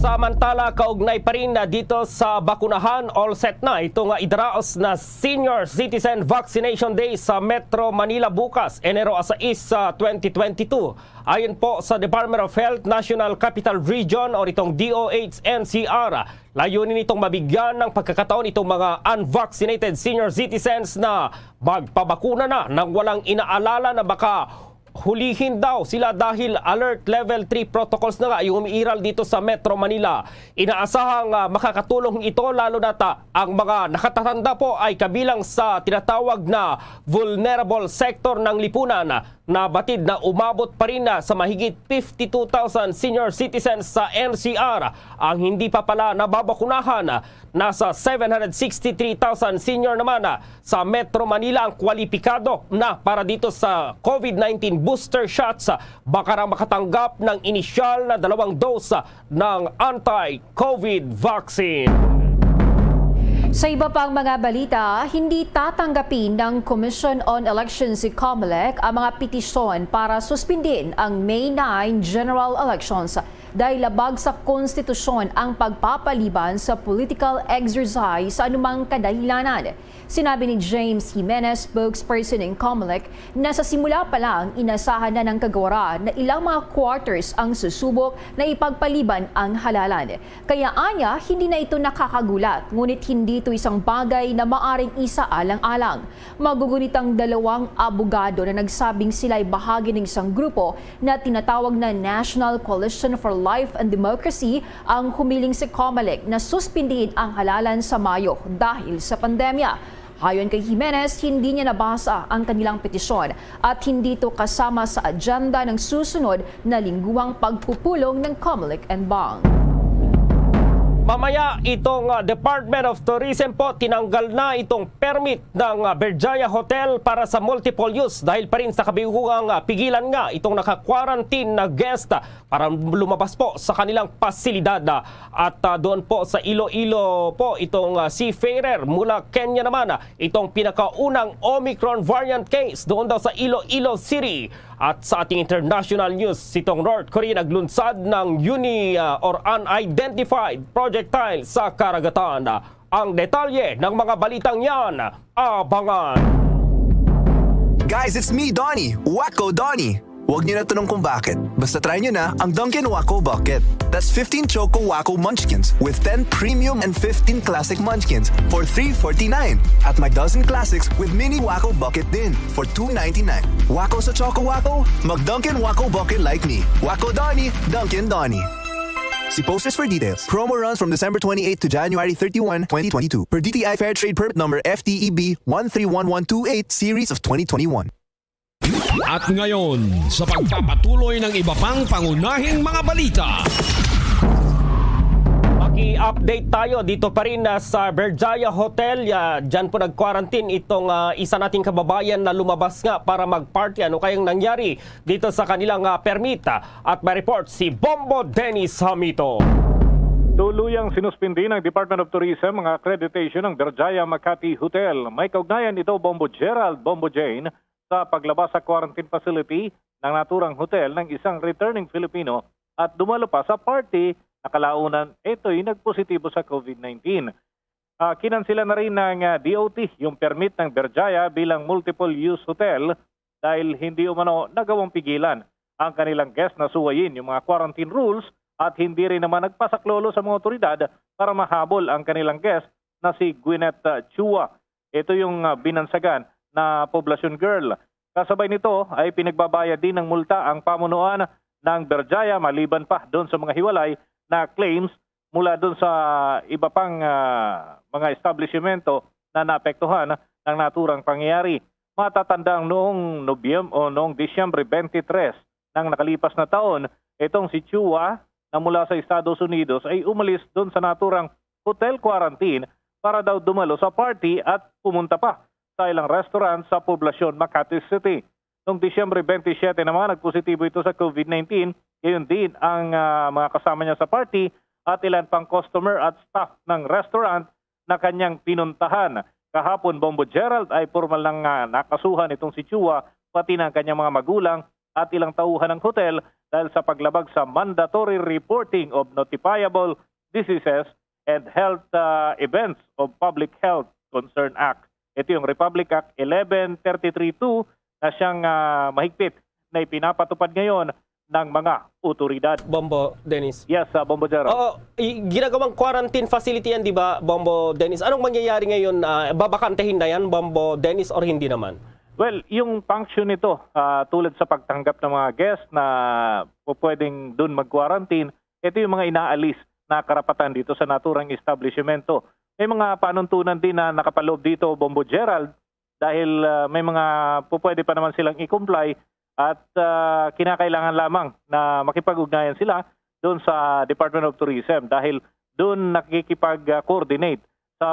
Samantala, kaugnay pa rin na dito sa bakunahan, all set na ito nga idaraos na Senior Citizen Vaccination Day sa Metro Manila bukas, Enero sais, sa twenty twenty-two. Ayon po sa Department of Health National Capital Region o itong D O H N C R, layunin itong mabigyan ng pagkakataon itong mga unvaccinated senior citizens na magpabakuna na nang walang inaalala na baka hulihin daw sila dahil alert level three protocols na nga yung umiiral dito sa Metro Manila. Inaasahang, ah, makakatulong ito lalo na ta ang mga nakatatanda po ay kabilang sa tinatawag na vulnerable sector ng lipunan. Nabatid na umabot pa rin na sa mahigit fifty-two thousand senior citizens sa N C R ang hindi pa pala nababakunahan. Nasa seven hundred sixty-three thousand senior naman, ah, sa Metro Manila ang kwalipikado na para dito sa COVID nineteen booster shots, ah, baka raw makatanggap ng inisyal na dalawang dose, ah, ng anti-COVID vaccine. Sa iba pang mga balita, hindi tatanggapin ng Commission on Elections, si COMELEC, ang mga petisyon para suspindin ang May nine general elections dahil labag sa konstitusyon ang pagpapaliban sa political exercise sa anumang kadahilanan. Sinabi ni James Jimenez, spokesperson ng COMELEC, na sa simula pa lang, inasahan na ng kagawaran na ilang mga quarters ang susubok na ipagpaliban ang halalan. Kaya anya, hindi na ito nakakagulat, ngunit hindi ito isang bagay na maaring isaalang-alang. Magugunit ang dalawang abogado na nagsabing sila ay bahagi ng isang grupo na tinatawag na National Coalition for Life and Democracy ang humiling sa Comelec na suspindihin ang halalan sa Mayo dahil sa pandemya. Ayon kay Jimenez, hindi niya nabasa ang kanilang petisyon at hindi ito kasama sa agenda ng susunod na lingguang pagpupulong ng Comelec and Bang. Mamaya, itong uh, Department of Tourism po tinanggal na itong permit ng uh, Berjaya Hotel para sa multiple use dahil pa rin sa kabiuang uh, pigilan nga itong naka-quarantine na guest para lumabas po sa kanilang pasilidad. At uh, doon po sa Iloilo po itong uh, seafarer mula Kenya naman uh, itong pinakaunang Omicron variant case doon daw sa Iloilo City. At sa ating international news, itong North Korea naglunsad ng uni uh, or unidentified projectile sa karagatan. Ang detalye ng mga balitang yan, abangan. Guys, it's me, Donnie. Wacko Donnie. Huwag niyo na tanong kung bakit. Basta try niyo na ang Dunkin' Wacko Bucket. That's fifteen Choco Wacko Munchkins with ten Premium and fifteen Classic Munchkins for three forty-nine. At may dozen Classics with Mini Wacko Bucket din for two ninety-nine. Wacko sa Choco Wacko? Mag Dunkin' Wacko Bucket like me. Wacko Donnie, Dunkin' Donnie. See posters for details. Promo runs from December twenty-eighth to January thirty-one, twenty twenty-two. Per D T I Fair Trade Permit Number F T E B one three one one two eight Series of twenty twenty-one. At ngayon, sa pagpapatuloy ng iba pang pangunahing mga balita. Paki-update tayo dito pa rin uh, sa Berjaya Hotel. Uh, diyan po nag-quarantine itong uh, isa nating kababayan na lumabas nga para mag-party. Ano kayang nangyari dito sa kanilang uh, permit? At may report si Bombo Dennis Hamito. Tuluyang sinuspindi ng Department of Tourism ang accreditation ng Berjaya Makati Hotel. May kaugnayan ito, Bombo Gerald, Bombo Jane, sa paglabas sa quarantine facility ng naturang hotel ng isang returning Filipino at dumalo pa sa party na kalaunan ito'y nagpositibo sa COVID nineteen. Uh, kinansilan na rin ng uh, D O T yung permit ng Berjaya bilang multiple-use hotel dahil hindi umano nagawang pigilan ang kanilang guest na suwayin yung mga quarantine rules at hindi rin naman nagpasaklolo sa mga otoridad para mahabol ang kanilang guest na si Gwyneth uh, Chua. Ito yung uh, binansagan na poblasyon girl. Kasabay nito ay pinagbabayad din ng multa ang pamunuan ng Berjaya maliban pa doon sa mga hiwalay na claims mula doon sa iba pang uh, mga establishmento na naapektuhan ng naturang pangyayari. Matatanda ang noong Nobyem o noong Disyembre twenty-three ng nakalipas na taon, itong si Chua na mula sa Estados Unidos ay umalis doon sa naturang hotel quarantine para daw dumalo sa party at pumunta pa sa ilang restaurant sa poblasyon Makati City. Noong Disyembre twenty-seven naman, nagpositibo ito sa COVID nineteen. Gayon din ang uh, mga kasama niya sa party at ilan pang customer at staff ng restaurant na kanyang pinuntahan. Kahapon, Bombo Gerald, ay formal nang uh, nakasuhan itong si Chua, pati na ang kanyang mga magulang at ilang tauhan ng hotel dahil sa paglabag sa Mandatory Reporting of Notifiable Diseases and Health uh, Events of Public Health Concern Act. Ito yung Republic Act eleven thirty-three two na siyang uh, mahigpit na ipinapatupad ngayon ng mga otoridad. Bombo, Dennis. Yes, uh, Bombo Gerald. Oo, ginagawang quarantine facility yan, di ba, Bombo Dennis? Anong mangyayari ngayon? Uh, babakantehin na yan, Bombo Dennis, or hindi naman? Well, yung function nito, uh, tulad sa pagtanggap ng mga guest na pwedeng doon mag-quarantine, ito yung mga inaalis na karapatan dito sa naturang establishmento. May mga panuntunan din na nakapaloob dito, Bombo Gerald, dahil uh, may mga pupwede pa naman silang i-comply at uh, kinakailangan lamang na makipag-ugnayan sila doon sa Department of Tourism dahil doon nakikipag-coordinate sa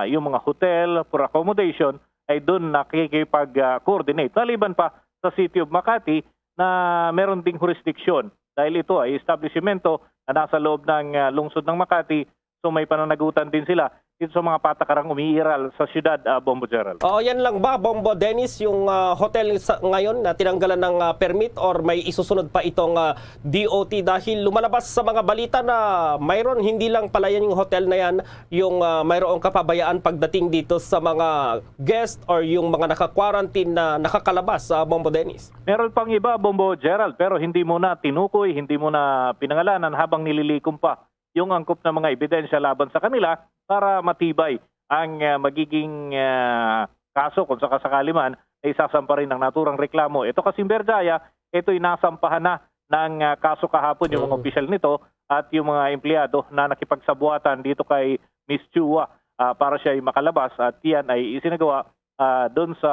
yung mga hotel for accommodation ay doon nakikipag-coordinate. Maliban pa sa City of Makati na meron ding jurisdiction dahil ito ay establishmento na nasa loob ng uh, lungsod ng Makati. So may pananagutan din sila dito sa mga patakarang umiiral sa siyudad, uh, Bombo Gerald. Oo, yan lang ba, Bombo Dennis, yung uh, hotel sa, ngayon na tinanggalan ng uh, permit or may isusunod pa itong uh, D O T dahil lumalabas sa mga balita na mayroon, hindi lang pala yan yung hotel na yan, yung uh, mayroong kapabayaan pagdating dito sa mga guest or yung mga naka-quarantine na nakakalabas, uh, Bombo Dennis? Meron pang iba, Bombo Gerald, pero hindi mo na tinukoy, hindi mo na pinangalanan habang nililikom pa yung angkop na mga ebidensya laban sa kanila para matibay ang uh, magiging uh, kaso kung sakasakali man ay isasampa rin ang naturang reklamo. Ito kasing Berjaya, ito'y nasampahan na ng, ah, kaso kahapon yung mga Oo. opisyal nito at yung mga empleyado na nakipagsabuatan dito kay Miss Chua, ah, para siya ay makalabas, at yan ay isinagawa, ah, doon sa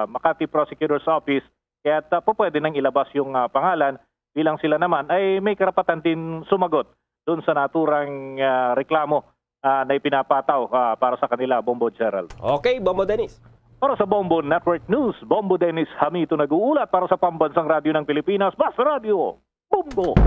Makati Prosecutor's Office. Kaya, ah, po pwede nang ilabas yung, ah, pangalan bilang sila naman ay may karapatan din sumagot doon sa naturang, ah, reklamo, ah, na ipinapataw, ah, para sa kanila, Bombo Gerald. Okay, Bombo Dennis. Para sa Bombo Network News, Bombo Dennis Hamito nag-uulat para sa Pambansang Radyo ng Pilipinas, Basta Radyo, Bombo!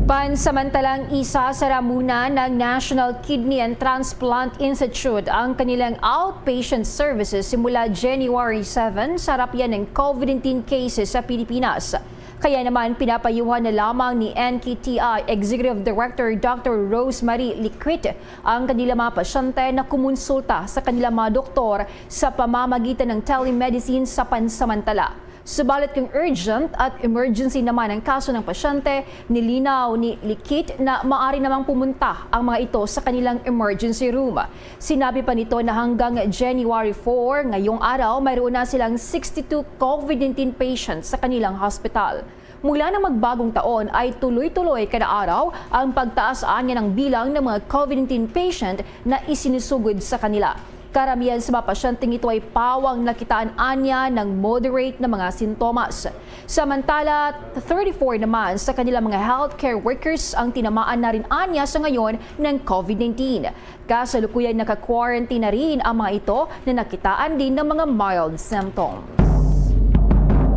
Pansamantalang isasara muna ng National Kidney and Transplant Institute ang kanilang outpatient services simula January seven sa harap yan ng COVID nineteen cases sa Pilipinas. Kaya naman, pinapayuhan na lamang ni N K T I Executive Director Doctor Rosemary Liquit ang kanilang mga pasyente na kumonsulta sa kanilang mga doktor sa pamamagitan ng telemedicine sa pansamantala. Subalit kung urgent at emergency naman ang kaso ng pasyente, nilinaw ni Likit na maaari namang pumunta ang mga ito sa kanilang emergency room. Sinabi pa nito na hanggang January four, ngayong araw, mayroon na silang sixty-two COVID nineteen patients sa kanilang hospital. Mula ng magbagong taon ay tuloy-tuloy kada araw ang pagtaas anya ng bilang ng mga COVID nineteen patient na isinisugod sa kanila. Karamihan sa mga pasyenteng ito ay pawang nakitaan anya ng moderate na mga sintomas. Samantala, thirty-four naman sa kanilang mga healthcare workers ang tinamaan na rin anya sa ngayon ng COVID nineteen. Kasalukuyan, naka-quarantine na rin ang mga ito na nakitaan din ng mga mild symptoms.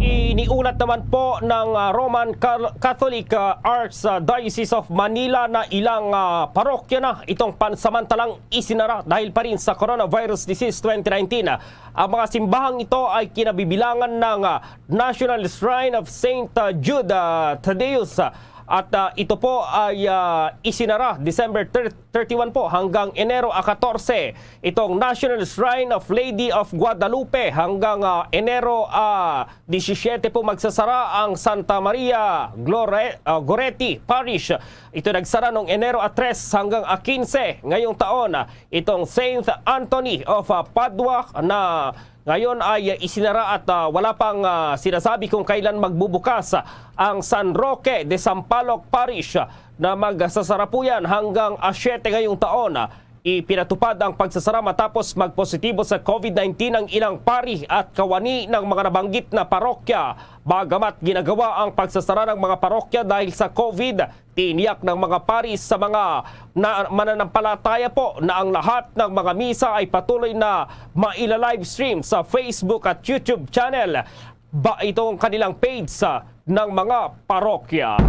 Iniulat naman po ng, ah, Roman Cal-, Catholic, ah, Archdiocese of Manila na ilang, ah, parokya na itong pansamantalang isinara dahil pa rin sa coronavirus disease twenty nineteen. Ang mga simbahang ito ay kinabibilangan ng, ah, National Shrine of Saint, ah, Jude, ah, Thaddeus, ah, at, ah, ito po ay, ah, isinara December thir-, thirty-one po hanggang Enero a katorse. Itong National Shrine of Lady of Guadalupe hanggang, ah, Enero, ah, disisyete po magsasara ang Santa Maria Glore-, ah, Goretti Parish. Ito nagsara noong Enero a tres hanggang a quince ngayong taon. Itong Saint Anthony of, ah, Padua na ngayon ay isinara at, ah, wala pang, ah, sinasabi kung kailan magbubukas ang San Roque de Sampaloc Parish na magsasara po yan hanggang, ah, siyete ngayong taon. Ipinatupad ang pagsasara matapos magpositibo sa COVID nineteen ang ilang pari at kawani ng mga nabanggit na parokya. Bagamat ginagawa ang pagsasara ng mga parokya dahil sa COVID, tiniyak ng mga pari sa mga na, mananampalataya po na ang lahat ng mga misa ay patuloy na maila-livestream sa Facebook at YouTube channel ba itong kanilang page sa ng mga parokya.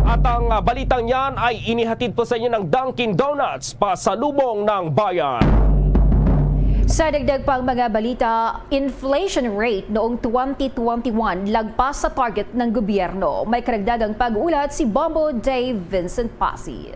At ang, ah, balitang yan ay inihatid po sa inyo ng Dunkin' Donuts, pasalubong ng bayan. Sa dagdag pang mga balita, inflation rate noong twenty twenty-one lagpas sa target ng gobyerno. May karagdagang pag-ulat si Bombo Dave Vincent Pasi.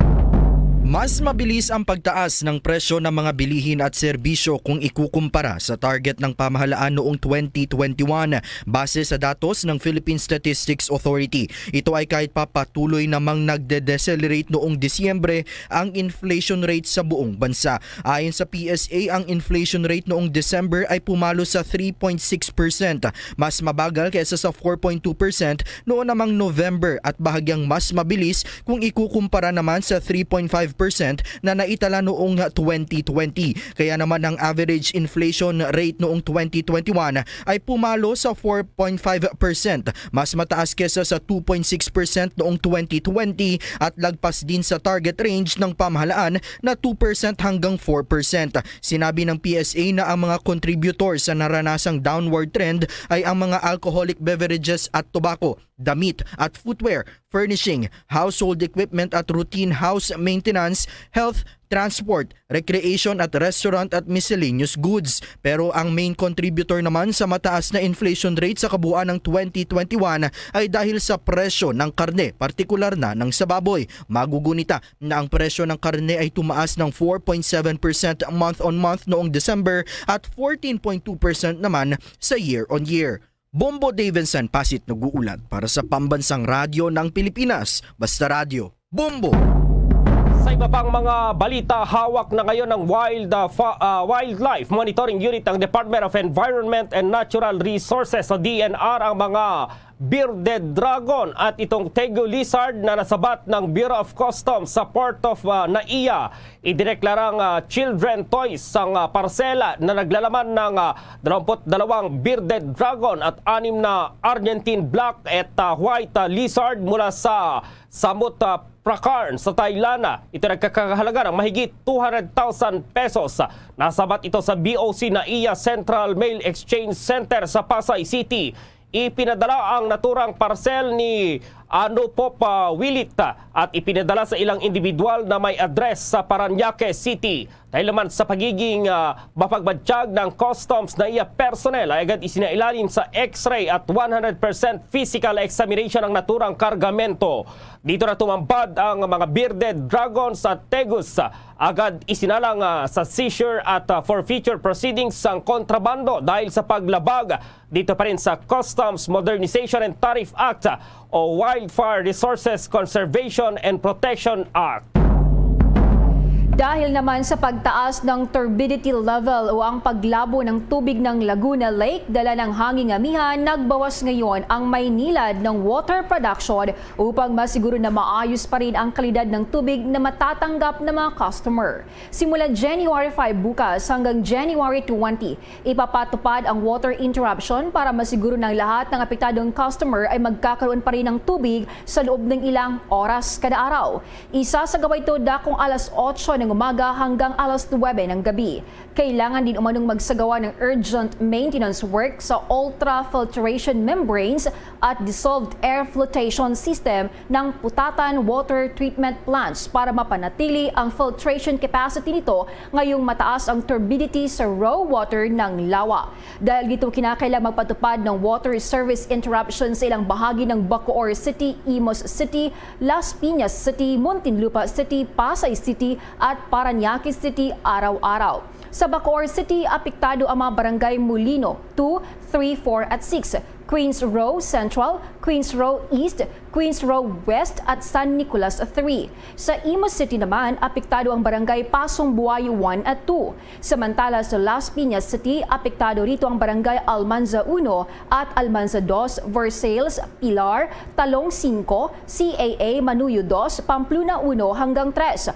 Mas mabilis ang pagtaas ng presyo ng mga bilihin at serbisyo kung ikukumpara sa target ng pamahalaan noong twenty twenty-one, base sa datos ng Philippine Statistics Authority. Ito ay kahit pa patuloy namang nagde-decelerate noong Disyembre ang inflation rate sa buong bansa. Ayon sa P S A, ang inflation rate noong December ay pumalo sa three point six percent, mas mabagal kaysa sa four point two percent noon namang November at bahagyang mas mabilis kung ikukumpara naman sa three point five percent na naitala noong twenty twenty. Kaya naman ang average inflation rate noong twenty twenty-one ay pumalo sa four point five percent, mas mataas kaysa sa two point six percent noong twenty twenty at lagpas din sa target range ng pamahalaan na two percent hanggang four percent. Sinabi ng P S A na ang mga contributor sa naranasang downward trend ay ang mga alcoholic beverages at tobacco, damit at footwear, furnishing, household equipment at routine house maintenance, health, transport, recreation at restaurant at miscellaneous goods. Pero ang main contributor naman sa mataas na inflation rate sa kabuuan ng twenty twenty-one ay dahil sa presyo ng karne, partikular na ng sa baboy. Magugunita na ang presyo ng karne ay tumaas ng four point seven percent month-on-month noong December at fourteen point two percent naman sa year-on-year. Bombo Davidson Pasit nag-uulat para sa Pambansang Radyo ng Pilipinas, Basta Radyo, Bombo! Sa iba pang mga balita, hawak na ngayon ng Wild, ah, Fa-, ah, Wildlife Monitoring Unit ng Department of Environment and Natural Resources sa D N R ang mga bearded dragon at itong Tegu lizard na nasabat ng Bureau of Customs sa Port of, ah, Naiya. Idineklarang, ah, children toys ang, ah, parsela na naglalaman ng, ah, dalawampu't dalawang bearded dragon at anim na Argentine black at, ah, white, ah, lizard mula sa Samut, ah, Prakarn sa Thailand. Ito nagkakahalaga ng mahigit two hundred thousand pesos. Nasabat ito sa B O C Naiya Central Mail Exchange Center sa Pasay City. Ipinadala ang naturang parcel ni Ano Popa Wilit at ipinadala sa ilang individual na may address sa Parañaque City. Dahil naman sa pagiging, ah, mapagbadyag ng customs na iya personnel ay agad isinailalim sa X-ray at one hundred percent physical examination ang naturang kargamento. Dito na tumambad ang mga bearded dragons at tegus. Agad isinalang, ah, sa seizure at, ah, for future proceedings ang kontrabando dahil sa paglabag dito pa rin sa Customs Modernization and Tariff Act o Wildfire Resources Conservation and Protection Act. Dahil naman sa pagtaas ng turbidity level o ang paglabo ng tubig ng Laguna Lake, dala ng hanging amihan, nagbawas ngayon ang Maynilad ng water production upang masiguro na maayos pa rin ang kalidad ng tubig na matatanggap ng mga customer. Simula January five bukas hanggang January twenty, ipapatupad ang water interruption para masiguro ng lahat ng apektadong customer ay magkakaroon pa rin ng tubig sa loob ng ilang oras kada araw. Isasagawa ito dakong alas otso ng umaga hanggang alas nuwebe ng gabi. Kailangan din umanong magsagawa ng urgent maintenance work sa ultrafiltration membranes at dissolved air flotation system ng Putatan water treatment plants para mapanatili ang filtration capacity nito ngayong mataas ang turbidity sa raw water ng lawa. Dahil dito, kinakailang magpatupad ng water service interruption sa ilang bahagi ng Bacoor City, Imus City, Las Piñas City, Muntinlupa City, Pasay City, at Parañaque City araw-araw. Sa Bacoor City, apektado ang mga barangay Molino two, three, four, at six, Queens Row Central, Queens Row East, Queens Row West, at San Nicolas three. Sa Imus City naman, apektado ang barangay Pasong Buayo one at two. Samantala, sa Las Piñas City, apektado rito ang barangay Almanza uno at Almanza dos, Versailles, Pilar, Talong singko, C A A, Manuyo dos, Pamplona uno hanggang tres,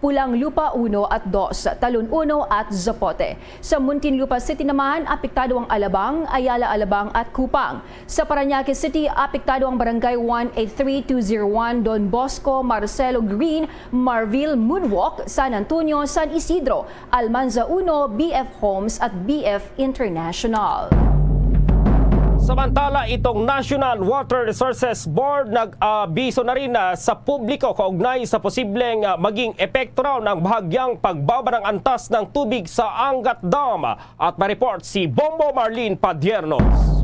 Pulang Lupa uno at dos, Talon uno at Zapote. Sa Muntinlupa City naman, apektado ang Alabang, Ayala Alabang at Kupang. Sa Parañaque City, apektado ang Barangay one eight three two zero one, Don Bosco, Marcelo Green, Marville Moonwalk, San Antonio, San Isidro, Almanza uno, B F Homes at B F International. Samantala, itong National Water Resources Board nag-abiso na rin, ah, sa publiko kaugnay sa posibleng, ah, maging epekto raw ng bahagyang pagbaba ng antas ng tubig sa Angat Dam. At may report si Bombo Marlene Padiernos.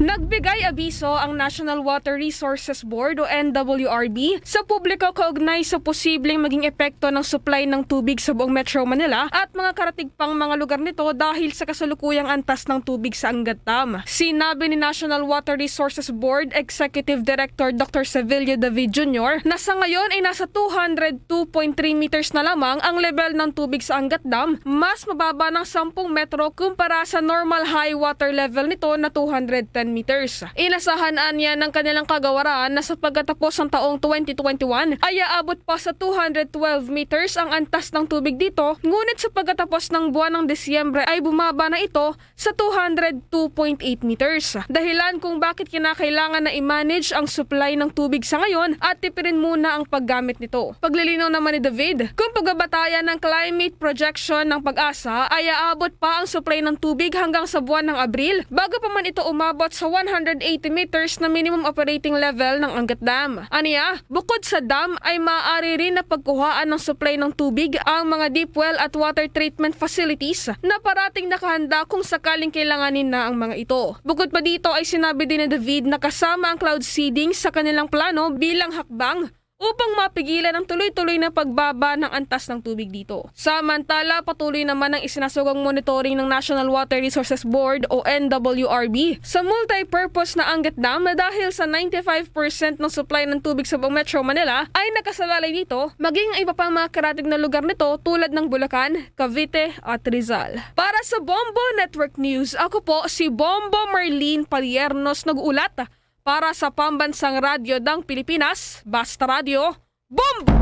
Nagbigay abiso ang National Water Resources Board o N W R B sa publiko kaugnay sa posibleng maging epekto ng supply ng tubig sa buong Metro Manila at mga karatig pang mga lugar nito dahil sa kasalukuyang antas ng tubig sa Angat Dam. Sinabi ni National Water Resources Board Executive Director Doctor Sevilio David Junior na sa ngayon ay nasa two hundred two point three meters na lamang ang level ng tubig sa Angat Dam, mas mababa ng sampung metro kumpara sa normal high water level nito na two hundred ten meters. Inasahan anya ng kanilang kagawaran na sa pagkatapos ng taong twenty twenty-one ay aabot pa sa two hundred twelve meters ang antas ng tubig dito, ngunit sa pagkatapos ng buwan ng Disyembre ay bumaba na ito sa two hundred two point eight meters. Dahilan kung bakit kinakailangan na i-manage ang supply ng tubig sa ngayon at tipirin muna ang paggamit nito. Paglilinaw naman ni David, kung pagbabatayan ng climate projection ng PAGASA ay aabot pa ang supply ng tubig hanggang sa buwan ng Abril bago pa man ito umabot sa one hundred eighty meters na minimum operating level ng Angat Dam. Aniya, bukod sa dam ay maaari rin na pagkuhaan ng supply ng tubig ang mga deep well at water treatment facilities na parating nakahanda kung sakaling kailanganin na ang mga ito. Bukod pa dito ay sinabi din ni David na kasama ang cloud seeding sa kanilang plano bilang hakbang upang mapigilan ang tuloy-tuloy na pagbaba ng antas ng tubig dito. Samantala, patuloy naman ang isinasugang monitoring ng National Water Resources Board o N W R B sa multi-purpose na Angat Dam dahil sa ninety-five percent ng supply ng tubig sa buong Metro Manila ay nakasalalay dito, maging ang iba pang mga karatig na lugar nito tulad ng Bulacan, Cavite at Rizal. Para sa Bombo Network News, ako po si Bombo Marlene Paliernos nag-uulat Para sa Pambansang Radyo ng Pilipinas, Basta Radyo, Bombo!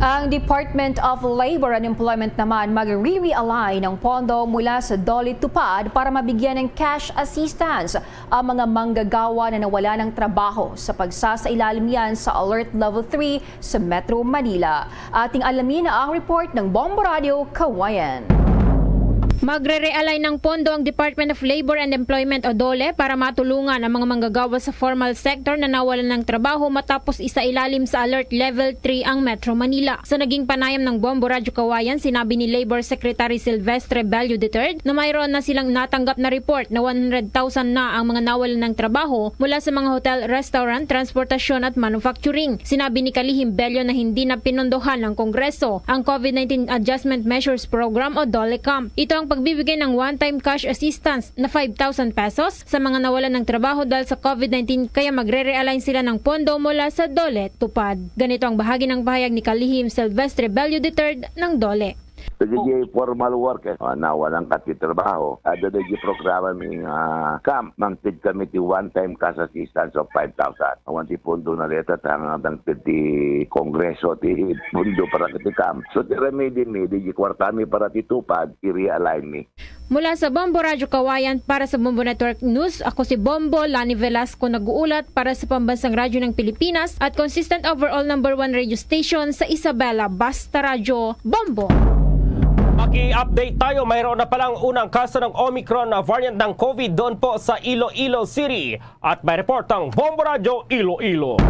Ang Department of Labor and Employment naman magre-realign ng pondo mula sa DOLE TUPAD para mabigyan ng cash assistance ang mga manggagawa na nawala ng trabaho sa pagsasailalim yan sa Alert Level three sa Metro Manila. Ating alamin ang report ng Bombo Radio Kawayan. Magre-realign ng pondo ang Department of Labor and Employment o DOLE para matulungan ang mga manggagawa sa formal sector na nawalan ng trabaho matapos isailalim sa Alert Level three ang Metro Manila. Sa naging panayam ng Bombo Radyo Kawayan, sinabi ni Labor Secretary Silvestre Bello the third na mayroon na silang natanggap na report na one hundred thousand na ang mga nawalan ng trabaho mula sa mga hotel, restaurant, transportasyon at manufacturing. Sinabi ni Kalihim Bello na hindi na pinondohan ng Kongreso ang COVID nineteen Adjustment Measures Program o DOLE CAMP. Ito ang pagbibigay ng one-time cash assistance na five thousand pesos sa mga nawalan ng trabaho dahil sa COVID nineteen, kaya magre-realign sila ng pondo mula sa DOLE TUPAD. Ganito ang bahagi ng pahayag ni Kalihim Silvestre Bello the third ng DOLE. Pwede di formal work, eh. Ah, nawalan ka ti trabaho. Ada na di programa mi nga camp. Mangtid kami ti one-time cash assistance of five thousand. Awan ti pondo na leta ta nga mangtid ti Kongreso ti pondo para ti camp. So, ti remedy mi, di kwarta mi para ti TUPAD, i-realign mi. Mula sa Bombo Radyo Kawayan para sa Bombo Network News, ako si Bombo Lani Velasco, nag-uulat para sa Pambansang Radyo ng Pilipinas at consistent overall number one radio station sa Isabela, Basta Radyo, Bombo! Maki-update tayo, mayroon na palang unang kaso ng Omicron na variant ng COVID doon po sa Iloilo City. At may report ang Bombo Radyo Iloilo.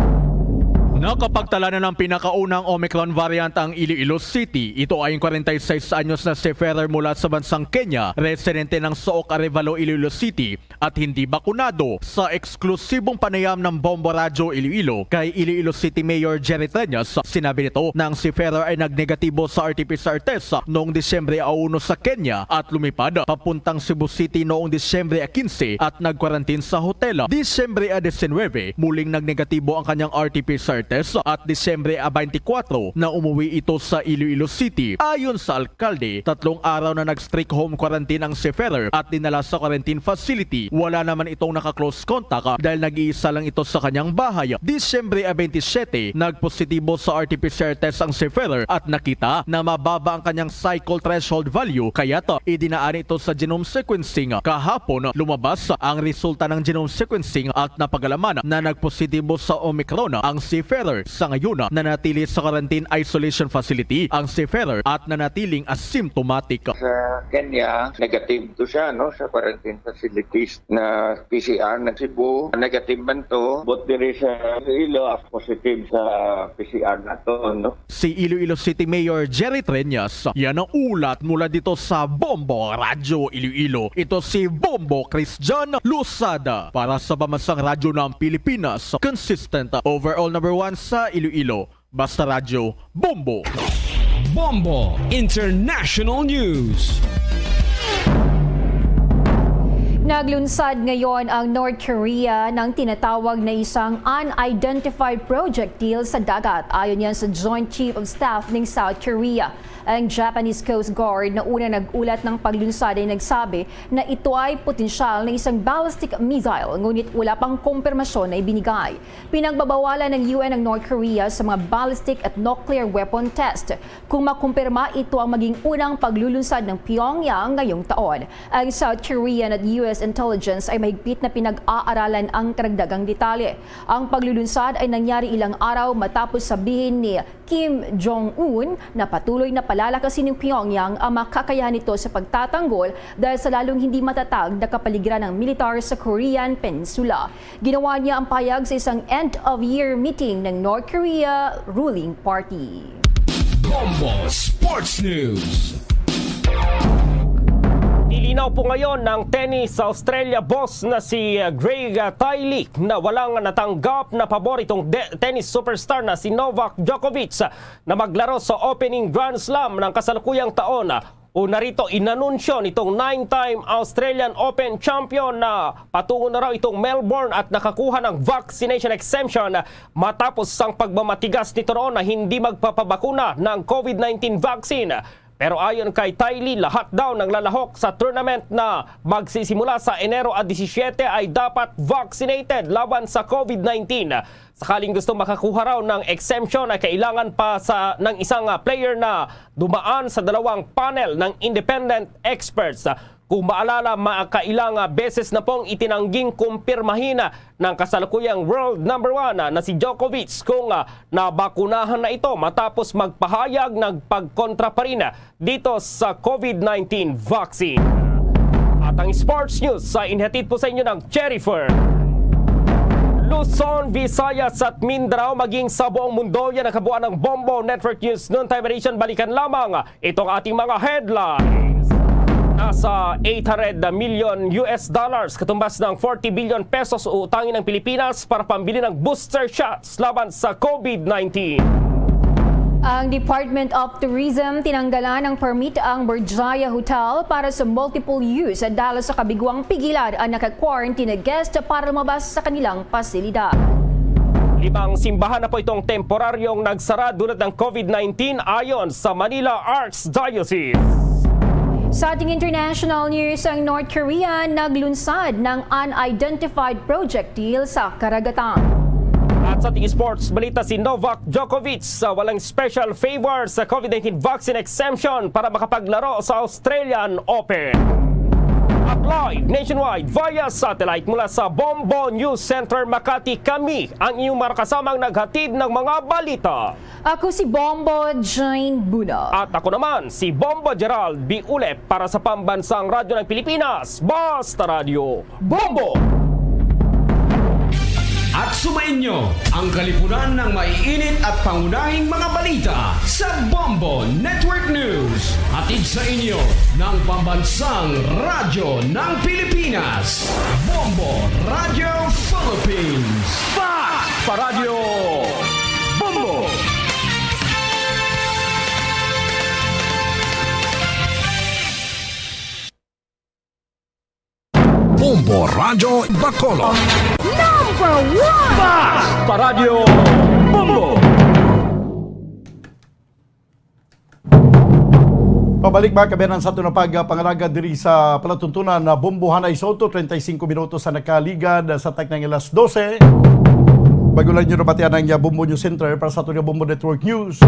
Nakapagtala na ng pinakaunang Omicron variant ang Iloilo City. Ito ay ang forty-six anyos na seafarer mula sa bansang Kenya, residente ng Sook Arevalo, Iloilo City, at hindi bakunado sa eksklusibong panayam ng Bombo Radyo Iloilo kay Iloilo City Mayor Jerry Treñas. Sinabi nito na ang seafarer ay nagnegatibo sa R T P C R test noong Disyembre uno sa Kenya at lumipad papuntang Cebu City noong Disyembre quince at nag-quarantine sa hotel. Disyembre diecinuebe, muling nagnegatibo ang kanyang R T P C R test at Disyembre twenty-four na umuwi ito sa Iloilo City. Ayon sa alkalde, tatlong araw na nag-strict home quarantine ang seafarer at dinala sa quarantine facility. Wala naman itong naka-close contact dahil nag-iisa lang ito sa kanyang bahay. Disyembre twenty-seven, nagpositibo sa R T P C R test ang seafarer at nakita na mababa ang kanyang cycle threshold value, kaya't idinaan ito sa genome sequencing. Kahapon, lumabas ang resulta ng genome sequencing at napag-alaman na nagpositibo sa Omicron ang seafarer. Sa ngayon, nanatili sa quarantine isolation facility ang seafarer at nanatiling asymptomatic. Sa Kenya, negative to siya, no, sa quarantine facilities. Na P C R na Cebu, negative man to, but diri sa Iloilo, positive sa P C R na to, no? Si Iloilo City Mayor Jerry Treñas, yan ang ulat mula dito sa Bombo Radyo Iloilo. Ito si Bombo Christian Losada para sa Pambansang Radyo ng Pilipinas, consistent overall number one sa Iloilo. Basta Radyo, Bombo! Bombo International News. Naglunsad ngayon ang North Korea ng tinatawag na isang unidentified projectile sa dagat. Ayon yan sa Joint Chief of Staff ng South Korea. Ang Japanese Coast Guard na una nag-ulat ng paglunsad ay nagsabi na ito ay potensyal na isang ballistic missile, ngunit wala pang kumpirmasyon na ibinigay. Pinagbabawalan ng U N ang North Korea sa mga ballistic at nuclear weapon test. Kung makumpirma, ito ang maging unang paglulunsad ng Pyongyang ngayong taon. Ang South Korean at U S intelligence ay mahigpit na pinag-aaralan ang karagdagang detalye. Ang paglulunsad ay nangyari ilang araw matapos sabihin ni Kim Jong-un na patuloy na palalakasin ng Pyongyang ang mga kakayahan nito sa pagtatanggol dahil sa lalong hindi matatag na kapaligiran ng militar sa Korean Peninsula. Ginawa niya ang pahayag sa isang end-of-year meeting ng North Korea ruling party. Bombo Sports News. Nilinaw po ngayon ng Tennis Australia boss na si Craig Tiley na walang natanggap na pabor itong de- tennis superstar na si Novak Djokovic na maglaro sa opening Grand Slam ng kasalukuyang taon. Una rito, inanunsyo nitong nine-time Australian Open champion na patungo na raw itong Melbourne at nakakuha ng vaccination exemption matapos ang pagmamatigas nito noon na hindi magpapabakuna ng COVID nineteen vaccine. Pero ayon kay Tylee, lahat daw ng lalahok sa tournament na magsisimula sa Enero a disisyete ay dapat vaccinated laban sa COVID nineteen. Sakaling gusto makakuha raw ng exemption, ay kailangan pa sa, ng isang, ah, player na dumaan sa dalawang panel ng independent experts. Kung maalala, ma-, kailang, ah, beses na pong itinangging kumpirmahin, ah, ng kasalukuyang world number one, ah, na si Djokovic kung, ah, nabakunahan na ito matapos magpahayag ng pagkontra pa rin, ah, dito sa COVID nineteen vaccine. At ang sports news sa inhatid po sa inyo ng Cherry Fur. Luzon, Visayas at Mindanao, maging sa buong mundo, yan ang kabuuan ng Bombo Network News Noontime Edition. Balikan lamang itong ating mga headlines. Nasa eight hundred million U S dollars, katumbas ng forty billion pesos, uutangin ng Pilipinas para pambili ng booster shots laban sa COVID nineteen. Ang Department of Tourism tinanggalan ng permit ang Berjaya Hotel para sa multiple use dahil sa kabiguang pigilan ang naka-quarantine guest para lumabas sa kanilang pasilidad. Limang simbahan na po itong temporaryong nagsara dulot ng COVID nineteen ayon sa Manila Archdiocese. Sa ating international news, ang North Korea naglunsad ng unidentified projectile sa karagatan. At sa ating sports balita, si Novak Djokovic sa walang special favor sa COVID nineteen vaccine exemption para makapaglaro sa Australian Open. At live nationwide via satellite mula sa Bombo News Center Makati, kami ang inyong marakasamang naghatid ng mga balita. Ako si Bombo Jane Buno. At ako naman, si Bombo Gerald B. Ulep para sa Pambansang Radyo ng Pilipinas, Basta Radyo Bombo! At sumainyo ang kalipunan ng maiinit at pangunahing mga balita sa Bombo Network News. Hatid sa inyo ng Pambansang Radyo ng Pilipinas, Bombo Radyo Philippines. Fast Paradyo Bombo! Bombo Radyo Bacolod. Number one! Fast Paradyo Bombo! Pabalik, mga kabayanan, sa aton nga pagpangalaga diri sa palatuntunan na Bombo Hanay Soto, treinta y cinco minutos sa nakaligad sa takna nga alas dose. Bago lang nyo nabatian ang, ah, Bombo News Center para sa aton nga Bombo Network News.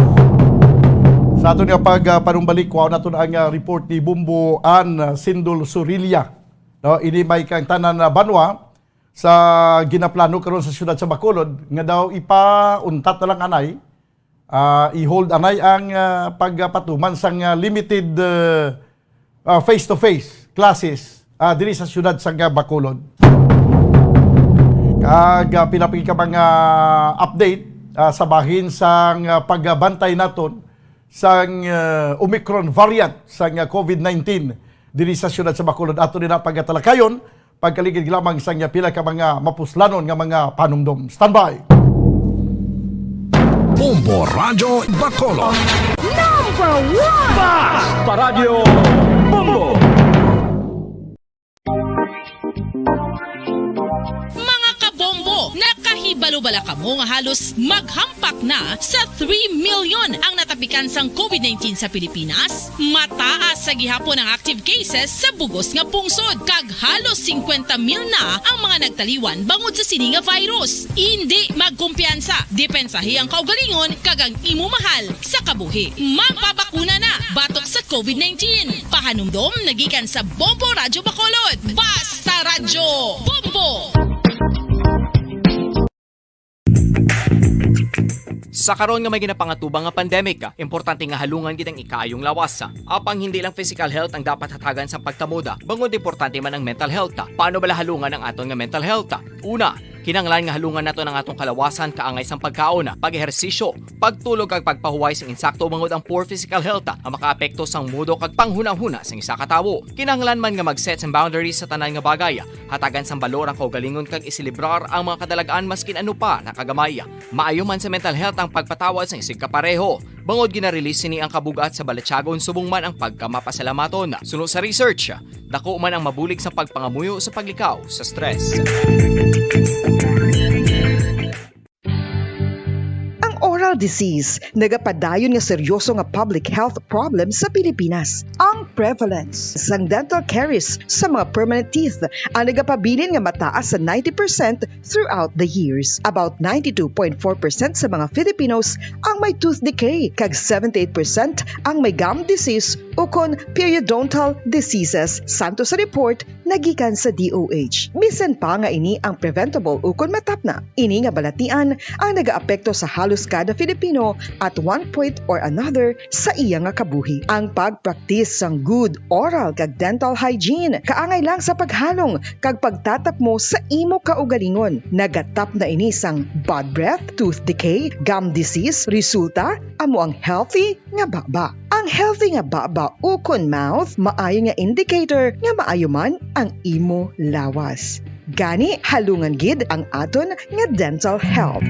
Sa aton nga pag, ah, panumbalik, kuhaon naton ang, ah, report ni Bombo Ann Sindol Surilla. No, ini may kaangtanan na banwa sa ginaplano karon sa siyudad sa Bacolod nga daw ipauntat na lang anay, ah, i-hold anay ang, ah, pagpatuman sang, ah, limited, ah, ah, face-to-face classes, ah, diri sa siyudad sa Bacolod. Kag, ah, pila pa gid ka mga update, ah, sa bahin sang, ah, pagbantay naton sang, ah, Omicron variant sang, ah, COVID nineteen diri sa siyudad sa Bacolod. Ato nila pagatalakayon pagkaligid lamang sang pila ka mga mapuslanon nga mga panumdom. Standby! Bombo Radyo Bacolod. Number one! Fast Paradyo Bombo! Mga kabombo, nakahibalo bala kamo nga halos maghampak na sa three million ang natapikan sang COVID nineteen sa Pilipinas? Mataas sa gihapon ang active cases sa bugos nga pungsod, kag halos singkwenta mil na ang mga nagtaliwan bangod sa sini nga virus. Indi magkumpiyansa, depensahi ang kaugalingon kag ang imo mahal sa kabuhi. Magpabakuna na batok sa COVID nineteen. Pahanumdom na gikan sa Bombo Radyo Bacolod. Basta Radyo Bombo! Sa karon nga may ginapangatubang nga pandemic, importante nga halungan gid ang ikaayong lawas. Apang hindi lang physical health ang dapat hatagan sa pagkamuda, bangod importante man ang mental health. Paano bala halungan ang aton nga mental health? Una, kinahanglan nga halungan naton ang atong kalawasan kaangay sang pagkaon, pag-ehersisyo, pagtulog kag pagpahuway sing insakto, bangod ang poor physical health ang makaapekto sang mudo kag panghunahuna sang isa ka tawo. Kinahanglan man nga mag-set sang boundaries sa tanan nga bagay, hatagan sang balor ang kaugalingon kag iselebrar ang mga kadalag-an maskin ano pa na kagamay. Maayo man sa mental health ang pagpatawad sang isigkapareho, bangod gina-release sini ang kabug-at sa balatyagon subong man ang pagkamapasalamaton. Suno sa research, dako man ang mabulig sa pagpangamuyo sa paglikaw sa stress. Ang oral disease, nagapadayon nga seryoso nga public health problem sa Pilipinas. Ang prevalence sang dental caries sa mga permanent teeth ang nagapabilin nga mataas sa ninety percent throughout the years. About ninety-two point four percent sa mga Filipinos ang may tooth decay, kag seventy-eight percent ang may gum disease ukon periodontal diseases, santo sa report nagikan sa D O H. Bisan pa nga ini ang preventable ukon matapna, ini nga balatian ang nagaapekto sa halos kada Filipino at one point or another sa iya nga kabuhi. Ang pagpraktis sang good oral kag dental hygiene kaangay lang sa paghalong kag pagtatapmo sa imo kaugalingon. Nagatapna ini sang bad breath, tooth decay, gum disease, resulta amo ang healthy nga baba. Ang healthy nga baba ukon mouth maayo nga indicator nga maayo man ang imo lawas. Gani, halungan gid ang aton nga dental health.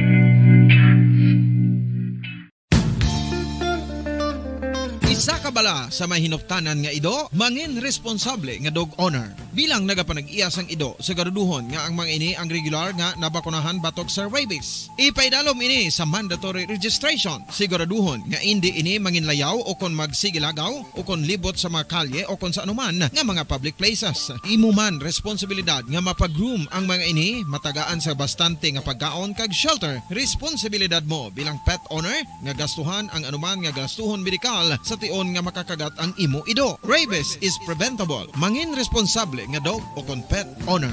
Isa ka bala sa may hinuptanan nga ido, mangin responsable nga dog owner. Bilang nagapanag-iya sang ido, siguraduhon nga ang mga ini ang regular nga nabakunahan batok sa rabies. Ipaidalom ini sa mandatory registration. Siguraduhon nga indi ini manginlayaw o kon magsigilagaw o kon libot sa mga kalye o kon sa anuman nga mga public places. Imo man responsibilidad nga mapag-groom ang mga ini, matagaan sa bastante nga pagkaon kag shelter. Responsibilidad mo bilang pet owner nga gastuhan ang anuman nga gastuhon medikal sa tion nga makakagat ang imo ido. Rabies is preventable. Mangin responsable nga dog o kon pet owner.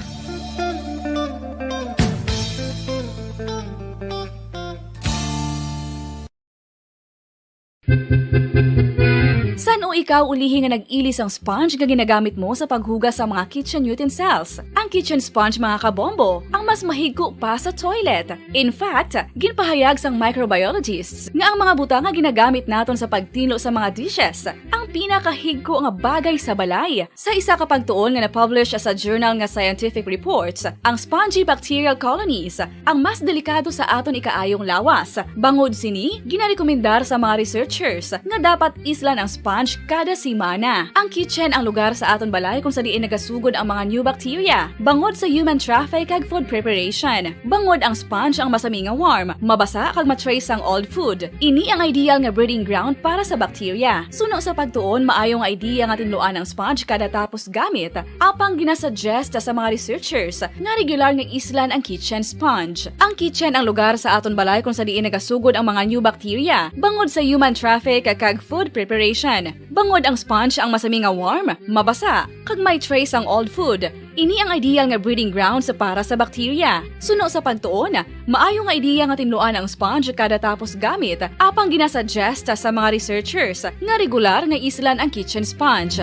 San-o ikaw ulihi nga nag-ili sang sponge nga ginagamit mo sa paghugas sa mga kitchen utensils? Ang kitchen sponge, mga kabombo, ang mas mahigko pa sa toilet. In fact, ginpahayag sang microbiologists nga ang mga butang nga ginagamit naton sa pagtinlo sa mga dishes ang pinakahigko nga bagay sa balay. Sa isa ka pagtuon nga na-publish sa journal nga Scientific Reports, ang spongy bacterial colonies ang mas delikado sa aton ikaayong lawas. Bangod sini, ginarekomendar sa mga researchers nga dapat islan ang sponge kada semana. Ang kitchen ang lugar sa aton balay kung sa diin nagasugod ang mga new bacteria bangod sa human traffic kag food preparation. Bangod ang sponge ang masami nga warm, mabasa kag ma-trace sang old food. Ini ang ideal nga breeding ground para sa bacteria. Suno sa pagtuon, maayo nga idea nga tinluan ang sponge kada tapos gamit. Apang ginasuggest sa mga researchers nga regular nga islan ang kitchen sponge. Ang kitchen ang lugar sa aton balay kung sa diin nagasugod ang mga new bacteria bangod sa human traffic kag food preparation. Bangod ang sponge ang masami nga warm, mabasa, kag may trace ang old food, ini ang ideal nga breeding grounds para sa bacteria. Suno sa pagtuon, maayo nga ideya nga tinluan ang sponge kada tapos gamit, apang ginasuggest sa mga researchers nga regular nga islan ang kitchen sponge.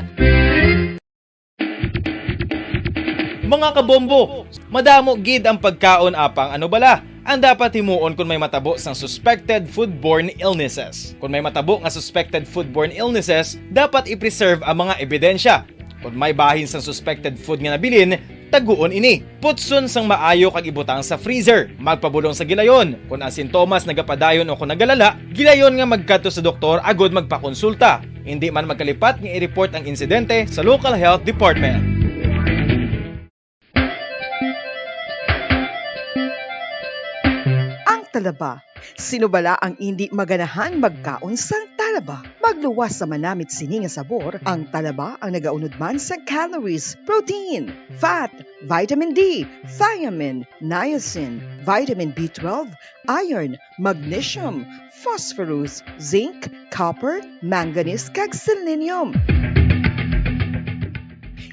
Mga kabombo, madamo gid ang pagkaon apang ano bala ang dapat himuon kon may matabo sang suspected foodborne illnesses. Kon may matabo nga suspected foodborne illnesses, dapat i-preserve ang mga ebidensya. Kon may bahin sang suspected food nga nabilin, taguon ini. Putson sang maayo kag ibutang sa freezer. Magpabulong sa gilayon. Kon ang sintomas nagapadayon o kon nagalala, gilayon nga magkadto sa doktor agud magpakonsulta. Indi man magkalipat nga i-report ang insidente sa local health department. Ang talaba. Sino bala ang indi maganahan magkaon sang talaba? Magluwas sa manamit sini nga sabor, ang talaba ang nagaunod man sang calories, protein, fat, vitamin D, thiamine, niacin, vitamin B twelve, iron, magnesium, phosphorus, zinc, copper, manganese, kag selenium.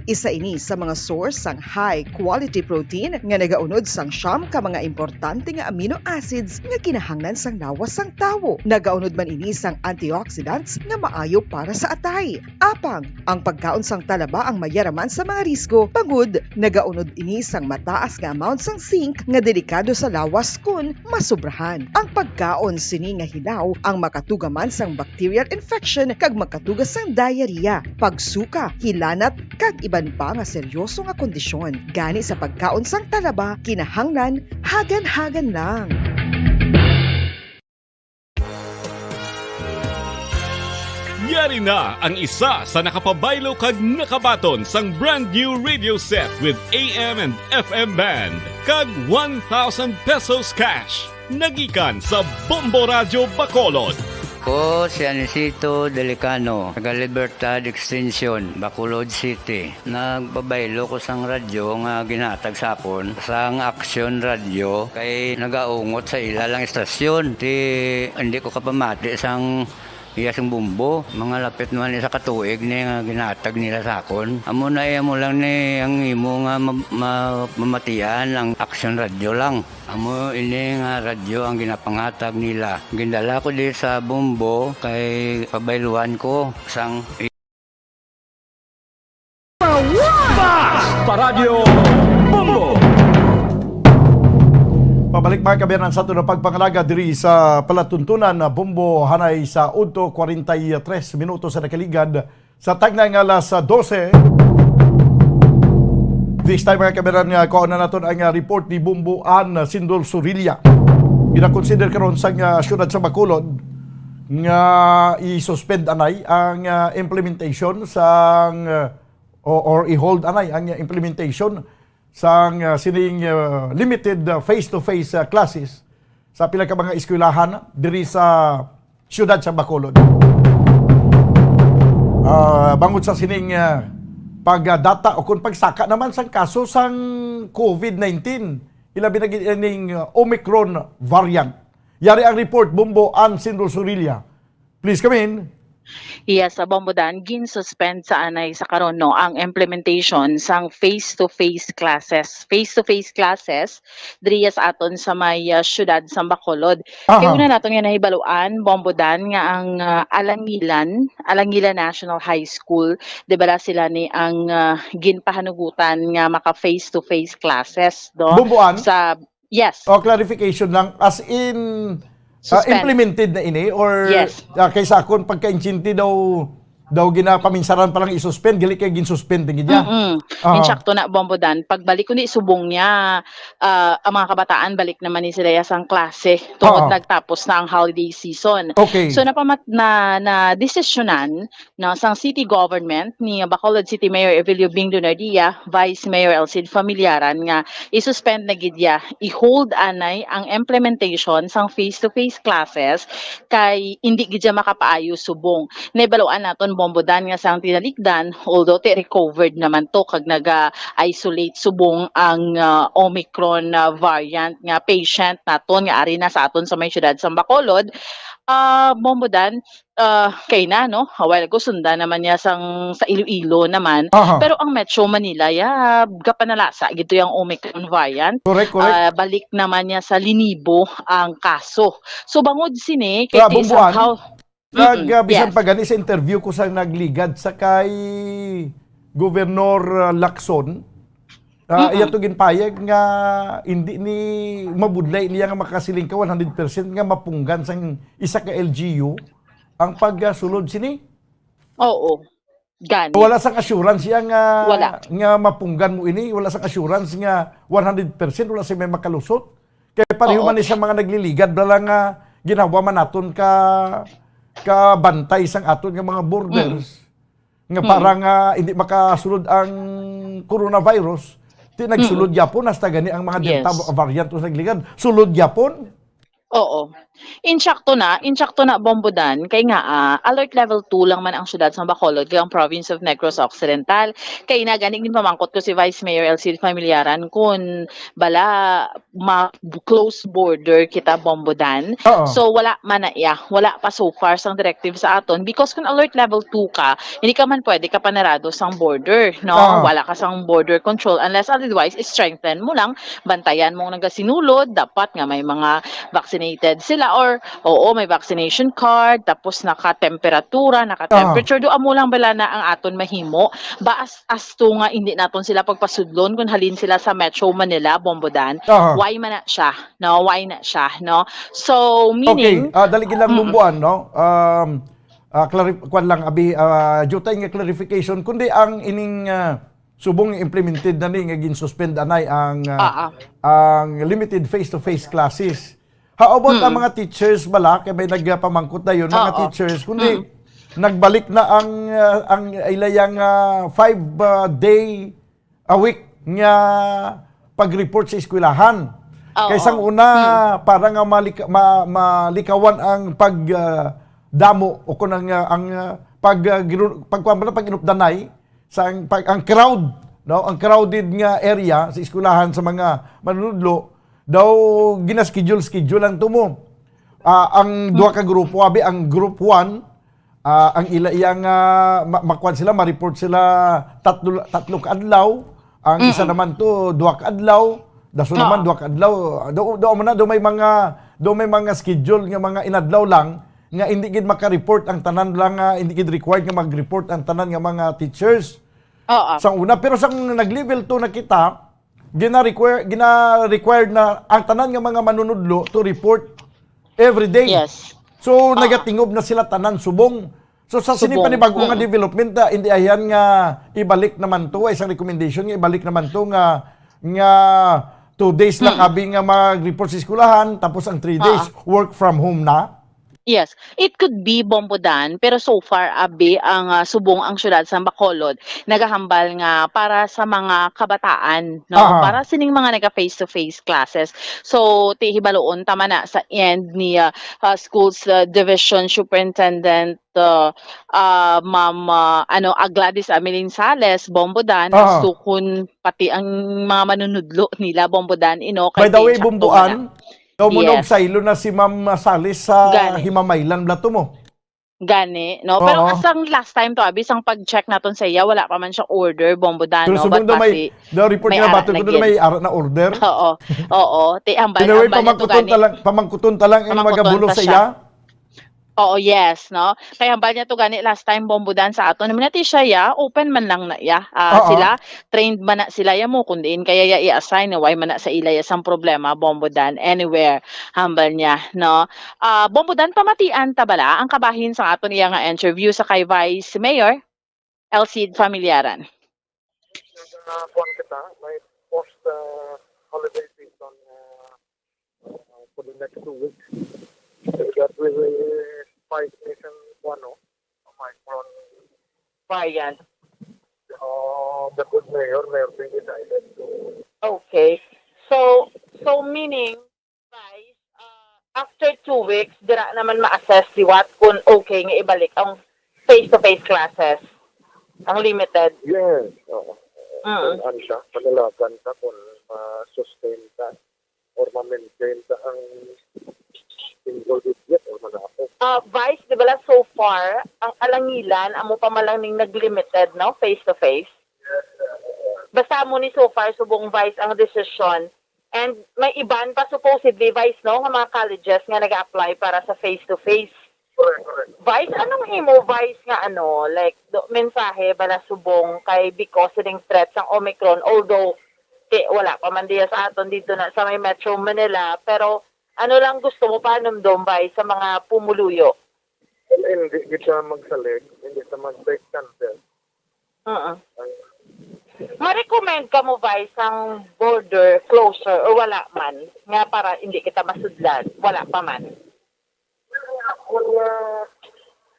Isa ini sa mga source sang high quality protein nga nagaunod sang siyam ka mga importante nga amino acids nga kinahanglan sang lawas sang tawo. Nagaunod man ini sang antioxidants nga maayo para sa atay. Apang, ang pagkaon sang talaba ang mayara man sa mga risgo, bangod nagaunod ini sang mataas nga amount sang zinc nga delikado sa lawas kon masobrahan. Ang pagkaon sini nga hilaw ang makatuga man sang bacterial infection kag makatuga sang diarrhea, pagsuka, hilanat, kag iban pa nga seryoso nga kondisyon. Gani sa pagkaon sang talaba, kinahanglan hagan-hagan lang. Yari na ang isa sa nakapabaylo kag nakabaton sang brand new radio set with A M and F M band kag one thousand pesos cash. Nagikan sa Bombo Radyo Bacolod. Ko si Anisito Delicano, taga Libertad Extension, Bacolod City. Nagpabaylo ko sang radyo nga ginhatag sa akon sang Action Radio kay nagaungot sa ila lang istasyon. Ti hindi ko kapamati sang iya sang Bombo. Mga lapit naman isa ka tuig ni nga ginhatag nila sa akon. Amo na iya mo lang ni ang imo nga ma-, ma-, mamatian ang Action Radio lang. Amo ini nga radyo ang ginapanghatag nila. Gindala ko di sa Bombo kay pabayluan ko sang Basta Radyo Bombo! Pabalik, mga kabayanan, sa aton nga pagpangalaga diri sa palatuntunan nga Bombo, hanay sa udto, kwarenta y tres minutos sa nakaligad sa tagna nga alas dose. This time, mga kabayanan, nga kuha na naton ang, ah, report ni Bombo Ann Sindol Sorilla. Ginakonsider karon sang, ah, siyudad sa Bacolod nga i-suspend anay ang, ah, implementation sang, ah, o, or i-hold anay ang implementation sang, ah, sining, ah, limited, ah, face-to-face, ah, classes sa pila ka mga eskwelahan diri sa siyudad sa Bacolod. Ah, bangod sa sining, ah, pagdata o kung pagsaka naman sang kaso sang covid nineteen, ilabi na gid ining, ah, Omicron variant. Yari ang report, Bombo Ann Sindol Sorilla. Please come in. Yes, sa Bombo Dan, gin-suspend sa anay sa karon, no, ang implementation sang face-to-face classes. Face-to-face classes diri sa aton sa may, ah, siyudad sa Bacolod. Kay Aha. una naton nga nahibaluan, Bombo Dan, nga ang, ah, Alangilan, Alangilan National High School, di bala sila ni ang, ah, ginpahanugutan nga maka face-to-face classes, no? Bombo Ann? Sa, yes. O, clarification lang, as in, ah, Suspend. implemented na ini or, Yes. ah, kay sa akon pagkaintindi daw, daw ginapaminsaran pa lang i-suspend, gali kay gin-suspend na gid niya. Mm-mm. Aha. Insakto na, Bombo Dan. Pagbalik ko ni subong niya, ah, ang mga kabataan, balik naman ni sila sang klase tungod Oo. nagtapos na ang holiday season. Okay. So, napamat-, na, na desisyonan na sang city government ni Bacolod City Mayor Evelio Bing Donardia, Vice Mayor Elcid Familiaran nga i-suspend na gid ya, i-hold anay ang implementation sang face-to-face classes kay indi gid ya makapaayo subong. Nahibaluan naton, Bombo Dan, nga sang tinalikdan, although ti recovered naman to kag naga-isolate subong ang, ah, Omicron, ah, variant nga patient naton nga ari na sa aton sa may siyudad sa Bacolod, ah, Bombo Dan, ah, kay na, no? A while ago, sunda naman niya sang, sa Iloilo naman. Aha. Pero ang Metro Manila, ya, gapanalasa gid to yang Omicron variant. Correct, correct. Ah, balik naman niya sa linibo ang kaso. So, bangod sini, kay Ah, ti Bombo An, somehow, nag, Mm-mm, ah, bisan yes. pa gani sa interview ko sa nagligad sa kay Governor, ah, Lacson, ah, Mm-mm. iya to ginpayag nga hindi ni mabudlay niya nga makasiling ka one hundred percent nga mapunggan sang isa ka L G U ang pagsulod sini. Oo. Gani. Wala sang assurance siya nga, Wala. nga mapunggan mo ini. Wala sang assurance nga one hundred percent wala siya may makalusot. Kay pareho Oo. man ni sa mga nagliligad na lang nga ginawa man naton ka, ka bantay sang aton nga mga borders. Mm. Nga Mm. para nga hindi makasulod ang coronavirus, ti nagsulod Mm. gyapon, hasta gani ang mga Delta Yes. variant o nagliligad. Sulod gyapon. Oo. Insakto na, insakto na, Bombo Dan, kay nga, ah, alert level two lang man ang syudad sa Bacolod, kay ang province of Negros Occidental. Kay na gani, ginpamangkot ko si Vice Mayor Elcid Familiaran kung bala ma-close border kita, Bombo Dan. Oo. So, wala man na iya. Wala pa so far sang directive sa aton. Because kung alert level two ka, hindi ka man pwede ka panarado sang border, no? Oo. Wala ka sang border control unless otherwise, strengthen mo lang, bantayan mong nagasinulod, dapat nga may mga vaccinated sila or, oo, may vaccination card, tapos naka-temperatura, naka-temperature. Ah. Do amo lang bala na ang aton mahimo. Ba as, as to nga hindi naton sila pagpasudlon kung halin sila sa Metro Manila, Bombo Dan. Aha. Why man na siya, no? Why na siya, no? So, Okay, meaning, ah, dali gid lang Mm-mm. lumbuan, no? Um, ah, clarif-, kwan lang, abi, ah, jutay nga clarification, kundi ang ining, ah, subong implemented na ni nga gin-suspend anay ang, ah, Ah, ah. ang limited face-to-face classes. How about ang Mm. mga teachers bala? Kay may nagpamangkot na yun, mga Oo. teachers, kundi Mm. nagbalik na ang, ah, ang ilayang, ah, five, ah, day a week nga pag-report sa eskwelahan. Oo. Kay sang una, Mm. para nga malika-, ma-, malikawan ang pag, ah, damo o kung ang, ah, ang, ah, pag, ah, giru-, pagkuwan mo na, pag-inupdanay, sa ang, pag, ang crowd, no? Ang crowded nga area sa eskwelahan sa mga manunudlo, daw gina-schedule-schedule lang to mo. Ah, ang duha ka grupo, abi, ang group one, ah, ang ila iya nga ma-, makuan sila, ma-report sila tatlo, tatlo ka adlaw. Ang isa Mm. naman to, duha ka adlaw. Daso naman, Oo. duha ka adlaw. Do, do mo na, do may mga, do may mga schedule nga mga inadlaw lang nga hindi gid maka-report ang tanan lang, nga hindi gid required nga mag-report ang tanan nga mga teachers. Oo. Sang una, pero sang nag-level two na kita, gina-require, gina-required na ang tanan nga mga manunudlo to report every day. Yes. So, Ah. nagatingob na sila tanan subong. So, sa sini Subong. panibag-o nga Mm. development, ah, hindi ayan nga ibalik naman to, ay isang recommendation nga ibalik naman to nga, nga two days lang Mm. abi nga mag-report sa eskwelahan, tapos ang three Ah. days work from home na. Yes, it could be, Bombo Dan, pero so far, abi, ang, ah, subong ang siyudad sa Bacolod nagahambal nga para sa mga kabataan, no? Aha. Para sining mga naga face-to-face classes. So, ti hibaloon tama na sa end ni, ah, ah, Schools, ah, Division Superintendent, ah, ah, Ma'am, ah, ano, ah, Gladys Amelin Sales, Bombo Dan, Aha. as to kun pati ang mga manunudlo nila, Bombo Dan, ino, kay By the way, Bombo Dan, daw mo Yes. nag-saylo na si Ma'am Sales sa Gani. Himamaylan bala to mo. Gani, no? Pero Oo. kasang last time to, abi, sang pag-check naton sa iya, wala pa man siya order, Bombo Dan, Pero no? subong But daw may, pasi, daw report may nga ara bato na ko na gid. may ara na order. Oo. Oo. Ti, hambal, Anyway, hambal niya to pamangkuton gani. ta lang, pamangkuton ta lang ang Pamangkuton magabulo ta sa siya. iya. Oo, yes, no? Kay hambal niya to gani last time, Bombo Dan, sa aton. Naman natin siya, ya, open man lang na, ya. Ah, Oo. sila, trained man na sila, ya mo, kung diin kaya ya i-assign, why man na sa ila, ya, sang problema, Bombo Dan, anywhere, hambal niya, no? Ah, Bombo Dan, pamatian ta bala ang kabahin sa aton iya nga interview sa kay Vice Mayor Elcid Familiaran. Nag, ah, kuwan kita, may post, ah, holiday season, ah, uh, for the next two weeks. So that we will fight nation, ano, Omicron variant. Uh, the good mayor, mayor being decided to Okay. So, so meaning, guys, uh, after two weeks, dira naman ma-assess liwat kung okay nga ibalik ang face-to-face classes, ang limited. Yes, oo. Mm. Kung ano siya, manalagan ka kung ma-sustain ka or ma-maintain ka ang single digit or manapok. Ah, Vice, di ba la, so far, ang Alangilan, amo pa man lang ning nag-limited, no? Face-to-face. Basta amo ni so far, subong Vice ang desisyon. And may iban pa supposedly, Vice, no, nga mga colleges nga nag-a-apply para sa face-to-face. Correct, correct. Vice, anong imo, Vice, nga ano, like, do, mensahe bala subong kay because sining threat sang Omicron, although, ti, wala pa man diya sa aton dito na sa may Metro Manila, pero ano lang gusto mo panumdom, Vice, sa mga pumuluyo? Well, hindi kita magsalig, hindi kita mag-take chances. Oo. Ang Ma-recommend ka mo, Vice, ang border closure o wala man? Nga para hindi kita masudlan, wala pa man. Kung, ah,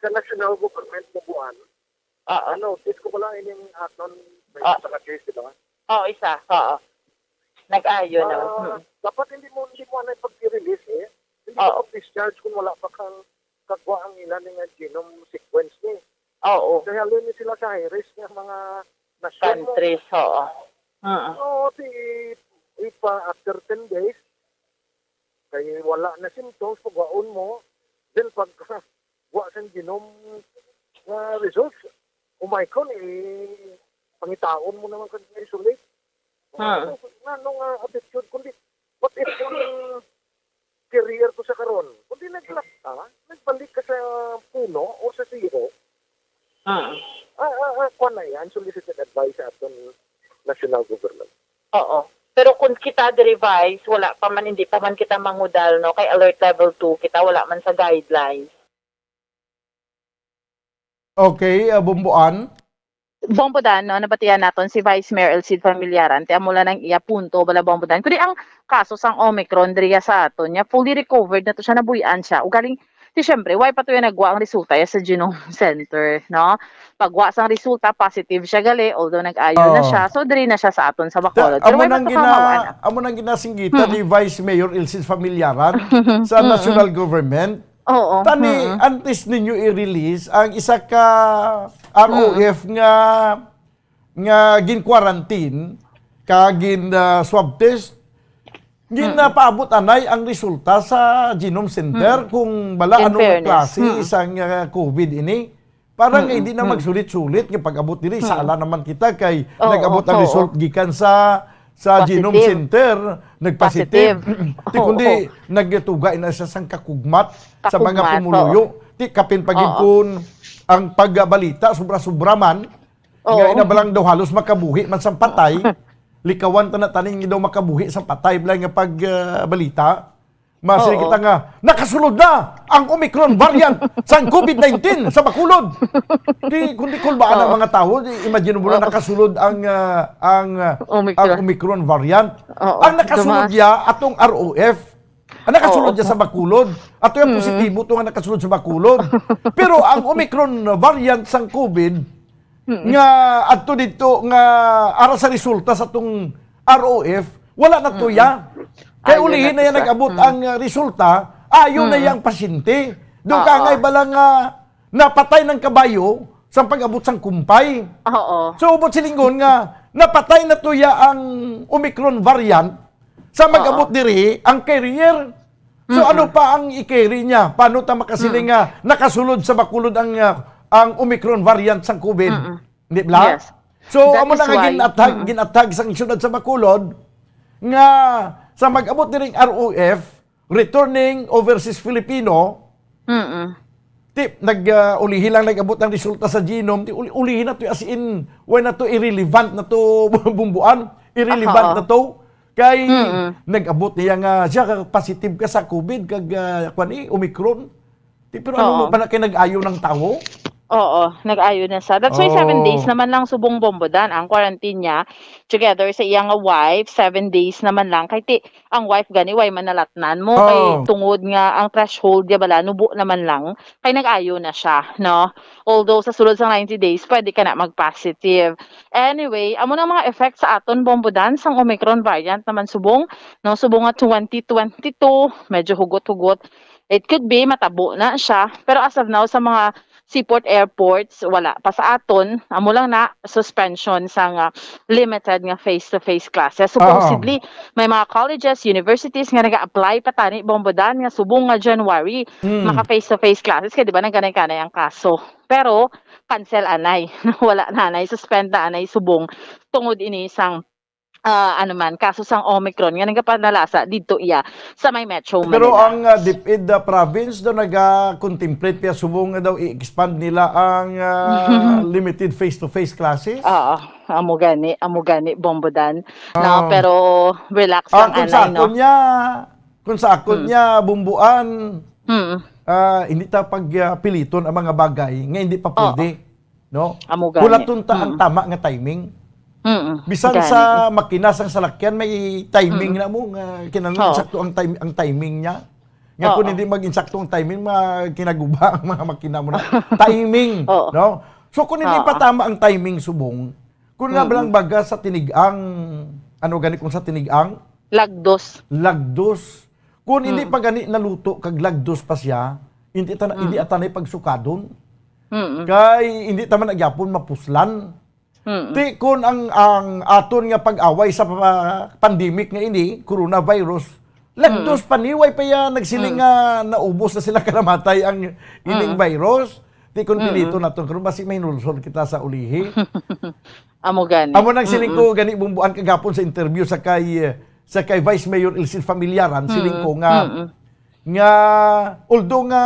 sa national government mo buwan, Oo. ano, tis ko pala ining aton may Ah. isa ka case, di ba? Oo, isa. Oo. Nag-ayo na. Ah, Hmm. dapat hindi mo, hindi mo anay pag-release eh. Hindi Oo. ka pag-discharge kung wala pa kang kagwa ang ila ni nga genome sequence ni. Oo. Kaya halin ni sila sa high risk nga mga nasyon mo. Countries, oo. Mm. So, di, ipa after ten days, kay wala na symptoms, pagwaon mo, then pag wa sa genome nga results, Omicron, eh, pangitaon mo naman kag isolate. Ah. Ano, ano nga attitude, kundi, what if kung carrier ko sa karon? Kundi naglakta, nagbalik ka sa puno o sa zero. Ah. Ah, ah, ah, kuwan na yan, solicited advice sa aton national government. Oo. Pero kung kita diri, Vice, wala pa man, hindi pa man kita mangudal, no? Kay alert level two kita, wala man sa guidelines. Okay, ah, Bombo Ann? Bombo Dan, no, nabatian naton si Vice Mayor Elcid Familiaran, ti amo lang ang iya punto, bala, Bombo Dan. Kundi ang kaso sang Omicron diriya sa aton, niya fully recovered na to siya, nabuy-an siya. Ugaling Di syempre, why pa to yung nagwa ang resulta ya sa Genome Center, no? Pagwa sang resulta, positive siya gali, although nag-ayo na Oo. siya. So, diri na siya sa aton sa Da, Bacolod. Pero amo why pa nang to gina-, kamawa-an? amo nang ginasinggita Mm. ni Vice Mayor Elsie Familiaran sa Mm-mm. national government. Oo. Tani, Mm-mm. antes ninyo i-release ang isa ka R O F Mm-mm. nga, nga gin-quarantine, ka gin, ah, swab test, Mm-mm. ginapaabot anay ang resulta sa Genome Center Mm-mm. kung bala In anong fairness. klase Mm-mm. isang, ah, COVID ini. Para nga Mm-mm. hindi na Mm-mm. magsulit-sulit nga pag-abot diri, Mm-mm. sala naman kita kay Oo, nag-abot ang oo. result gikan sa, sa Genome Positive. Center, nagpositive. Positive. Ti Oo, kundi oo. nagtuga na siya sang kakugmat sa mga Kakugmat, pumuluyo. oo. Ti kapin pa gid Oo. kun ang pagbalita sobra-sobra man, Oo. nga ina balang daw halos makabuhi man sang patay, likawan ta na taning daw makabuhi sang patay, bala nga pag, ah, balita. Masiling Oo. kita nga, "Nakasulod na ang Omicron variant sang COVID nineteen sa Bacolod." Di, kundi kulbaan ang Oo. mga tawo, di, imagine mo na Oo. nakasulod ang, ah, ang, ah, Omicron. ang Omicron variant. Oo. Ang nakasulod Dumas. ya atong R O F. Ang nakasulod Oo. ya sa Bacolod. Ato yung Mm. positibo to nga nakasulod sa Bacolod. Pero ang Omicron variant sang COVID, Mm. nga adto didto nga ara sa resulta sa tong R O F, wala na to Mm-mm. ya. Kay Ayo ulihi na na to yan sa nag-abot Mm. ang, uh, resulta, ayo na Mm. yang pasyente. Doon ka Oo. ngay bala nga napatay ng kabayo sa pag-abot sang kumpay. Oo. So, ubot silingon nga napatay na to ya ang Omicron variant, sa mag-abot Oo. diri ang carrier. So, Mm-mm. ano pa ang i-carry niya? Paano ta makasiling Mm. nga nakasulod sa Bacolod ang, ah, ang Omicron variant sang COVID? Mm-mm. Di ba? Yes. So, That amo is na nga why. ginatag, Mm-mm. ginatag sang syudad sa Bacolod nga sa mag-abot diring R O F, returning overseas Filipino, Mm-mm. ti, nag, ah, ulihi lang nag-abot ang resulta sa genome, ti, uli-, ulihi na to, as in, why na to, irrelevant na to, bumbuan, irrelevant Oo. na to. Kay Mm-mm. nag-abot niya nga siya ka positive ka sa COVID kag, ah, kwan, eh, Omicron. Di, pero ano Oo. mo pa na kay nag-ayo ng tawo? Oo, nag-ayo na siya. That's why seven Oh. days naman lang subong Bombodan ang quarantine niya together sa iyang wife, seven days naman lang. Kay ti, ang wife gani, way manalatnan mo, kay Oo. tungod nga ang threshold, di bala, nubo naman lang, kay nag-ayo na siya, no? Although sa sulod sa ninety days, pwede ka na mag-positive. Anyway, amo nang mga effect sa aton, Bombodan, sang Omicron variant naman subong, no? Subong nga twenty twenty-two, medyo hugot-hugot. It could be, matabo na siya. Pero as of now, sa mga seaport airports, wala pa sa aton. Amo lang na, suspension sa nga limited nga face-to-face classes. Oo. Supposedly, may mga colleges, universities nga nag-a-apply pa tani, Bombodan, nga subong nga January, Mm. maka face-to-face classes. Kaya di ba, nagkanay-kanay ang kaso. Pero, cancel anay. Wala na anay, suspend na anay, subong. Tungod ini sang, ah, ano man, kaso sang Omicron nga nagapanalasa didto iya sa may Metro Pero Manila. ang, ah, DepEd, ah, province daw naga-contemplate pa subong nga daw i-expand nila ang, ah, limited face-to-face classes. Oo, amo gani, amo gani, Bombodan. No, Oo. pero relax Ah, lang, kung sa anay, no? akon niya, kung sa akon Hmm. niya, Bumbuan, Hmm. ah, hindi ta pag, ah, piliton ang mga bagay nga hindi pa Oo. pwede. No? Amo gani. Hulaton ta ang Mm. tama nga timing. Mm-mm. Bisan Gani. sa makina sang salakyan, may timing Mm. na mo nga kinahanglan Oo. insakto ang time, ang timing niya. Nga kung Oo. hindi mag-insakto ang timing, ma-, kinaguba ang mga makina mo na. Timing, Oo. no? So, kung hindi Oo. pa tama ang timing, subong, kung nga Mm-mm. lang baga sa tinigang, ano gani kung sa tinigang? Lagdos. Lagdos. Kung hindi Mm. pa gani naluto kag lagdos pa siya, hindi ta na, hindi Mm. ata na pagsukadon. Mm-mm. Kay hindi ta man na gyapon mapuslan. Mm-mm. Ti kun ang, ang aton nga pag-away sa pa-, pandemic nga ini, coronavirus, lagdos Mm. pa ni, way pa ya nagsiling Mm. nga naubos na sila kalamatay ang ining Mm. virus. Ti kun Mm-mm. pilito naton karon, basi may hinulsol kita sa ulihi. Amo gani. Amo nang siling Mm-mm. ko gani, Bumbuan, kagapon sa interview sa kay, sa kay Vice Mayor Elsie Familiaran, siling Mm-mm. ko nga, Mm-mm. nga although nga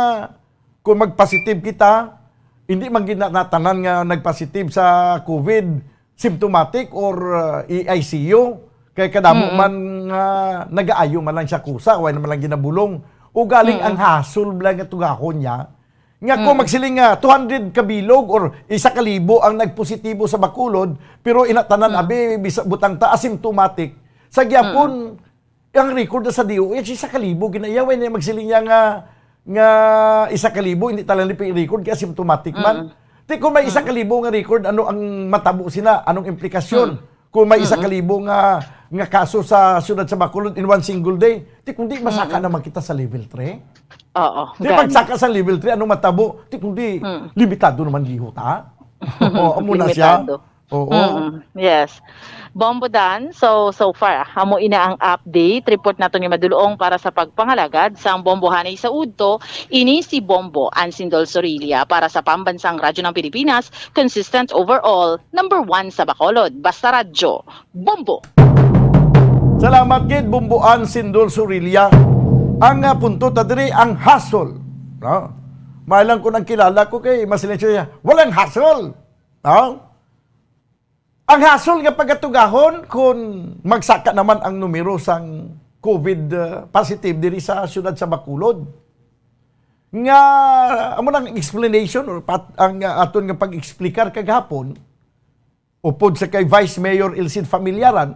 kung mag-positive kita, hindi man gid na, na tanan nga nag-positive sa COVID, symptomatic or, uh, i-I C U. Kay kadamo Mm-mm. man nga nagaayo man lang siya kusa, way naman lang ginabulong. Ugaling Mm-mm. ang hasol bala nga tugahon niya, nga kung Mm. magsiling nga two hundred ka bilog or isa ka libo ang nagpositibo sa Bacolod, pero ina tanan Mm. abi, bisa-, butang ta asymptomatic. Sa gyapon, Mm. ang record na sa D O H, isa ka libo ginayaway niya magsiling niya nga nga isa ka libo, hindi talaga ni record kay asymptomatic man. Mm. Ti kung may isa ka libo nga record, ano ang matabo sina? Anong implikasyon? Mm. Kung may isa ka libo nga, nga kaso sa siyudad sa Bacolod in one single day, ti kung di masaka naman kita sa level three? Oo, Di gani. Pagsaka sa level three, anong matabo? Ti kung di Mm. limitado naman gihot, ha? Oo, amo na siya. Limitado. Oo. Mm, yes. Bombo Dan, so, so far, ah, amo ina ang update. Report nato ni Madulong para sa pagpangalagad sang bombohanay sa udto. Ini si Bombo Ansindol Sorilla para sa Pambansang Radyo ng Pilipinas, consistent overall, number one sa Bacolod. Basta Radyo, Bombo! Salamat gid, Bombo Ansindol Sorilla. Ang, ah, punto ta diri, ang hassle. No? May lang kung ang kilala ko kay masilencio siya, walang hassle. No? Ang hassle nga pagatugahon kung magsaka naman ang numero sang COVID, uh, positive diri sa siyudad sa Bacolod. Nga, amo nang explanation or pat-, ang, uh, aton nga pag-explicar kagahapon, upod sa kay Vice Mayor Elcid Familiaran,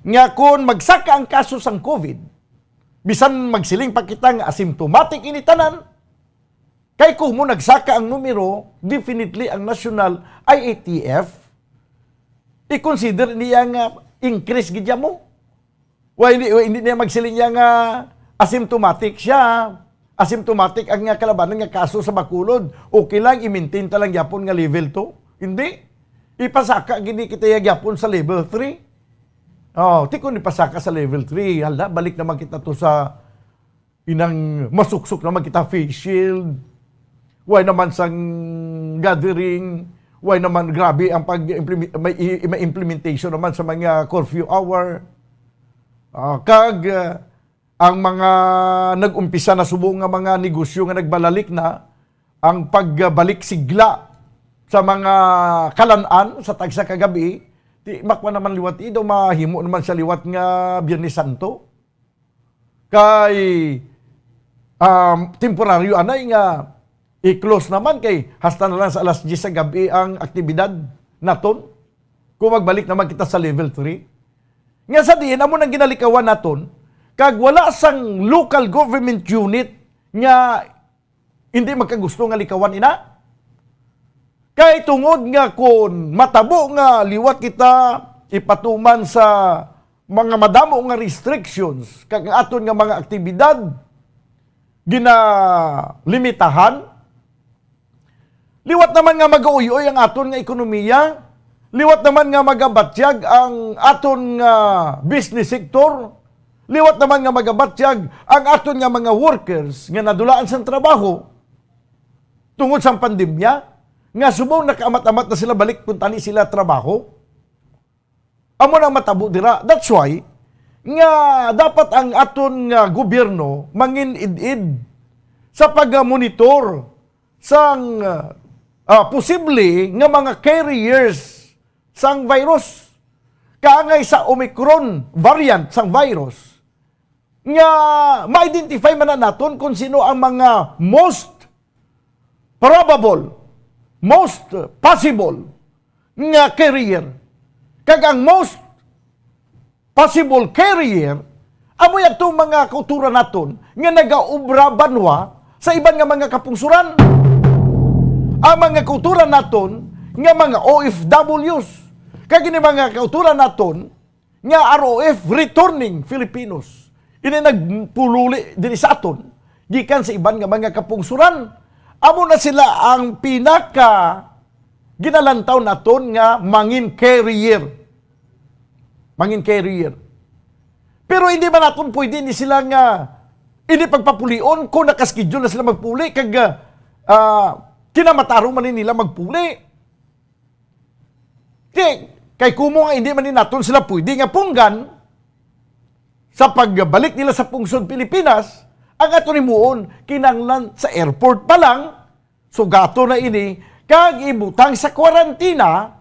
nga kung magsaka ang kaso sang COVID, bisan magsiling pa kita nga asymptomatic ini tanan, kay kung mo nagsaka ang numero, definitely ang national I A T F, i-consider niya nga increase gid mo. Wa, hindi, wa, hindi niya magsiling niya nga asymptomatic siya. Asymptomatic ang nga kalabanan nga kaso sa Bacolod. Okay lang, i-maintain ta lang gyapon nga level two. Hindi. Ipasaka gini kita ya gyapon sa level three. Oh, ti kung ipasaka sa level three, hala, balik naman kita to sa inang masuksok naman kita face shield. Why naman sang gathering? Why naman grabe ang pag-implement-, may, i-, may implementation naman sa mga curfew hour? Ah, kag, ah, ang mga nag-umpisa na subo nga mga negosyo nga nagbalalik na, ang pagbalik sigla sa mga kalan-an sa tagsa ka gabi, ti makwa naman liwat, ido mahimo naman sa liwat nga Biyernes Santo. Kay, um, temporaryo anay nga i-close naman kay hasta na lang sa alas diyes sa gabi ang aktibidad naton. Kung magbalik naman kita sa level three. Nga sa diin, amo nang ginalikawan naton, kag wala sang local government unit nga hindi magkagusto nga likawan ina. Kay tungod nga kun matabo nga liwat kita ipatuman sa mga madamo nga restrictions kag ang aton nga mga aktibidad ginalimitahan, liwat naman nga magauyoy ang aton nga ekonomiya, liwat naman nga magabatyag ang aton nga business sector, liwat naman nga magabatyag ang aton nga mga workers nga nadulaan sang trabaho tungod sang pandemya, nga subong nakaamat-amat na sila balik kuntani sila trabaho. Amo na ang matabo dira. That's why nga dapat ang aton nga gobyerno mangin-id-id sa pag-monitor sang, ah, posible nga mga carriers sang virus. Kaangay sa Omicron variant sang virus, nga ma-identify man na naton kung sino ang mga most probable, most possible nga carrier. Kag ang most possible carrier, amo yadto mga kauturan naton nga nagaobra banwa sa iban nga mga kapungsuran. Ang mga kauturan naton nga mga O F Ws, kag ini mga kauturan naton nga R O F, returning Filipinos, ini nagpululi diri sa aton gikan sa iban nga mga kapungsuran. Amo na sila ang pinaka ginalantaw naton nga mangin carrier. Mangin carrier. Pero hindi man naton pwede ni sila nga hindi pagpapulion kung nakaschedule na sila magpuli kag, ah, kinamatarong man ni nila magpuli. Kay, kay kumo nga hindi man ni naton sila pwede nga punggan sa pagbalik nila sa pungsod Pilipinas, ang aton himuon, kinahanglan sa airport pa lang, sugato na ini, kag ibutang sa kwarantina,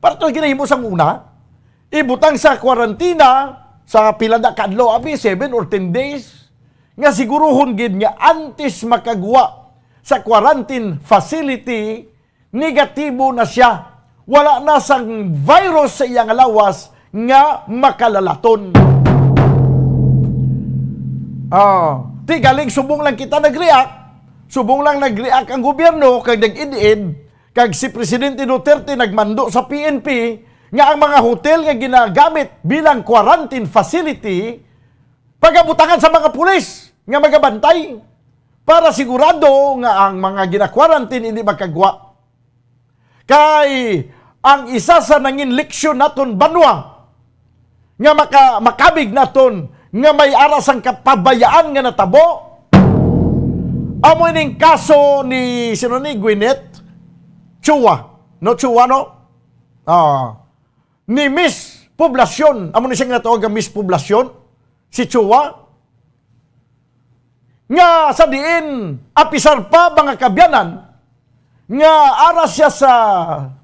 para to ginahimo sa una, ibutang sa kwarantina sa pila na ka adlaw, abi, seven or ten days, nga siguruhon gid nga antes makagwa sa quarantine facility, negatibo na siya. Wala na sang virus sa iyang lawas nga makalalaton. Ah, Ti galing subong lang kita nag-react, subong lang nag-react ang gobyerno kag nag-id-id, kag si Presidente Duterte nagmando sa P N P nga ang mga hotel nga ginagamit bilang quarantine facility pagabutangan sa mga pulis nga magabantay para sigurado nga ang mga gina-quarantine hindi magkagwa. Kay ang isa sa nangin leksyon naton banwa nga maka-, makabig naton nga may ara sang kapabayaan nga natabo, amo ining kaso ni, sino ni, Gwyneth Chua. No, Chua, no? Ah, ni Miss Poblacion. Amo ni siya nga tawag nga Miss Poblacion, si Chua. Nga sa diin, apisar pa, mga kabyanan, nga ara siya sa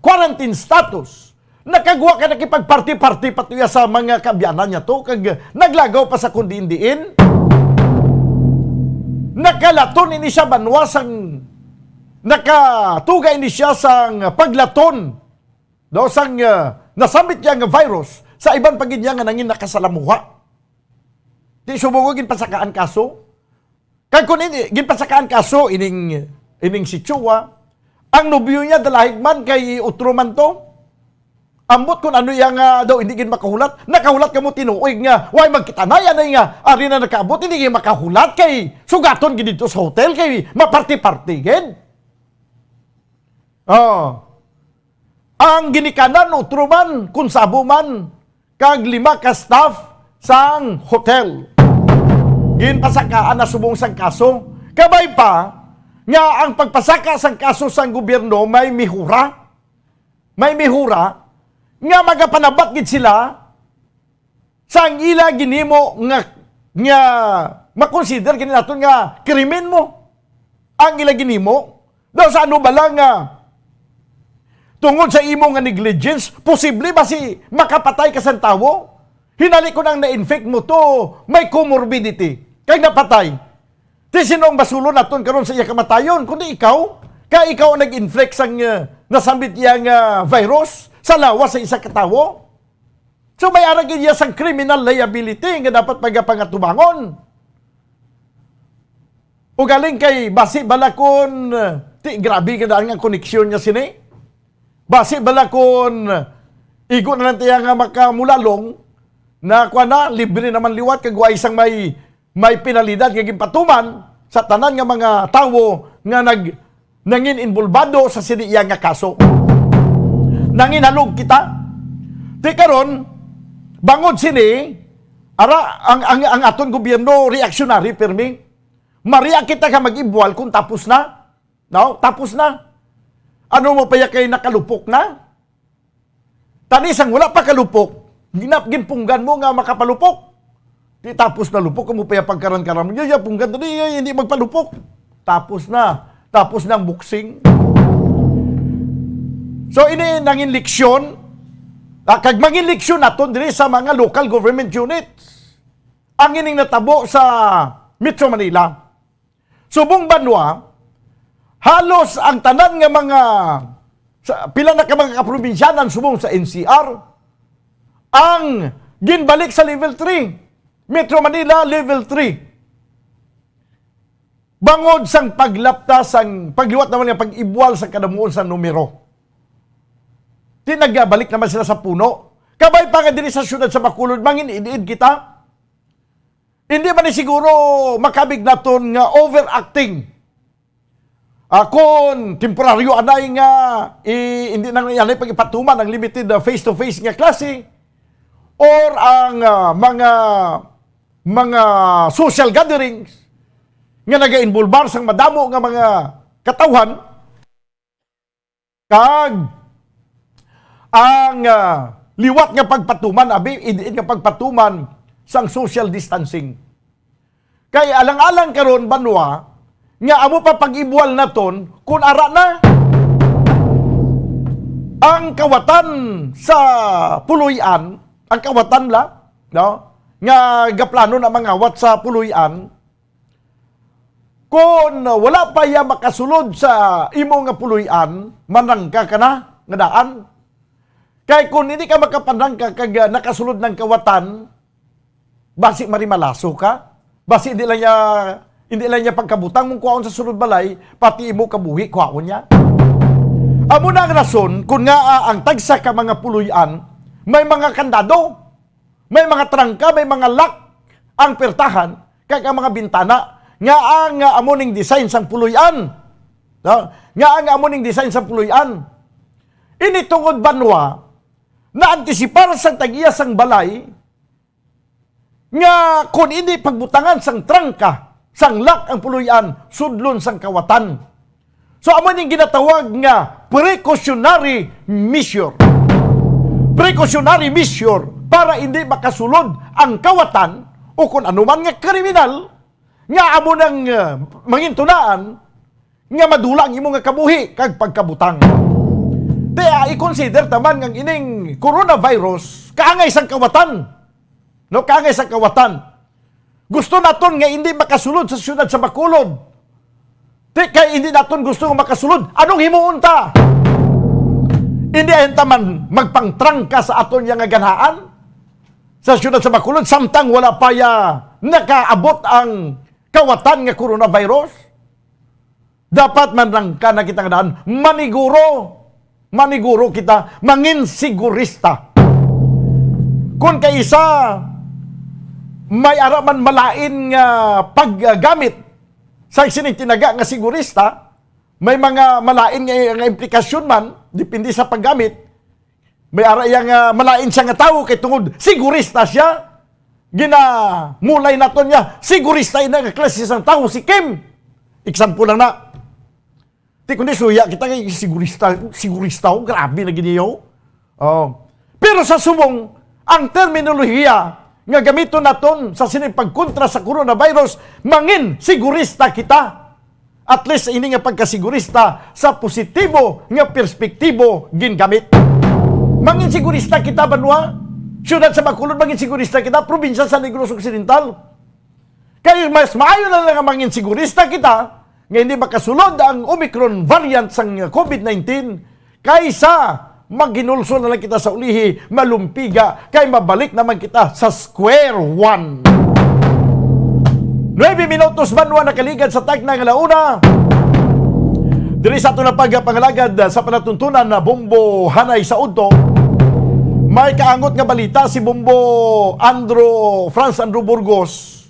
quarantine status, nakagwa ka nakipagparty-party pa to iya sa mga kabyanan niya to, kag naglagaw pa sa kundiin-diin. Nakalaton ini siya banwa sang, nakatuga ini siya sang paglaton daw sang, ah, nasambit niya nga virus sa iban pa gid niya nga nangin nakasalamuha. Di subong ko ginpasakaan kaso. Kag kun ini, ginpasakaan kaso ining, ining si Chua, ang nobyo niya dalahig man kay utro man to. Ambot kun ano iya nga daw hindi gid makahulat. Nakahulat kamo tinuig nga, way magkita na yan ay nga, ari na nakaabot, hindi gid makahulat kay sugaton gid dito sa hotel kay maparty-party gid. Oh. Ang ginikanan, utro man, kun sabo man, kag lima ka staff sang hotel. Ginpasakaan na subong sang kaso. Kabay pa nga ang pagpasaka sang kaso sang gobyerno may mihura. May mihura nga magapanabat gid sila sang ila ginhimo nga, nga makonsider gid naton nga krimen mo ang ila ginhimo. Daw sa ano bala nga tungod sa imo nga negligence, posible ba si makapatay ka sang tawo? Hinali kun ang na-infect mo to may comorbidity kag napatay. Ti sino ang basulon naton karon sa iya kamatayon kundi ikaw? Kay ikaw ang nag-inflict sang, uh, nasambit iya nga virus sa lawas sa isa ka tawo. So may ara gid iya sang criminal liability nga dapat pagapangatubangon. Ugaling kay basi bala kun, uh, ti grabe gid ang koneksyon niya sini. Basi bala kun, uh, igo na lang tiya nga makamulalong na kuan na, libre naman liwat kag wa isang may may penalidad nga ginpatuman sa tanan nga mga tawo nga nag-, nangin involbado sa sini iya nga kaso. Nanginhalog kita. Ti karon, bangod sini, ara, ang, ang, ang aton gobyerno reactionary pirmi. Maria kita ka mag-ibwal kung tapos na. No? Tapos na. Ano mo pa ya kay nakalupok na? Tani sang wala pa kalupok, ginap-, ginpunggan mo nga makapalupok. Di tapos na lupok, kamo pa ya pagkaran-karan mo. Iya, iya, punggan, tani, iya, hindi magpalupok. Tapos na. Tapos na ang boxing. So, ini nangin leksyon. Ah, kag mangin leksyon naton diri sa mga local government units. Ang ining natabo sa Metro Manila. Subong banwa, halos ang tanan nga mga, sa, pila na ka mga kaprobinsyanan subong sa N C R, ang ginbalik sa level three. Metro Manila, level three. Bangod sang paglapta sang pagliwat naman nga pag-ibwal sa kadamuon sa numero. Di nagbalik naman sila sa puno. Kabay pa nga diri sa siyudad sa Bacolod, mangin-id-id kita. Hindi man ni siguro makabig naton nga overacting. Ah, kung temporaryo anay nga i-, hindi na anay pag-ipatuman ang limited, ah, face-to-face nga klase or ang, ah, mga, mga social gatherings nga nagainvolbar sang madamo nga mga katawhan, kag ang, ah, liwat nga pagpatuman, abi, id-id nga pagpatuman sang social distancing. Kay alang-alang karon, banwa, nga amo pa pag-ibwal naton kun ara na ang kawatan sa Puloy-an, ang kawatan la, no, nga gaplano na mangawat sa Puloy-an, Kon wala pa iya makasulod sa imo nga puloy-an, manrangka ka na nga daan. Kay kon hindi ka makapanrangka kag, ah, nakasulod ng kawatan, basi marimalaso ka, basi di lang iya Hindi lang niya pagkabutang mong kuhaon sa sulod balay, pati imo kabuhi kuhaon niya. Amo na ang rason kung nga, ah, ang tagsa ka mga puloy-an may mga kandado, may mga trangka, may mga lock ang pertahan, kag ang mga bintana nga ang, ah, amo ning design sang puloy-an. No? Nga ang amo ning design sang puloy-an. Ini tungod banwa na antisipar sang tag-iya sang balay nga kon hindi pagbutangan sang trangka, sang lock ang puloy-an, sudlon sang kawatan. So, amo ning ginatawag nga precautionary measure. Precautionary measure para hindi makasulod ang kawatan o kung anuman nga kriminal nga amo nang, uh, mangintunaan nga madula ang imo nga kabuhi kag pagkabutang. Kaya i-consider taman nga ining coronavirus kaangay sang kawatan. No, kaangay sang kawatan. Gusto naton nga hindi makasulod sa siyudad sa Bacolod. Di kay hindi naton gusto nga makasulod. Anong himuon ta? Hindi ayon ta man magpangtrangka sa aton nga ganhaan? Sa siyudad sa Bacolod, samtang wala pa ya nakaabot ang kawatan nga coronavirus? Dapat manrangka na kita nga daan. Maniguro. Maniguro kita. Mangin sigurista. Kung kaisa, may ara man malain nga paggamit sa sining tinaga nga sigurista, may mga malain nga, nga implikasyon man, depende sa paggamit. May ara iya nga malain siya nga tawo kay tungod sigurista siya, ginamulay naton niya, sigurista ina nga klase sang tawo si Kim. Example lang na. Di kundi suya kita kay sigurista, sigurista, oh, grabe na gid niyo. Oh. Pero sa subong, ang terminolohiya nga gamiton naton sa sining pagkontra sa coronavirus, mangin sigurista kita. At least ini nga pagkasigurista sa positibo nga perspektibo gingamit. Mangin sigurista kita, banwa, siyudad sa Bacolod, mangin sigurista kita, probinsya sa Negros Occidental. Kay mas maayo na lang nga mangin sigurista kita nga hindi makasulod ang Omicron variant sang COVID nineteen kaysa maghinulsol na lang kita sa ulihi, malumpiga, kay mabalik naman kita sa square one. Nuebe minutos banwa nakaligad sa tagna nga launa. Diri sa aton na pagpangalagad sa palatuntunan na Bombo Hanay sa Udto, may kaangot nga balita si Bombo Andro, Franz Andro Burgos,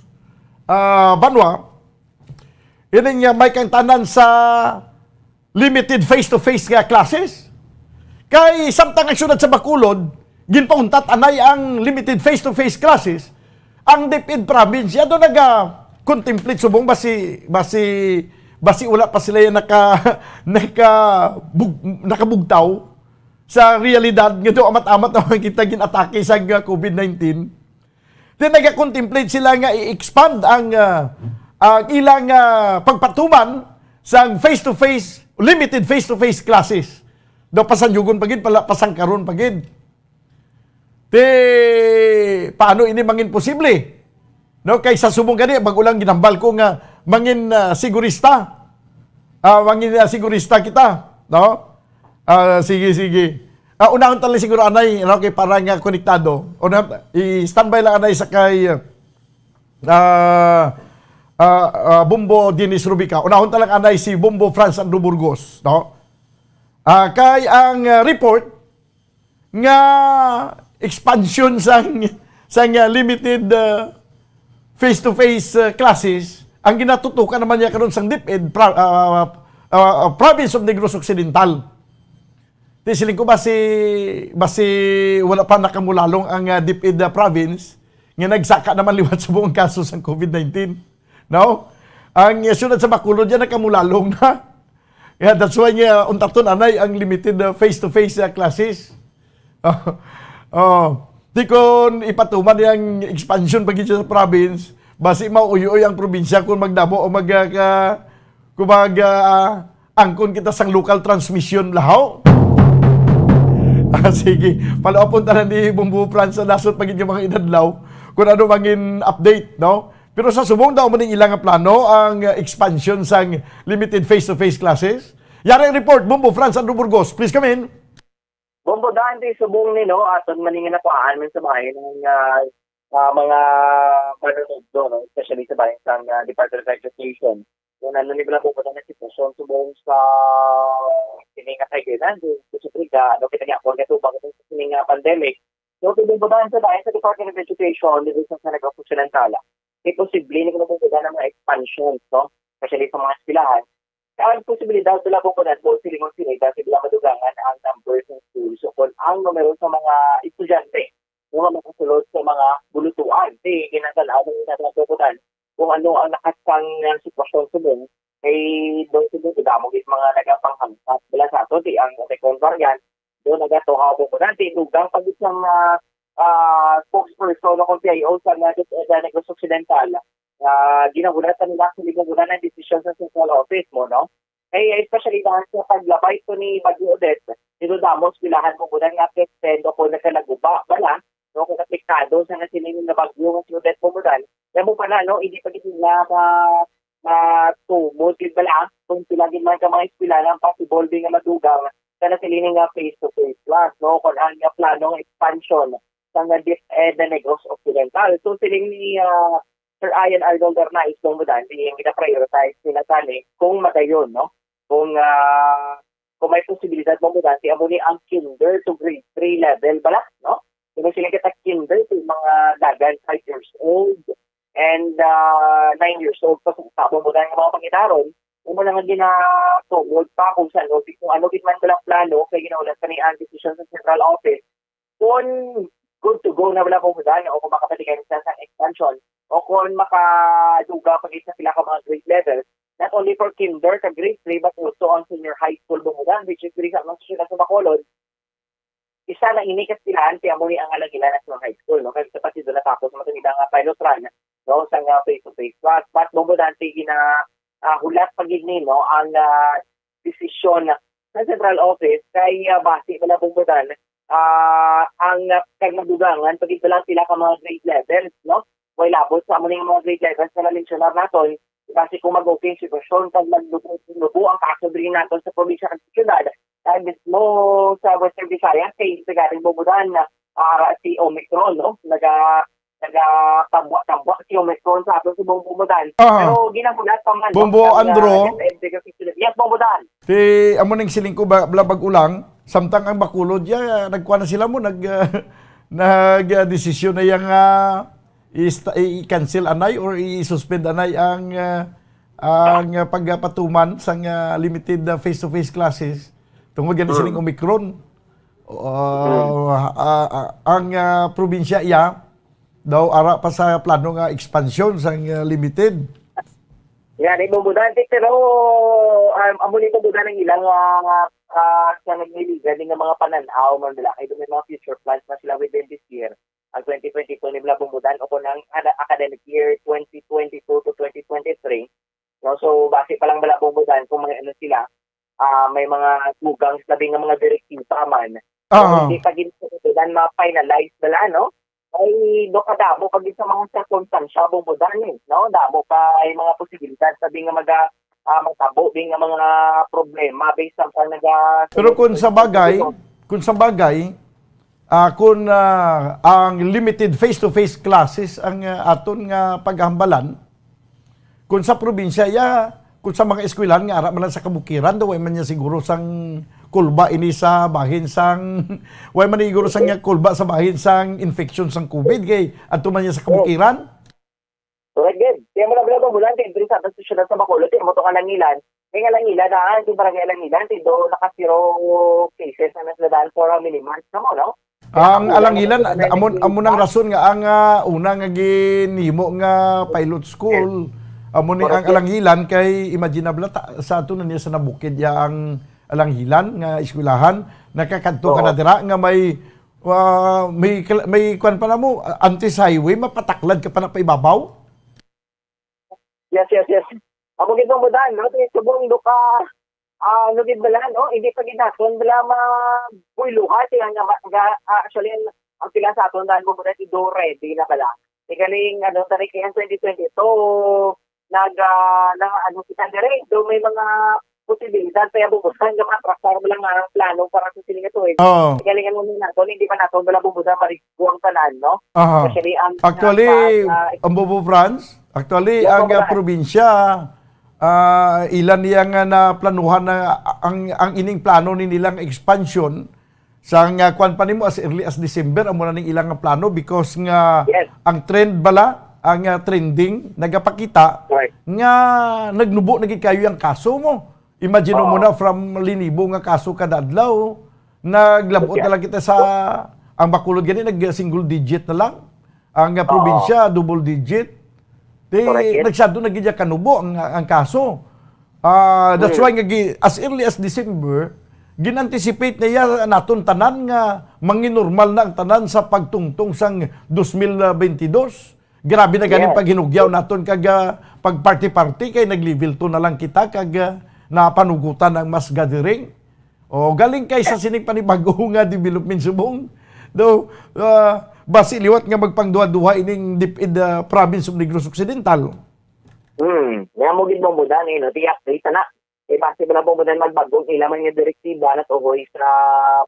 ah, banwa. Ini nga may kaangtanan sa limited face-to-face nga classes. Kay samtang ang siyudad sa Bacolod, ginpauntat anay ang limited face-to-face classes, ang DepEd province, ato naga-contemplate subong basi, basi, basi wala pa sila yung naka, naka, bug-, nakabugtaw sa realidad nga do amat-amat naman kita ginatake sa COVID nineteen. Then nagakontemplate sila nga i-expand ang, ah, ang ilang, ah, pagpatuman sang face-to-face, limited face-to-face classes. Daw pasanjugon pa gid, pala, pasangkaron pa gid. Ti, paano ini mangin posible? No, kay sa subong gani, bag-o lang ginambal ko nga mangin, ah, sigurista. Ah, mangin, ah, sigurista kita, no? Ah, sige, sige. Ah, unahon ta lang siguro anay, ano, kay para nga konektado. Una, i-standby lang anay sa kay, ah, ah, ah, Bombo Dennis Rubica. Unahon ta lang anay si Bombo Franz Andrew Burgos, no? Ah, kay ang, ah, report nga expansion sang, sang, ah, limited, ah, face-to-face, ah, classes, ang ginatutukan naman niya karon sang DepEd, pra-, ah, ah, ah, province of Negros Occidental. Ti siling ko, basi, basi wala pa nakamulalong ang, ah, DepEd, ah, province nga nagsaka naman liwat sa buong kaso sang COVID nineteen. No? Ang, ah, siyudad sa Bacolod yan nakamulalong na. Yeah, that's why nga untaton anay ang limited, ah, face-to-face, ah, classes. Oh. Di kon ipatuman yang expansion pa gid sa province, basi mauyoy ang probinsya kung magdamo o mag, ah, ka-, kung mag, ah, angkon kita sang local transmission lahaw. Ah, sige, follow-upon ta na ni Bombo Franz sa nasod pa gid nga mga inadlaw kung ano mangin update, no? Pero sa subong daw man ning ilang nga plano ang, ah, expansion sang limited face-to-face classes. Yari ang report, Bombo Franz Andrew Burgos. Please come in. Bombo Dante, subong ni, no, aton man nga nakuhaan man sa bahin ang, ah, ah, mga manunugdo, no? Especially sa bahin sang, ah, Department of Education. Kung ano ni bala po na sitwasyon subong sa kini nga kaiganan, posible nga, ano, kita nga, kung ito, bakit sa kini nga pandemic. So, pinagbabahan sa bahin sa Department of Education, dito sa Sanag Occidental, may posible ni kung ang mga expansions, no? Especially sa mga eskwelahan. Ang posibilidad sila po po na po, silingon sila, dahil sila madugangan ang numbers ng schools o kung ang numero sa mga estudyante nga makasulod sa mga bulutuan. Di, ginatanaw ng mga kaputan kung ano ang nakatang nga sitwasyon subong. Kay doon subong, damo gid mga nagapanghampat. Wala sa ato, di ang Omicron variant, doon nagatuhaw po po. Di, dugang pag isang, ah, ah, spokesperson o kung P I O sa nga DepEd Negros Occidental, ah, ginahulat sa nila, sa nila ng desisyon sa central office mo, no? Kay especially dahil sa paglabay ko ni Bagyo Odette, dito damo eskwelahan mo po nga suspend o kung nagkalaguba bala, no, kung apektado sa nasiling nga bagyo nga si Odette Pumudan, kaya mo pala, no, hindi pa gid na ma-, matumod gid bala kung sila gid man ka mga eskwelahan ang possible di nga madugang sa nasiling nga face-to-face class, no, kung ang nga planong expansion sa nga DepEd Negros Occidental. So, siling ni, ah, Sir Ian Arnold Arnaiz, Pumudan, di yung gina-prioritize nila tani kung madayon, no? Kung, ah, kung may posibilidad mo mo dati, amo ni ang kinder to grade three level bala, no? Kung sila kita kinder to mga dagan five years old and, ah, nine years old pa sa sabo mo dahil mga pangidaron, kung mo lang ang ginatungod pa kung saan, kung ano gid man ko lang plano, kay ginahulat pa ni ang decision sa central office, kung good to go na wala kung mudan, o kung makapatigan sa, sa expansion, o kung makaduga pa gid sa pila ka mga grade levels, not only for kinder ka grade three, but also ang senior high school bumudan, which is diri sa mga siyudad sa Bacolod, isa na ini ka eskwelahan, kaya mo ni ang Alagila National High School, no? Kasi sa partido natapos ang matulida nga pilot run, no? Sa nga face-to-face class. But bumudan, sige na, ah, hulat pa gid ni, no? Ang, ah, desisyon sa central office kay, ah, basi man na bumudan, ah, ang, ah, kag madugangan, pag ito lang sila ka mga grade levels, no? Way labot sa amo ning mga grade levels na na-mentionar naton, basi kung mag-okay ang sitwasyon, kag maglubo-lubo ang kaso diri naton sa probinsya kag syudad, kag mismo sa Western Visayas, kay sa galing bumudan na, ah, si Omicron, no? Naga-, nagatambwa-tambwa si Omicron sa aton subong bumudan. Ah. Pero ginahulat pa man, no, Bombo sa, ah, Andro. F M C Yes, bumudan. Ti, amo ning siling ko ba, bala bag-o lang, samtang ang Bacolod, ya, nagkuha na sila mo, nag, ah, nag, ah, desisyon na yang, ah, i-sta-, i-, i-cancel anay or i-suspend anay ang, ah, ang, ah, pagpatuman sang, ah, limited, ah, face-to-face classes tungod gani Mm. sining Omicron. Ah, Mm. ah, ah, ang, ah, probinsya iya daw ara pa sa plano nga expansion sang, ah, limited. Yan, imo mo dati, pero, um, amo ni mo ang ilang, ah, ah, sa nagliligan nga mga pananaw man nila, kay may mga future plans na sila within this year, ang twenty twenty-two ni Bla Bumudan o kung ang ada-, academic year twenty twenty-two to twenty twenty-three. No, so, base pa lang Bla Bumudan kung may ano sila, ah, may mga dugang labi nga mga direktiba man. Ah. Kung hindi pa gid sila ma-finalize bala, no? Ay, do kadamo pa gid sa mga sirkumstansya, Bumudan, eh, no? Damo pa ay mga posibilidad sa di nga maga-, ah, magtabo di nga mga problema based sa naga- Pero kung sa bagay, kung sa bagay, ah, kung, ah, ang limited face-to-face classes ang, ah, aton nga paghambalan, kung sa probinsya, ya, kung sa mga eskwelahan nga ara man lang sa kabukiran, daw way man niya siguro sang kulba ini sa bahin sang, way man siguro sang niya kulba sa bahin sang infection sang COVID, kay adto man niya sa kabukiran. Correct, gid. Kaya mo na, Bla Bumudan, diri sa aton siyudad sa Bacolod, di mo to Alangilan. Kay nga Alangilan, ah, di barangay Alangilan, di do naka-zero cases na sila daan for how many months na mo, no? Ang Alangilan, amo, amo nang rason nga ang, ah, una nga ginhimo nga pilot school, amo ni ang Alangilan kay imagine na bala ta-, sa ato na niya sa nabukid ya ang Alangilan nga eskwelahan, nakakadto ka na dira nga may, ah, may kal-, may kwan pa na mo, ah, antes highway, mapataklad ka pa na paibabaw. Yes, yes, yes. Amo gid mo daan, no? Kay subong do ka, ah, ano gid bala, no? Hindi pa gid naton bala mabuyluhan, kaya nga, ma-, ga-, ah, actually, ang, ang pila sa aton daan mo muna, do ready na bala. Kay galing, ano, tarik kaya twenty twenty-two, nag, ah, na, ano, kita diri, do may mga posibilidad pa yan, Bombo Dan, nga matrasar mo lang ang plano para sa siling nga tuig. Oo. Galingan mo na nato, hindi pa nato wala, Bombo Dan, marigo ang tanan, no? Aha. Especially ang Actually, sa, sa ang Bombo Franz, actually, Yes, ang, Bombo ah, Dan. probinsya, ah, ilan niya nga naplanuhan na ang, ang ining plano ni nilang expansion, sa nga kwan pa nimo, as early as December, amo na ning ilang plano because nga Yes. ang trend bala, ang, ah, trending, nagapakita Correct. nga nagnubo na gid kayo ang kaso mo. Imagine mo Oo. na from linibo nga kaso kada adlaw, naglabot Yes. na lang kita sa, ang Bacolod gani, nag-single digit na lang. Ang, ah, Oo. probinsya, double digit. Di, Correct, yes. nagsyado na gid ya kanubo ang, ang kaso. Ah, that's Mm. why nga gi-, as early as December, gin-anticipate na ya naton tanan nga manginormal na ang tanan sa pagtungtong sang dos mil bentidós. Grabe na ganing Yes. paghinugyaw naton kag, ah, pag-party-party kay nag-level two na lang kita kag, ah, napanugutan ang mass gathering. O, galing kay sa sining panibago nga development subong. Daw, ah, basi liwat nga magpangduha-duha ining DepEd, ah, Province of Negros Occidental. Hmm, nga mo gid, Bombo Dan, eh, no? Di update na. Eh, basi ba lang, Bombo Dan, magbagong ila man nga direktiba na tuhoy sa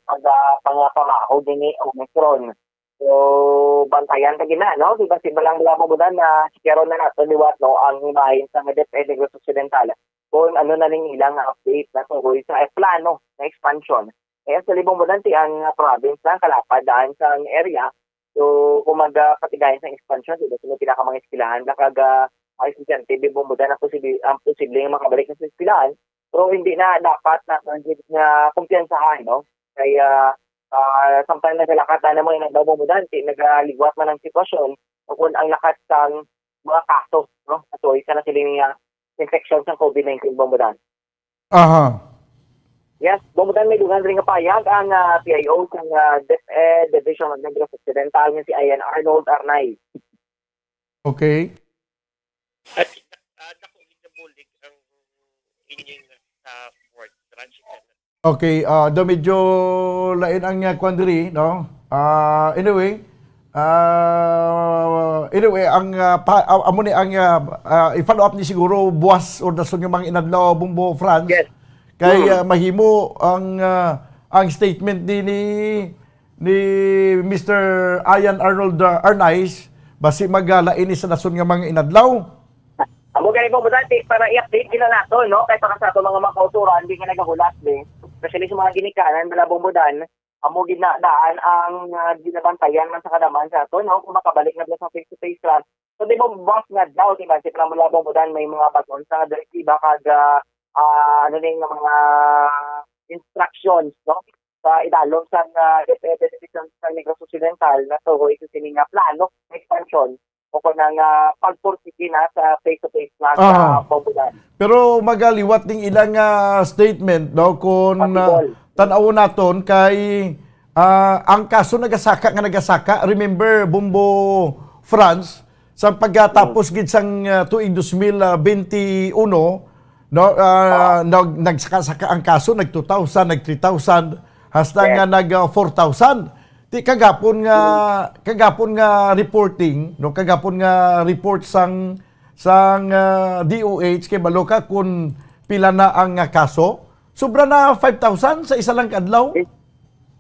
pag, ah, pangapamahaw din ni Omicron. So, bantayan ta gina, no? Di basi ba lang, Bombo Dan, na sikaron na nato liwat, no, ang himahin sa nga DepEd Negros Occidental. Kung ano na ning ilang update na tuhoy sa plano na expansion. Eh, actually, Bombo Dan, ti ang, ah, province na kalapad daan sa area. So, kung mag, ah, patigayon sa expansion, di ba, sa mga pinaka mga eskwelahan, na kag, ah, ang estudyante, di, Bombo Dan, ang posible, ang posible nga makabalik na sa eskwelahan, pero hindi na dapat na, na, na kumpiyansahan, no? Kay, ah, ah, samtang nagalakat na naman yung nagbabamudan, ti nagaliwat man ang sitwasyon, o kung ang lakat sang mga kaso, no? At so, isa na sila nga infection sa covid nineteen, Bombo Dan. Aha. Yes, Bombo Dan, may dugang rin nga payag ang, ah, P I O sang, ah, DepEd Division of Negros Occidental nga si Ian Arnold Arnay. Okay. At, ah, dako gid nabulig ang inyong, ah, fourth tranche. Okay, ah, do medyo lain ang, ah, kwan diri, no? Ah, anyway, ah, anyway, ang, ah, pa, ah, amo ni ang, ah, ah, i-follow up ni siguro buwas or dason nga mga inadlaw, Bombo Franz. Yes. Kay, Mm. ah, mahimo ang, ah, ang statement ni, ni, ni Mister Ian Arnold, ah, Arnaiz, basi magalain ni sa dason nga mga inadlaw. Amo gani, Bombo Dan, ti, para i-update gina nato, no? Kay para sa ato mga makauturan, di nga nagahulat, di. Especially sa mga ginikanan, bala, Bombo Dan, amo gid na daan ang, ah, ginabantayan man sa kadaman sa ato, no? Kung makabalik na ba sa face-to-face class. So, di ba, buwas nga daw, di ba, si Pramula, Bombo Dan, may mga baton sa direktiba kag, ah, ah, ano ni nga mga instructions, no? Sa idalom sa, ah, DepEd Division sa Negros Occidental na tuhoy sa sini nga plano, expansion, o kung ang, ah, pagpursige na sa face-to-face class Aha. sa Bombo Dan. Pero magaliwat ning ilang, ah, statement, no? Kung, ah, Possible. tan-awon naton kay, ah, ang kaso nagasaka nga nagasaka. Remember, Bombo Franz, sa pagkatapos Mm. gid sang, ah, tuig dos mil benti uno, no? Ah, Ah. nag-, nagsaka-saka ang kaso, nag two thousand, nag three thousand, hasta Yes. nga nag, ah, four thousand. Ti kagapon nga, Mm. kagapon nga reporting, no, kagapon nga report sang, sang, ah, D O H, kay balo ka kun pila na ang, ah, kaso. Sobra na five thousand sa isa lang ka adlaw. Yes.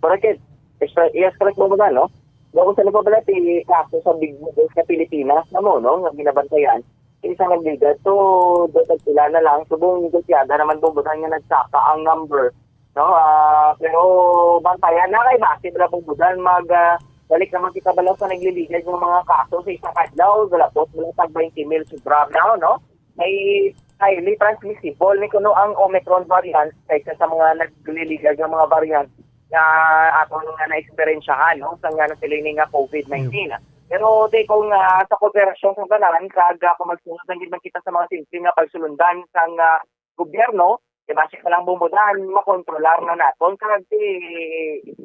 Correct, yes. Extra, yes, correct, Bombo Dan, no? Daw kung sa nagpapalati, kaso sa Big Bubos sa Pilipinas, amo, no, nga ginabantayan. Isa nga liga, so, daw tagpila na lang, subong negosiyada naman, Bombo Dan, nga nagsaka ang number, no? Ah, pero bantayan na kay basi bala, Bombo Dan, mag, ah, balik naman kita bala sa nagliligad ng mga kaso sa isang adlaw, galapos bala tag twenty mil sobra na, no? May highly transmissible ni kuno ang Omicron variant kaysa sa mga nagliligad ng mga variant nga aton nga na-eksperyensyahan, no, sa nga nasiling nga covid nineteen. Pero di ko nga sa kooperasyon sa tanan, kag, ah, kung magsunod lang gid man kita sa mga simple nga pagsulundan sang, ah, gobyerno, di ba, siya lang, Bombo Dan, makontrolar na naton. Kag di,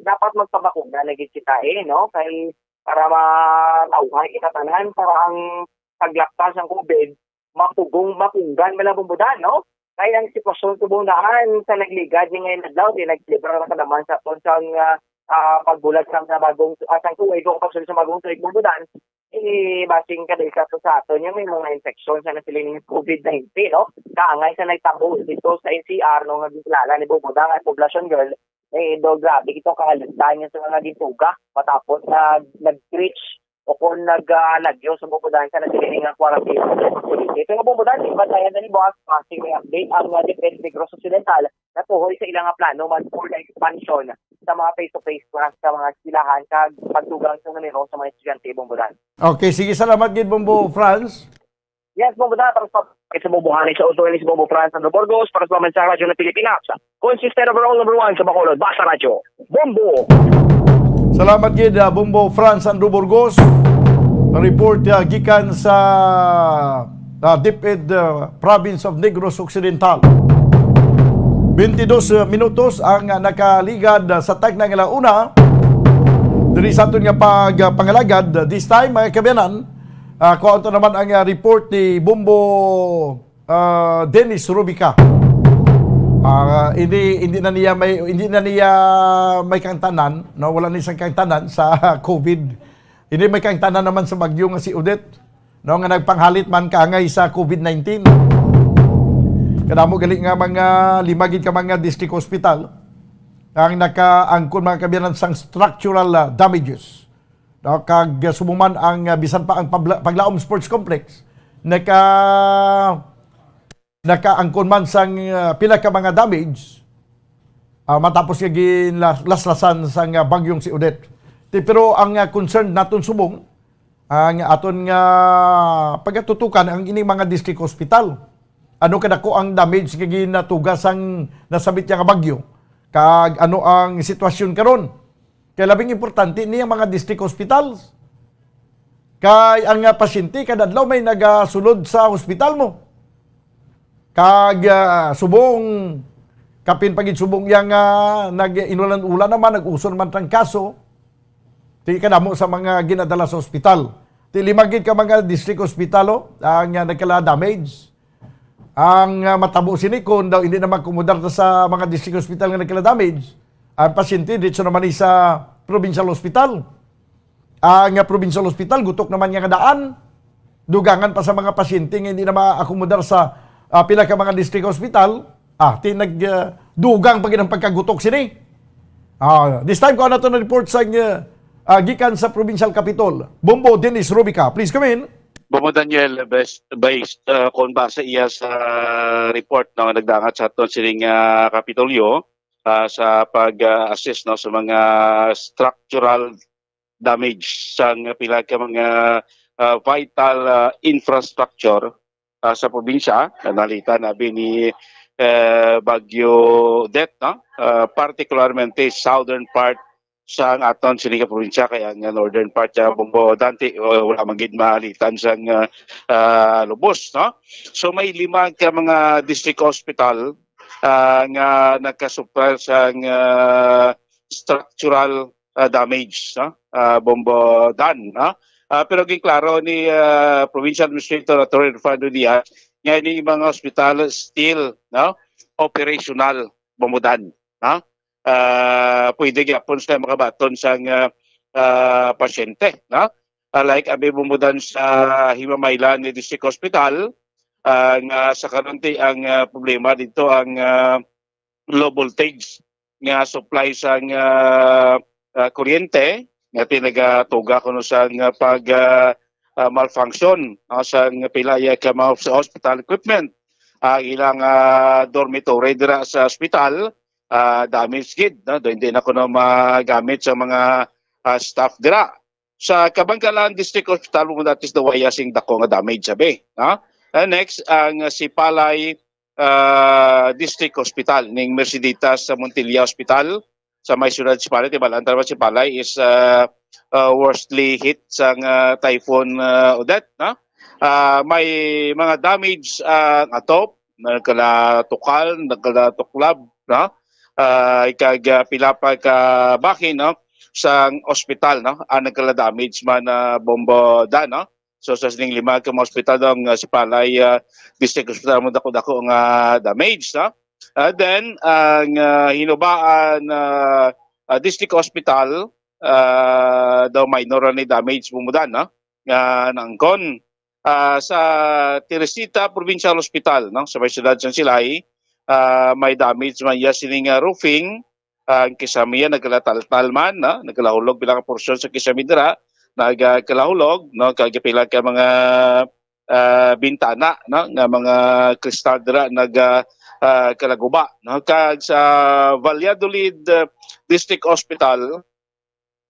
dapat magpabakuna na gid kita, eh, no? Kay para ma-, mauhay kita tanan, para ang paglapta sang covid, mapugong, mapunggan man lang, Bombo Dan, no? Kay ang sitwasyon subong daan sa nagligad ni ngayon adlaw, di nagselebra na ka naman sa aton sang, ah, ah, pagbulag sang, ah, bagong, ah, sang tuig o pagsulod sa bagong tuig, Bombo Dan. Eh, basing kada isa to sa aton, yung may mga infection sa nasiling COVID nineteen, no? Kaangay sa nagtabo dito sa N C R, no, nga gikilala ni Bobo Dang, ang poblasyon girl, eh, do, grabe ito kahalandan niya sa mga gituga matapos na nag-reach o kung nag, ah, lagyo sa Bobo Dang sa nasiling nga quarantine facility. Ito nga Bobo Dang, iba tayo na ni Boss, basing may update ang, ah, DepEd Negros Occidental natuhoy sa ilang nga plano man for the expansion sa mga face-to-face class sa mga eskwelahan kag pagdugang sa numero sa mga estudyante, Bobo Dang. Okay, sige, salamat gid, Bombo Franz. Yes, Bombo Dang, para sa, sa bubuhanin sa Auto Elis, Bombo Franz, Sandro Burgos, para sa mga mensahe Radyo ng Pilipinas. Consistent overall number one sa Bacolod, Basta Radyo, Bombo. Salamat gid, ah, Bombo Franz Andrew Burgos. Report, ah, gikan sa, ah, DepEd, ah, Province of Negros Occidental. Twenty-dos minutos ang, ah, nakaligad, ah, sa tagna nga la una. Diri sa aton nga pag, ah, pangalagad, ah, this time, mga kabiyanan, ah, kuha to naman ang, ah, report ni Bombo, ah, Dennis Rubica. Ah, hindi, hindi na niya may, hindi na niya may kangtanan, no? Wala ni siyang kangtanan sa COVID. Hindi may kangtanan naman sa bagyo nga si Odette, no, nga nagpanghalit man kaangay sa COVID nineteen. Kadamo gali nga mga lima gid ka mga district hospital ang nakaangkon, mga kabiyanan, sang structural, ah, damages. No, kag, ah, subong man ang, ah, bisan pa ang pabla-, Paglaom Sports Complex naka nakaangkon man sang, ah, pila ka mga damage, ah, matapos nga ginlaslasan sang, ah, bagyong si Odette. Ti, pero ang, ah, concern naton subong, ang aton nga pagatutukan ang ining mga district hospital. Ano kadako ang damage nga ginatuga sang nasabit niya nga bagyo? Kag ano ang sitwasyon karon? Kay labing importante ni ang mga district hospitals. Kay ang, ah, pasyente kada adlaw may nagasulod sa hospital mo. Kag, ah, subong, kapin pa gid subong yang, ah, nag-inulan-ulan naman, nag-uson man tang kaso. Ti kadamo sa mga ginadala sa hospital. Ti lima gid ka mga district hospital, oh, ang, ah, nagkala damage. Ang, ah, matabo sini, kung daw hindi na makomodar ta sa mga district hospital nga nagkala damage, ang pasyente diretso naman ni sa provincial hospital. Ang, ah, provincial hospital, gutok naman nga daan. Dugangan pa sa mga pasyente nga hindi na maakomodar sa, ah, pila ka mga district hospital. Ah, ti nag, ah, dugang pa gid ang pagkagutok sini. Ah, this time, kuha nato na report sa, ah, ah, gikan sa provincial capitol. Bombo Dennis Rubica, please come in. Bobo Daniel, best, based, uh, kung base iya sa report, no, nga nagdangat sa aton sining, ah, Kapitolyo, ah, sa pag, ah, assist, no, sa mga structural damage sang pila ka mga, ah, vital, ah, infrastructure, ah, sa probinsya, na nalita na bi ni, eh, Bagyo Odette, no? Ah, particularmente southern part sang aton sini nga probinsya, kaya nga northern part sa Bombo Dante, o, wala man gid maalitan sang, ah, ah, lubos, no? So may lima ka mga district hospital, ah, nga nagkasuffer sang, ah, structural, ah, damage, no? Ah, Bombo Dan, no? Ah, pero ginklaro ni, ah, Provincial Administrator Attorney Rufando Diaz nga ini mga hospital still, no, operational, Bombo Dan, no? Ah, pwede gyapon sila makabaton sang, ah, ah, pasyente, no? Ah, like, abi bumudan sa Himamaylan ni District Hospital, ah, nga sa karon ti ang, ah, problema dito ang, ah, low voltage nga supply sang, ah, ah, kuryente nga ti nagatuga kuno sang, ah, pag, ah, ah, malfunction, no, sang pila ya ka mga hos-, hospital equipment. Ah, ilang, ah, dormitory dira sa hospital, ah, damage gid, no? Do hindi na kuno magamit sa mga, ah, staff dira. Sa Kabankalan District Hospital, mo that is the waya sing dako nga damage, sabi, no? Ah, next, ang Sipalay, ah, District Hospital, ning Merceditas sa Montilla Hospital, sa may siyudad Sipalay, tibalaan ta naman Sipalay is, ah, ah, worstly hit sang, ah, Typhoon, ah, Odette, no? Ah, may mga damage ang atop, nagkalatukal, nagkalatuklab, no? Ah, ikag, ah, pila pa ka bahin, no? Sang ospital, no? Ang nagkala-damage man, ah, Bombo Dan, no? So, sa sining lima ka mga ospital, ang, ah, Sipalay, ah, District Hospital, mo dako-dako nga damage, no? Ah, then, ang, ah, Hinubaan, ah, ah, District Hospital, ah, daw minor ni damage, Bombo Dan, no? nga naangkon. Ah, sa Teresita Provincial Hospital, no, sa may siyudad sang Silay, ah, may damage man iya sining, ah, roofing. Ah, ang kisame iya nagkalataltal man, no, nagkalahulog pila ka porsyon sa kisame dira, nagkalahulog, no, kag pila ka mga, ah, bintana, no, nga mga kristal dira nag, ah, ah, kalaguba, no. Kag sa Valladolid, ah, District Hospital,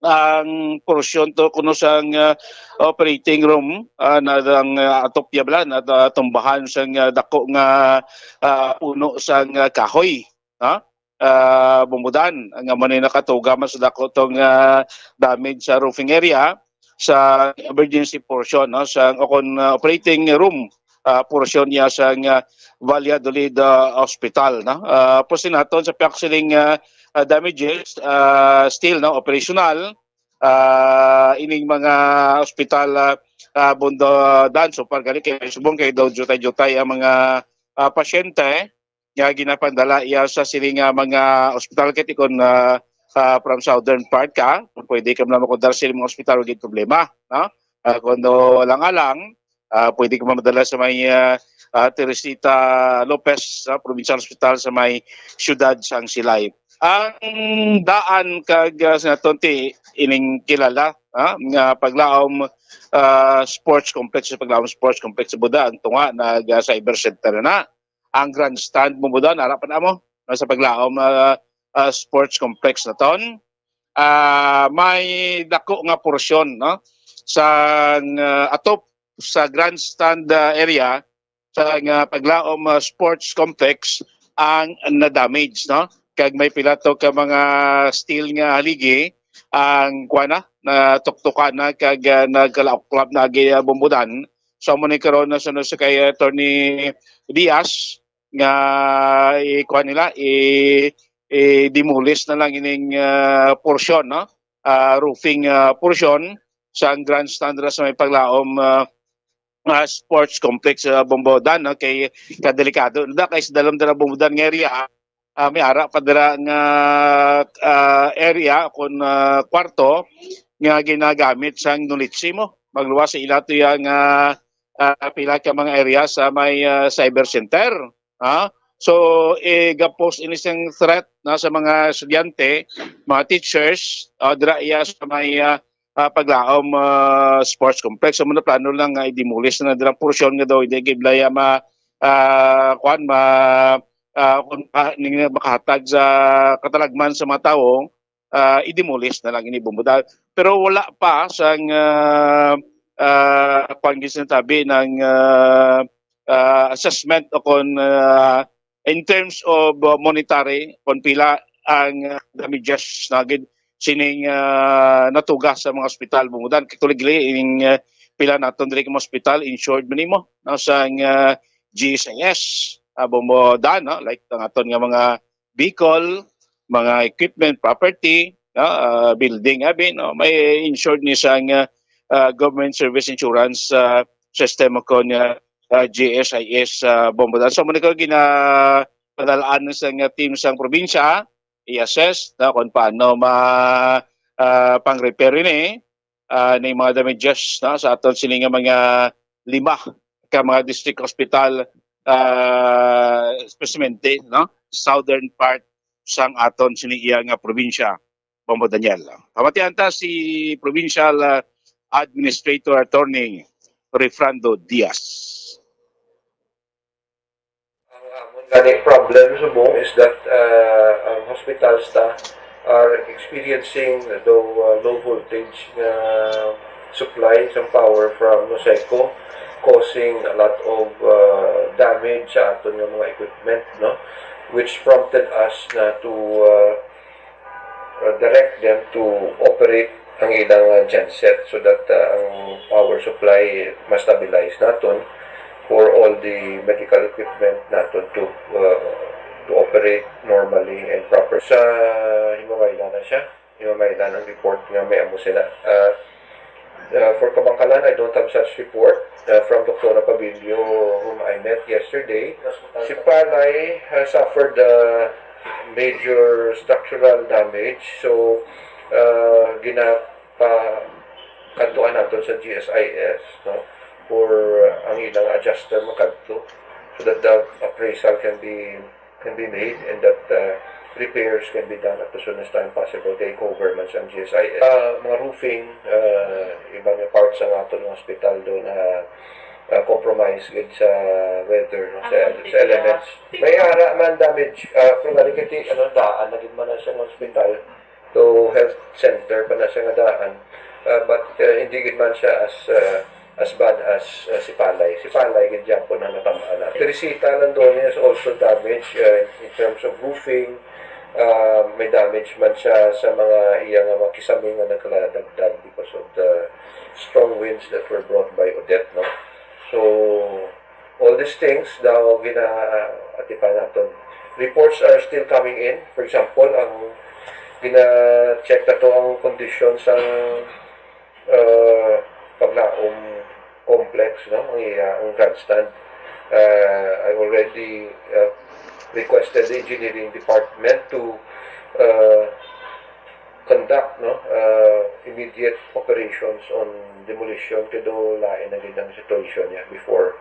ang porsyon to kuno sang, ah, operating room, ah, na ang, ah, atop niya bala, natumbahan sang, ah, dako nga, ah, puno sang, ah, kahoy, ha? Ah, bumbudan, ang amo ni nakatuga mas dako tong, ah, damage sa roofing area sa emergency portion, no, sa, o kon, ah, operating room, ah, portion niya sa, ah, Valladolid, ah, Hospital, no. Ah, pos naton sa pihak sining, ah, ah, damages, ah, still, no, operational, ah, ining mga ospital, ah, ah, bundodan. So, pag gani kay subong kay daw jutay-jutay ang mga, ah, pasyente nga ginapandala iya sa sini nga mga ospital, kay kon, ah, ah, from southern part ka, pwede ka man makudar sa mga ospital, wala gid problema, no? Ah, kung no, lang-alang, ah, pwede ka madala sa may, ah, ah, Teresita Lopez, ah, Provincial Hospital sa may siyudad sang Silay. Ang daan kag, ah, sa naton ti ining kilala, ah, nga paglaom, ah, sports complex, sa paglaom sports complex sa Buda, ang tunga nag, ah, cyber center na. Ang grandstand mo Buda, nara pa na mo, no, sa paglaom, ah, ah, sports complex naton. Ah, may dako nga porsyon, no, sa, ah, atop sa grandstand, ah, area sa nga paglaom, ah, sports complex ang na-damage, no? Kag may pila to ka mga steel nga haligi ang kuan na, natuktukan na kag, ah, nagkalaoklap na agi, ah, bumbudan. So, amo ni karon na sa, sa kay Attorney Diaz nga i-, kuan nila, i-, i-demolish na lang ining, ah, portion, no? Ah, roofing, ah, portion sa grandstand ra sa may paglaom, ah, ah, sports complex sa Bombodan, no? Kay kadelikado na kay sa dalom dira Bombodan nga area, ah, may ara pa dira nga, ah, area kon, ah, kwarto nga ginagamit sang nulitsi mo. Magluwas sa ila to iya nga, ah, pila ka mga area sa may, ah, cyber center. Ha? So, eh, gapos ini siyang threat na sa mga estudyante, mga teachers, ah, dira iya sa may, ah, ah, paglaom, ah, sports complex. Amo na plano lang nga i-demolish na dira portion nga daw hindi giblaya ma, ah, kuan, ma, ah, kung, ah, ning makahatag sa katalagman sa mga tawo, ah, i-demolish na lang ini bumbudan. Pero wala pa sang, ah, ah, kuan, gisinabi ng, ah, ah, assessment o kon, ah, in terms of, uh, monetary, kung pila ang, uh, damages na gid sining, uh, natuga sa mga ospital bumbudan. Kay tuligli ining, uh, pila naton diri ka mga ospital insured man nimo, no, sang, uh, G S I S, uh, bumbudan, no, like ang aton nga mga vehicle, mga equipment, property, no, uh, building, abi, no, may insured ni sang, uh, uh, government service insurance, uh, system ko niya, uh, G S I S, uh, bumbudan. So, muna ko gina padalaan sa nga team sang probinsya, i-assess na kung paano ma, ah, pang-repair ini, ah, ning mga damages, no, sa aton sini nga mga lima ka mga district hospital, ah, especially, no, southern part sang aton sini iya nga probinsya, Bombo Daniel. Pamatian ta si Provincial, ah, Administrator Attorney Refrando Diaz. Ang amon gani problem subong is that, uh, ang hospitals ta are experiencing daw, uh, low voltage nga supply sang power from NOSECO, causing a lot of, uh, damage sa aton nga mga equipment, no? Which prompted us na to, uh, uh, direct them to operate ang ilang, uh, genset so that, uh, ang power supply ma-stabilize naton for all the medical equipment naton to, uh, to operate normally and proper. Sa Himamaylan na siya. Himamaylan ang report nga may amo sila. Uh, uh, for Kabankalan, I don't have such report, uh, from Doktora Pabilio, whom I met yesterday. Si Palay, uh, suffered, uh, major structural damage. So, uh, ginapa-, Tuan nato sa G S I S, no, for, uh, ang ilang adjuster makadto, so that the appraisal can be, can be made, and that, uh, repairs can be done at the soonest time possible. Kay cover man sa G S I S. Uh, mga roofing, uh, iba nga parts sa aton nga hospital doon na, uh, compromise gid sa weather, no, sa, sa elements. May ara man damage, uh, pero nga di kay, ano, daan na gid man na siya ng hospital. So, health center pa na siya nga daan. Uh, but, uh, hindi gid man siya as, uh, as bad as, uh, Sipalay. Sipalay gid gyapon ang natamaan na. Teresita Landoña is also damaged, uh, in terms of roofing. Uh, may damage man siya sa mga iya nga mga kisame nga nagkaladagdag because of the strong winds that were brought by Odette, no? So, all these things daw gina-, atipan naton. Reports are still coming in. For example, ang gina-check nato ang kondisyon sa, uh, Paglaom Complex, no? Ang iya, ang grandstand. Uh, I already, uh, requested the engineering department to, uh, conduct, no, uh, immediate operations on demolition kay do lain na gid ang situation niya before,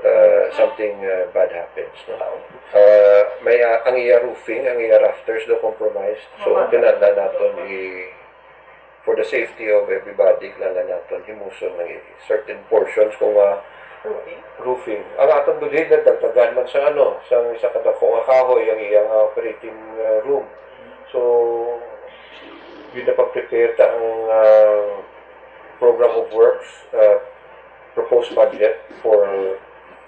uh, something, uh, bad happens, no? Uh, may, uh, ang iya roofing, ang iya rafters do compromised. So, kinahanglan naton i-, for the safety of everybody, kinahanglan naton himuson ng certain portions kung, uh, roofing. Ang atong bilhin, nagdagdagan man sa, ano, sa isa ka dako nga kahoy ang iyang, uh, operating, uh, room. So, yun na pag-prepare ta ang, ah, program of works, ah, proposed budget for,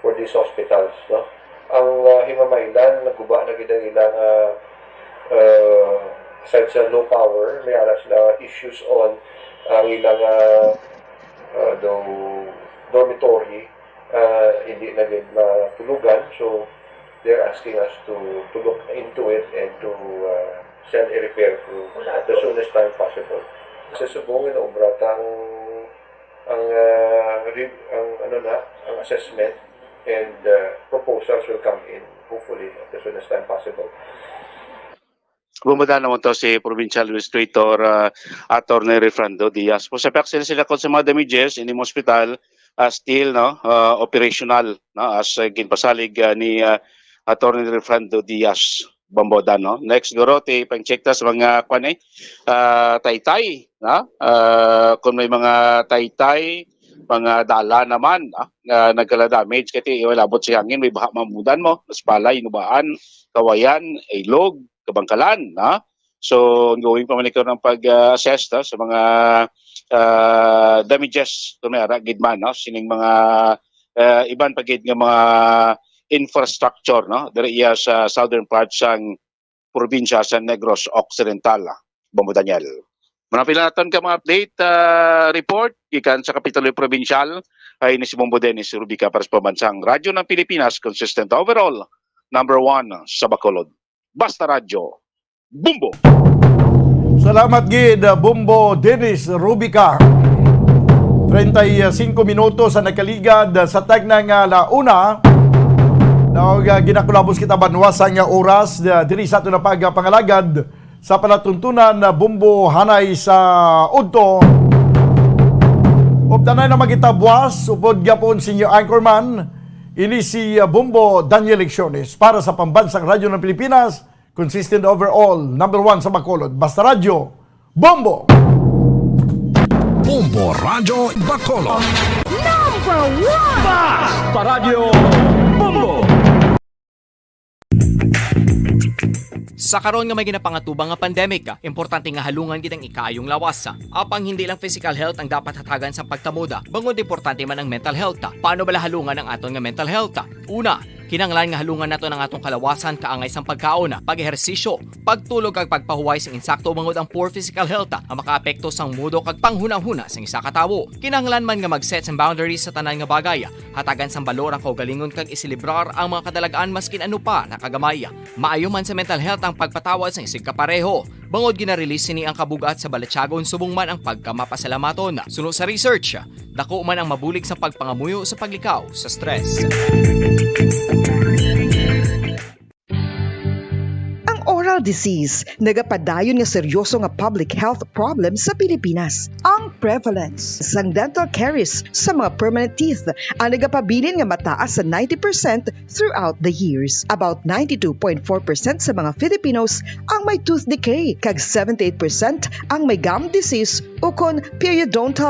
for these hospitals, no? Ang, ah, Himamaylan, naguba na gid ang ilang, ah, ah, aside sa low power, may ara sila issues on ang ilang, ah, ah, do-, dormitory, ah, hindi na gid matulugan. So, they're asking us to, to look into it and to, uh, send a repair crew at the soonest time possible. Sa subong, inaobra ta ang, ang, uh, re-, ang, ano na, ang assessment and, uh, proposals will come in, hopefully, at the soonest time possible. Bumada naman to si Provincial Administrator, ah, Attorney Refrando Diaz. Kung sa pihak sila, sila kung sa mga damages, ining hospital, ah, still, no, ah, operational, no, as, ah, ginpasalig, ah, ni, ah, Attorney Refrando Diaz Bambodan, no. Next, guro, ti pang-check ta sa mga, kwan, eh, ah, taytay, no? Ah, kung may mga taytay, mga dala naman, ah, nga nagkala-damage, kay ti, wala abot sa hangin, may baha mamudan mo, mas palay, inubaan, kawayan, ilog, kabangkalan, no? So, ongoing pa man ikaw ng pag-assess, no, sa mga, ah, damages, kung may ara gid man, no, sining mga, ah, iban pa gid nga mga infrastructure, no, diri iya sa southern part sang probinsya sa Negros Occidental. Bombo Daniel. Manapil naton ka mga update, ah, report gikan sa Kapitolyo Provincial. Ay ni si Bombo Dennis Rubica para sa Pambansang Radyo ng Pilipinas, consistent overall, number one sa Bacolod. Basta Radyo, Bombo! Salamat gid, Bombo Dennis Rubica. Treinta y cinco minutos ang nakaligad sa tagna nga ala una. Daw, ah, ginakulabos kita banwa sa nga oras, ah, diri sa ato na pagpangalagad sa palatuntunan, ah, Bombo hanay sa udto. Updanay na magitabuas, upod gyapon sa inyo anchorman, ini si, ah, Bombo Daniel Lecciones para sa Pambansang Radyo ng Pilipinas, consistent overall, number one sa Bacolod. Basta Radyo, Bombo! Bombo Radyo Bacolod. Number one! Basta Radyo, Bombo! Sa karon nga may ginapangatubang nga pandemic, importante nga halungan gid ang ikaayong lawas. Apang hindi lang physical health ang dapat hatagan sa pagtamod, bangod importante man ang mental health. Paano bala halungan ang aton nga mental health? Una, kinahanglan nga halungan naton ang atong kalawasan kaangay sang pagkaon, pag-ehersisyo, pagtulog kag pagpahuway sing insakto, bangod ang poor physical health ang makaapekto sang mudo kag panghunahuna sang isa ka tawo. Kinahanglan man nga mag-set sang boundaries sa tanan nga bagay, hatagan sang balor ang kaugalingon kag iselebrar ang mga kadalag-an maskin ano pa na kagamay. Maayo man sa mental health ang pagpatawad sang isigkapareho, bangod gina-release sini ang kabug-at sa balatyagon subong man ang pagkamapasalamaton. Suno sa research, dako man ang mabulig sa pagpangamuyo sa paglikaw sa stress. Ang oral disease, nagapadayon nga seryoso nga public health problem sa Pilipinas. Ang prevalence sang dental caries sa mga permanent teeth ang nagapabilin nga mataas sa ninety percent throughout the years. About ninety-two point four percent sa mga Filipinos ang may tooth decay, kag seventy-eight percent ang may gum disease ukon periodontal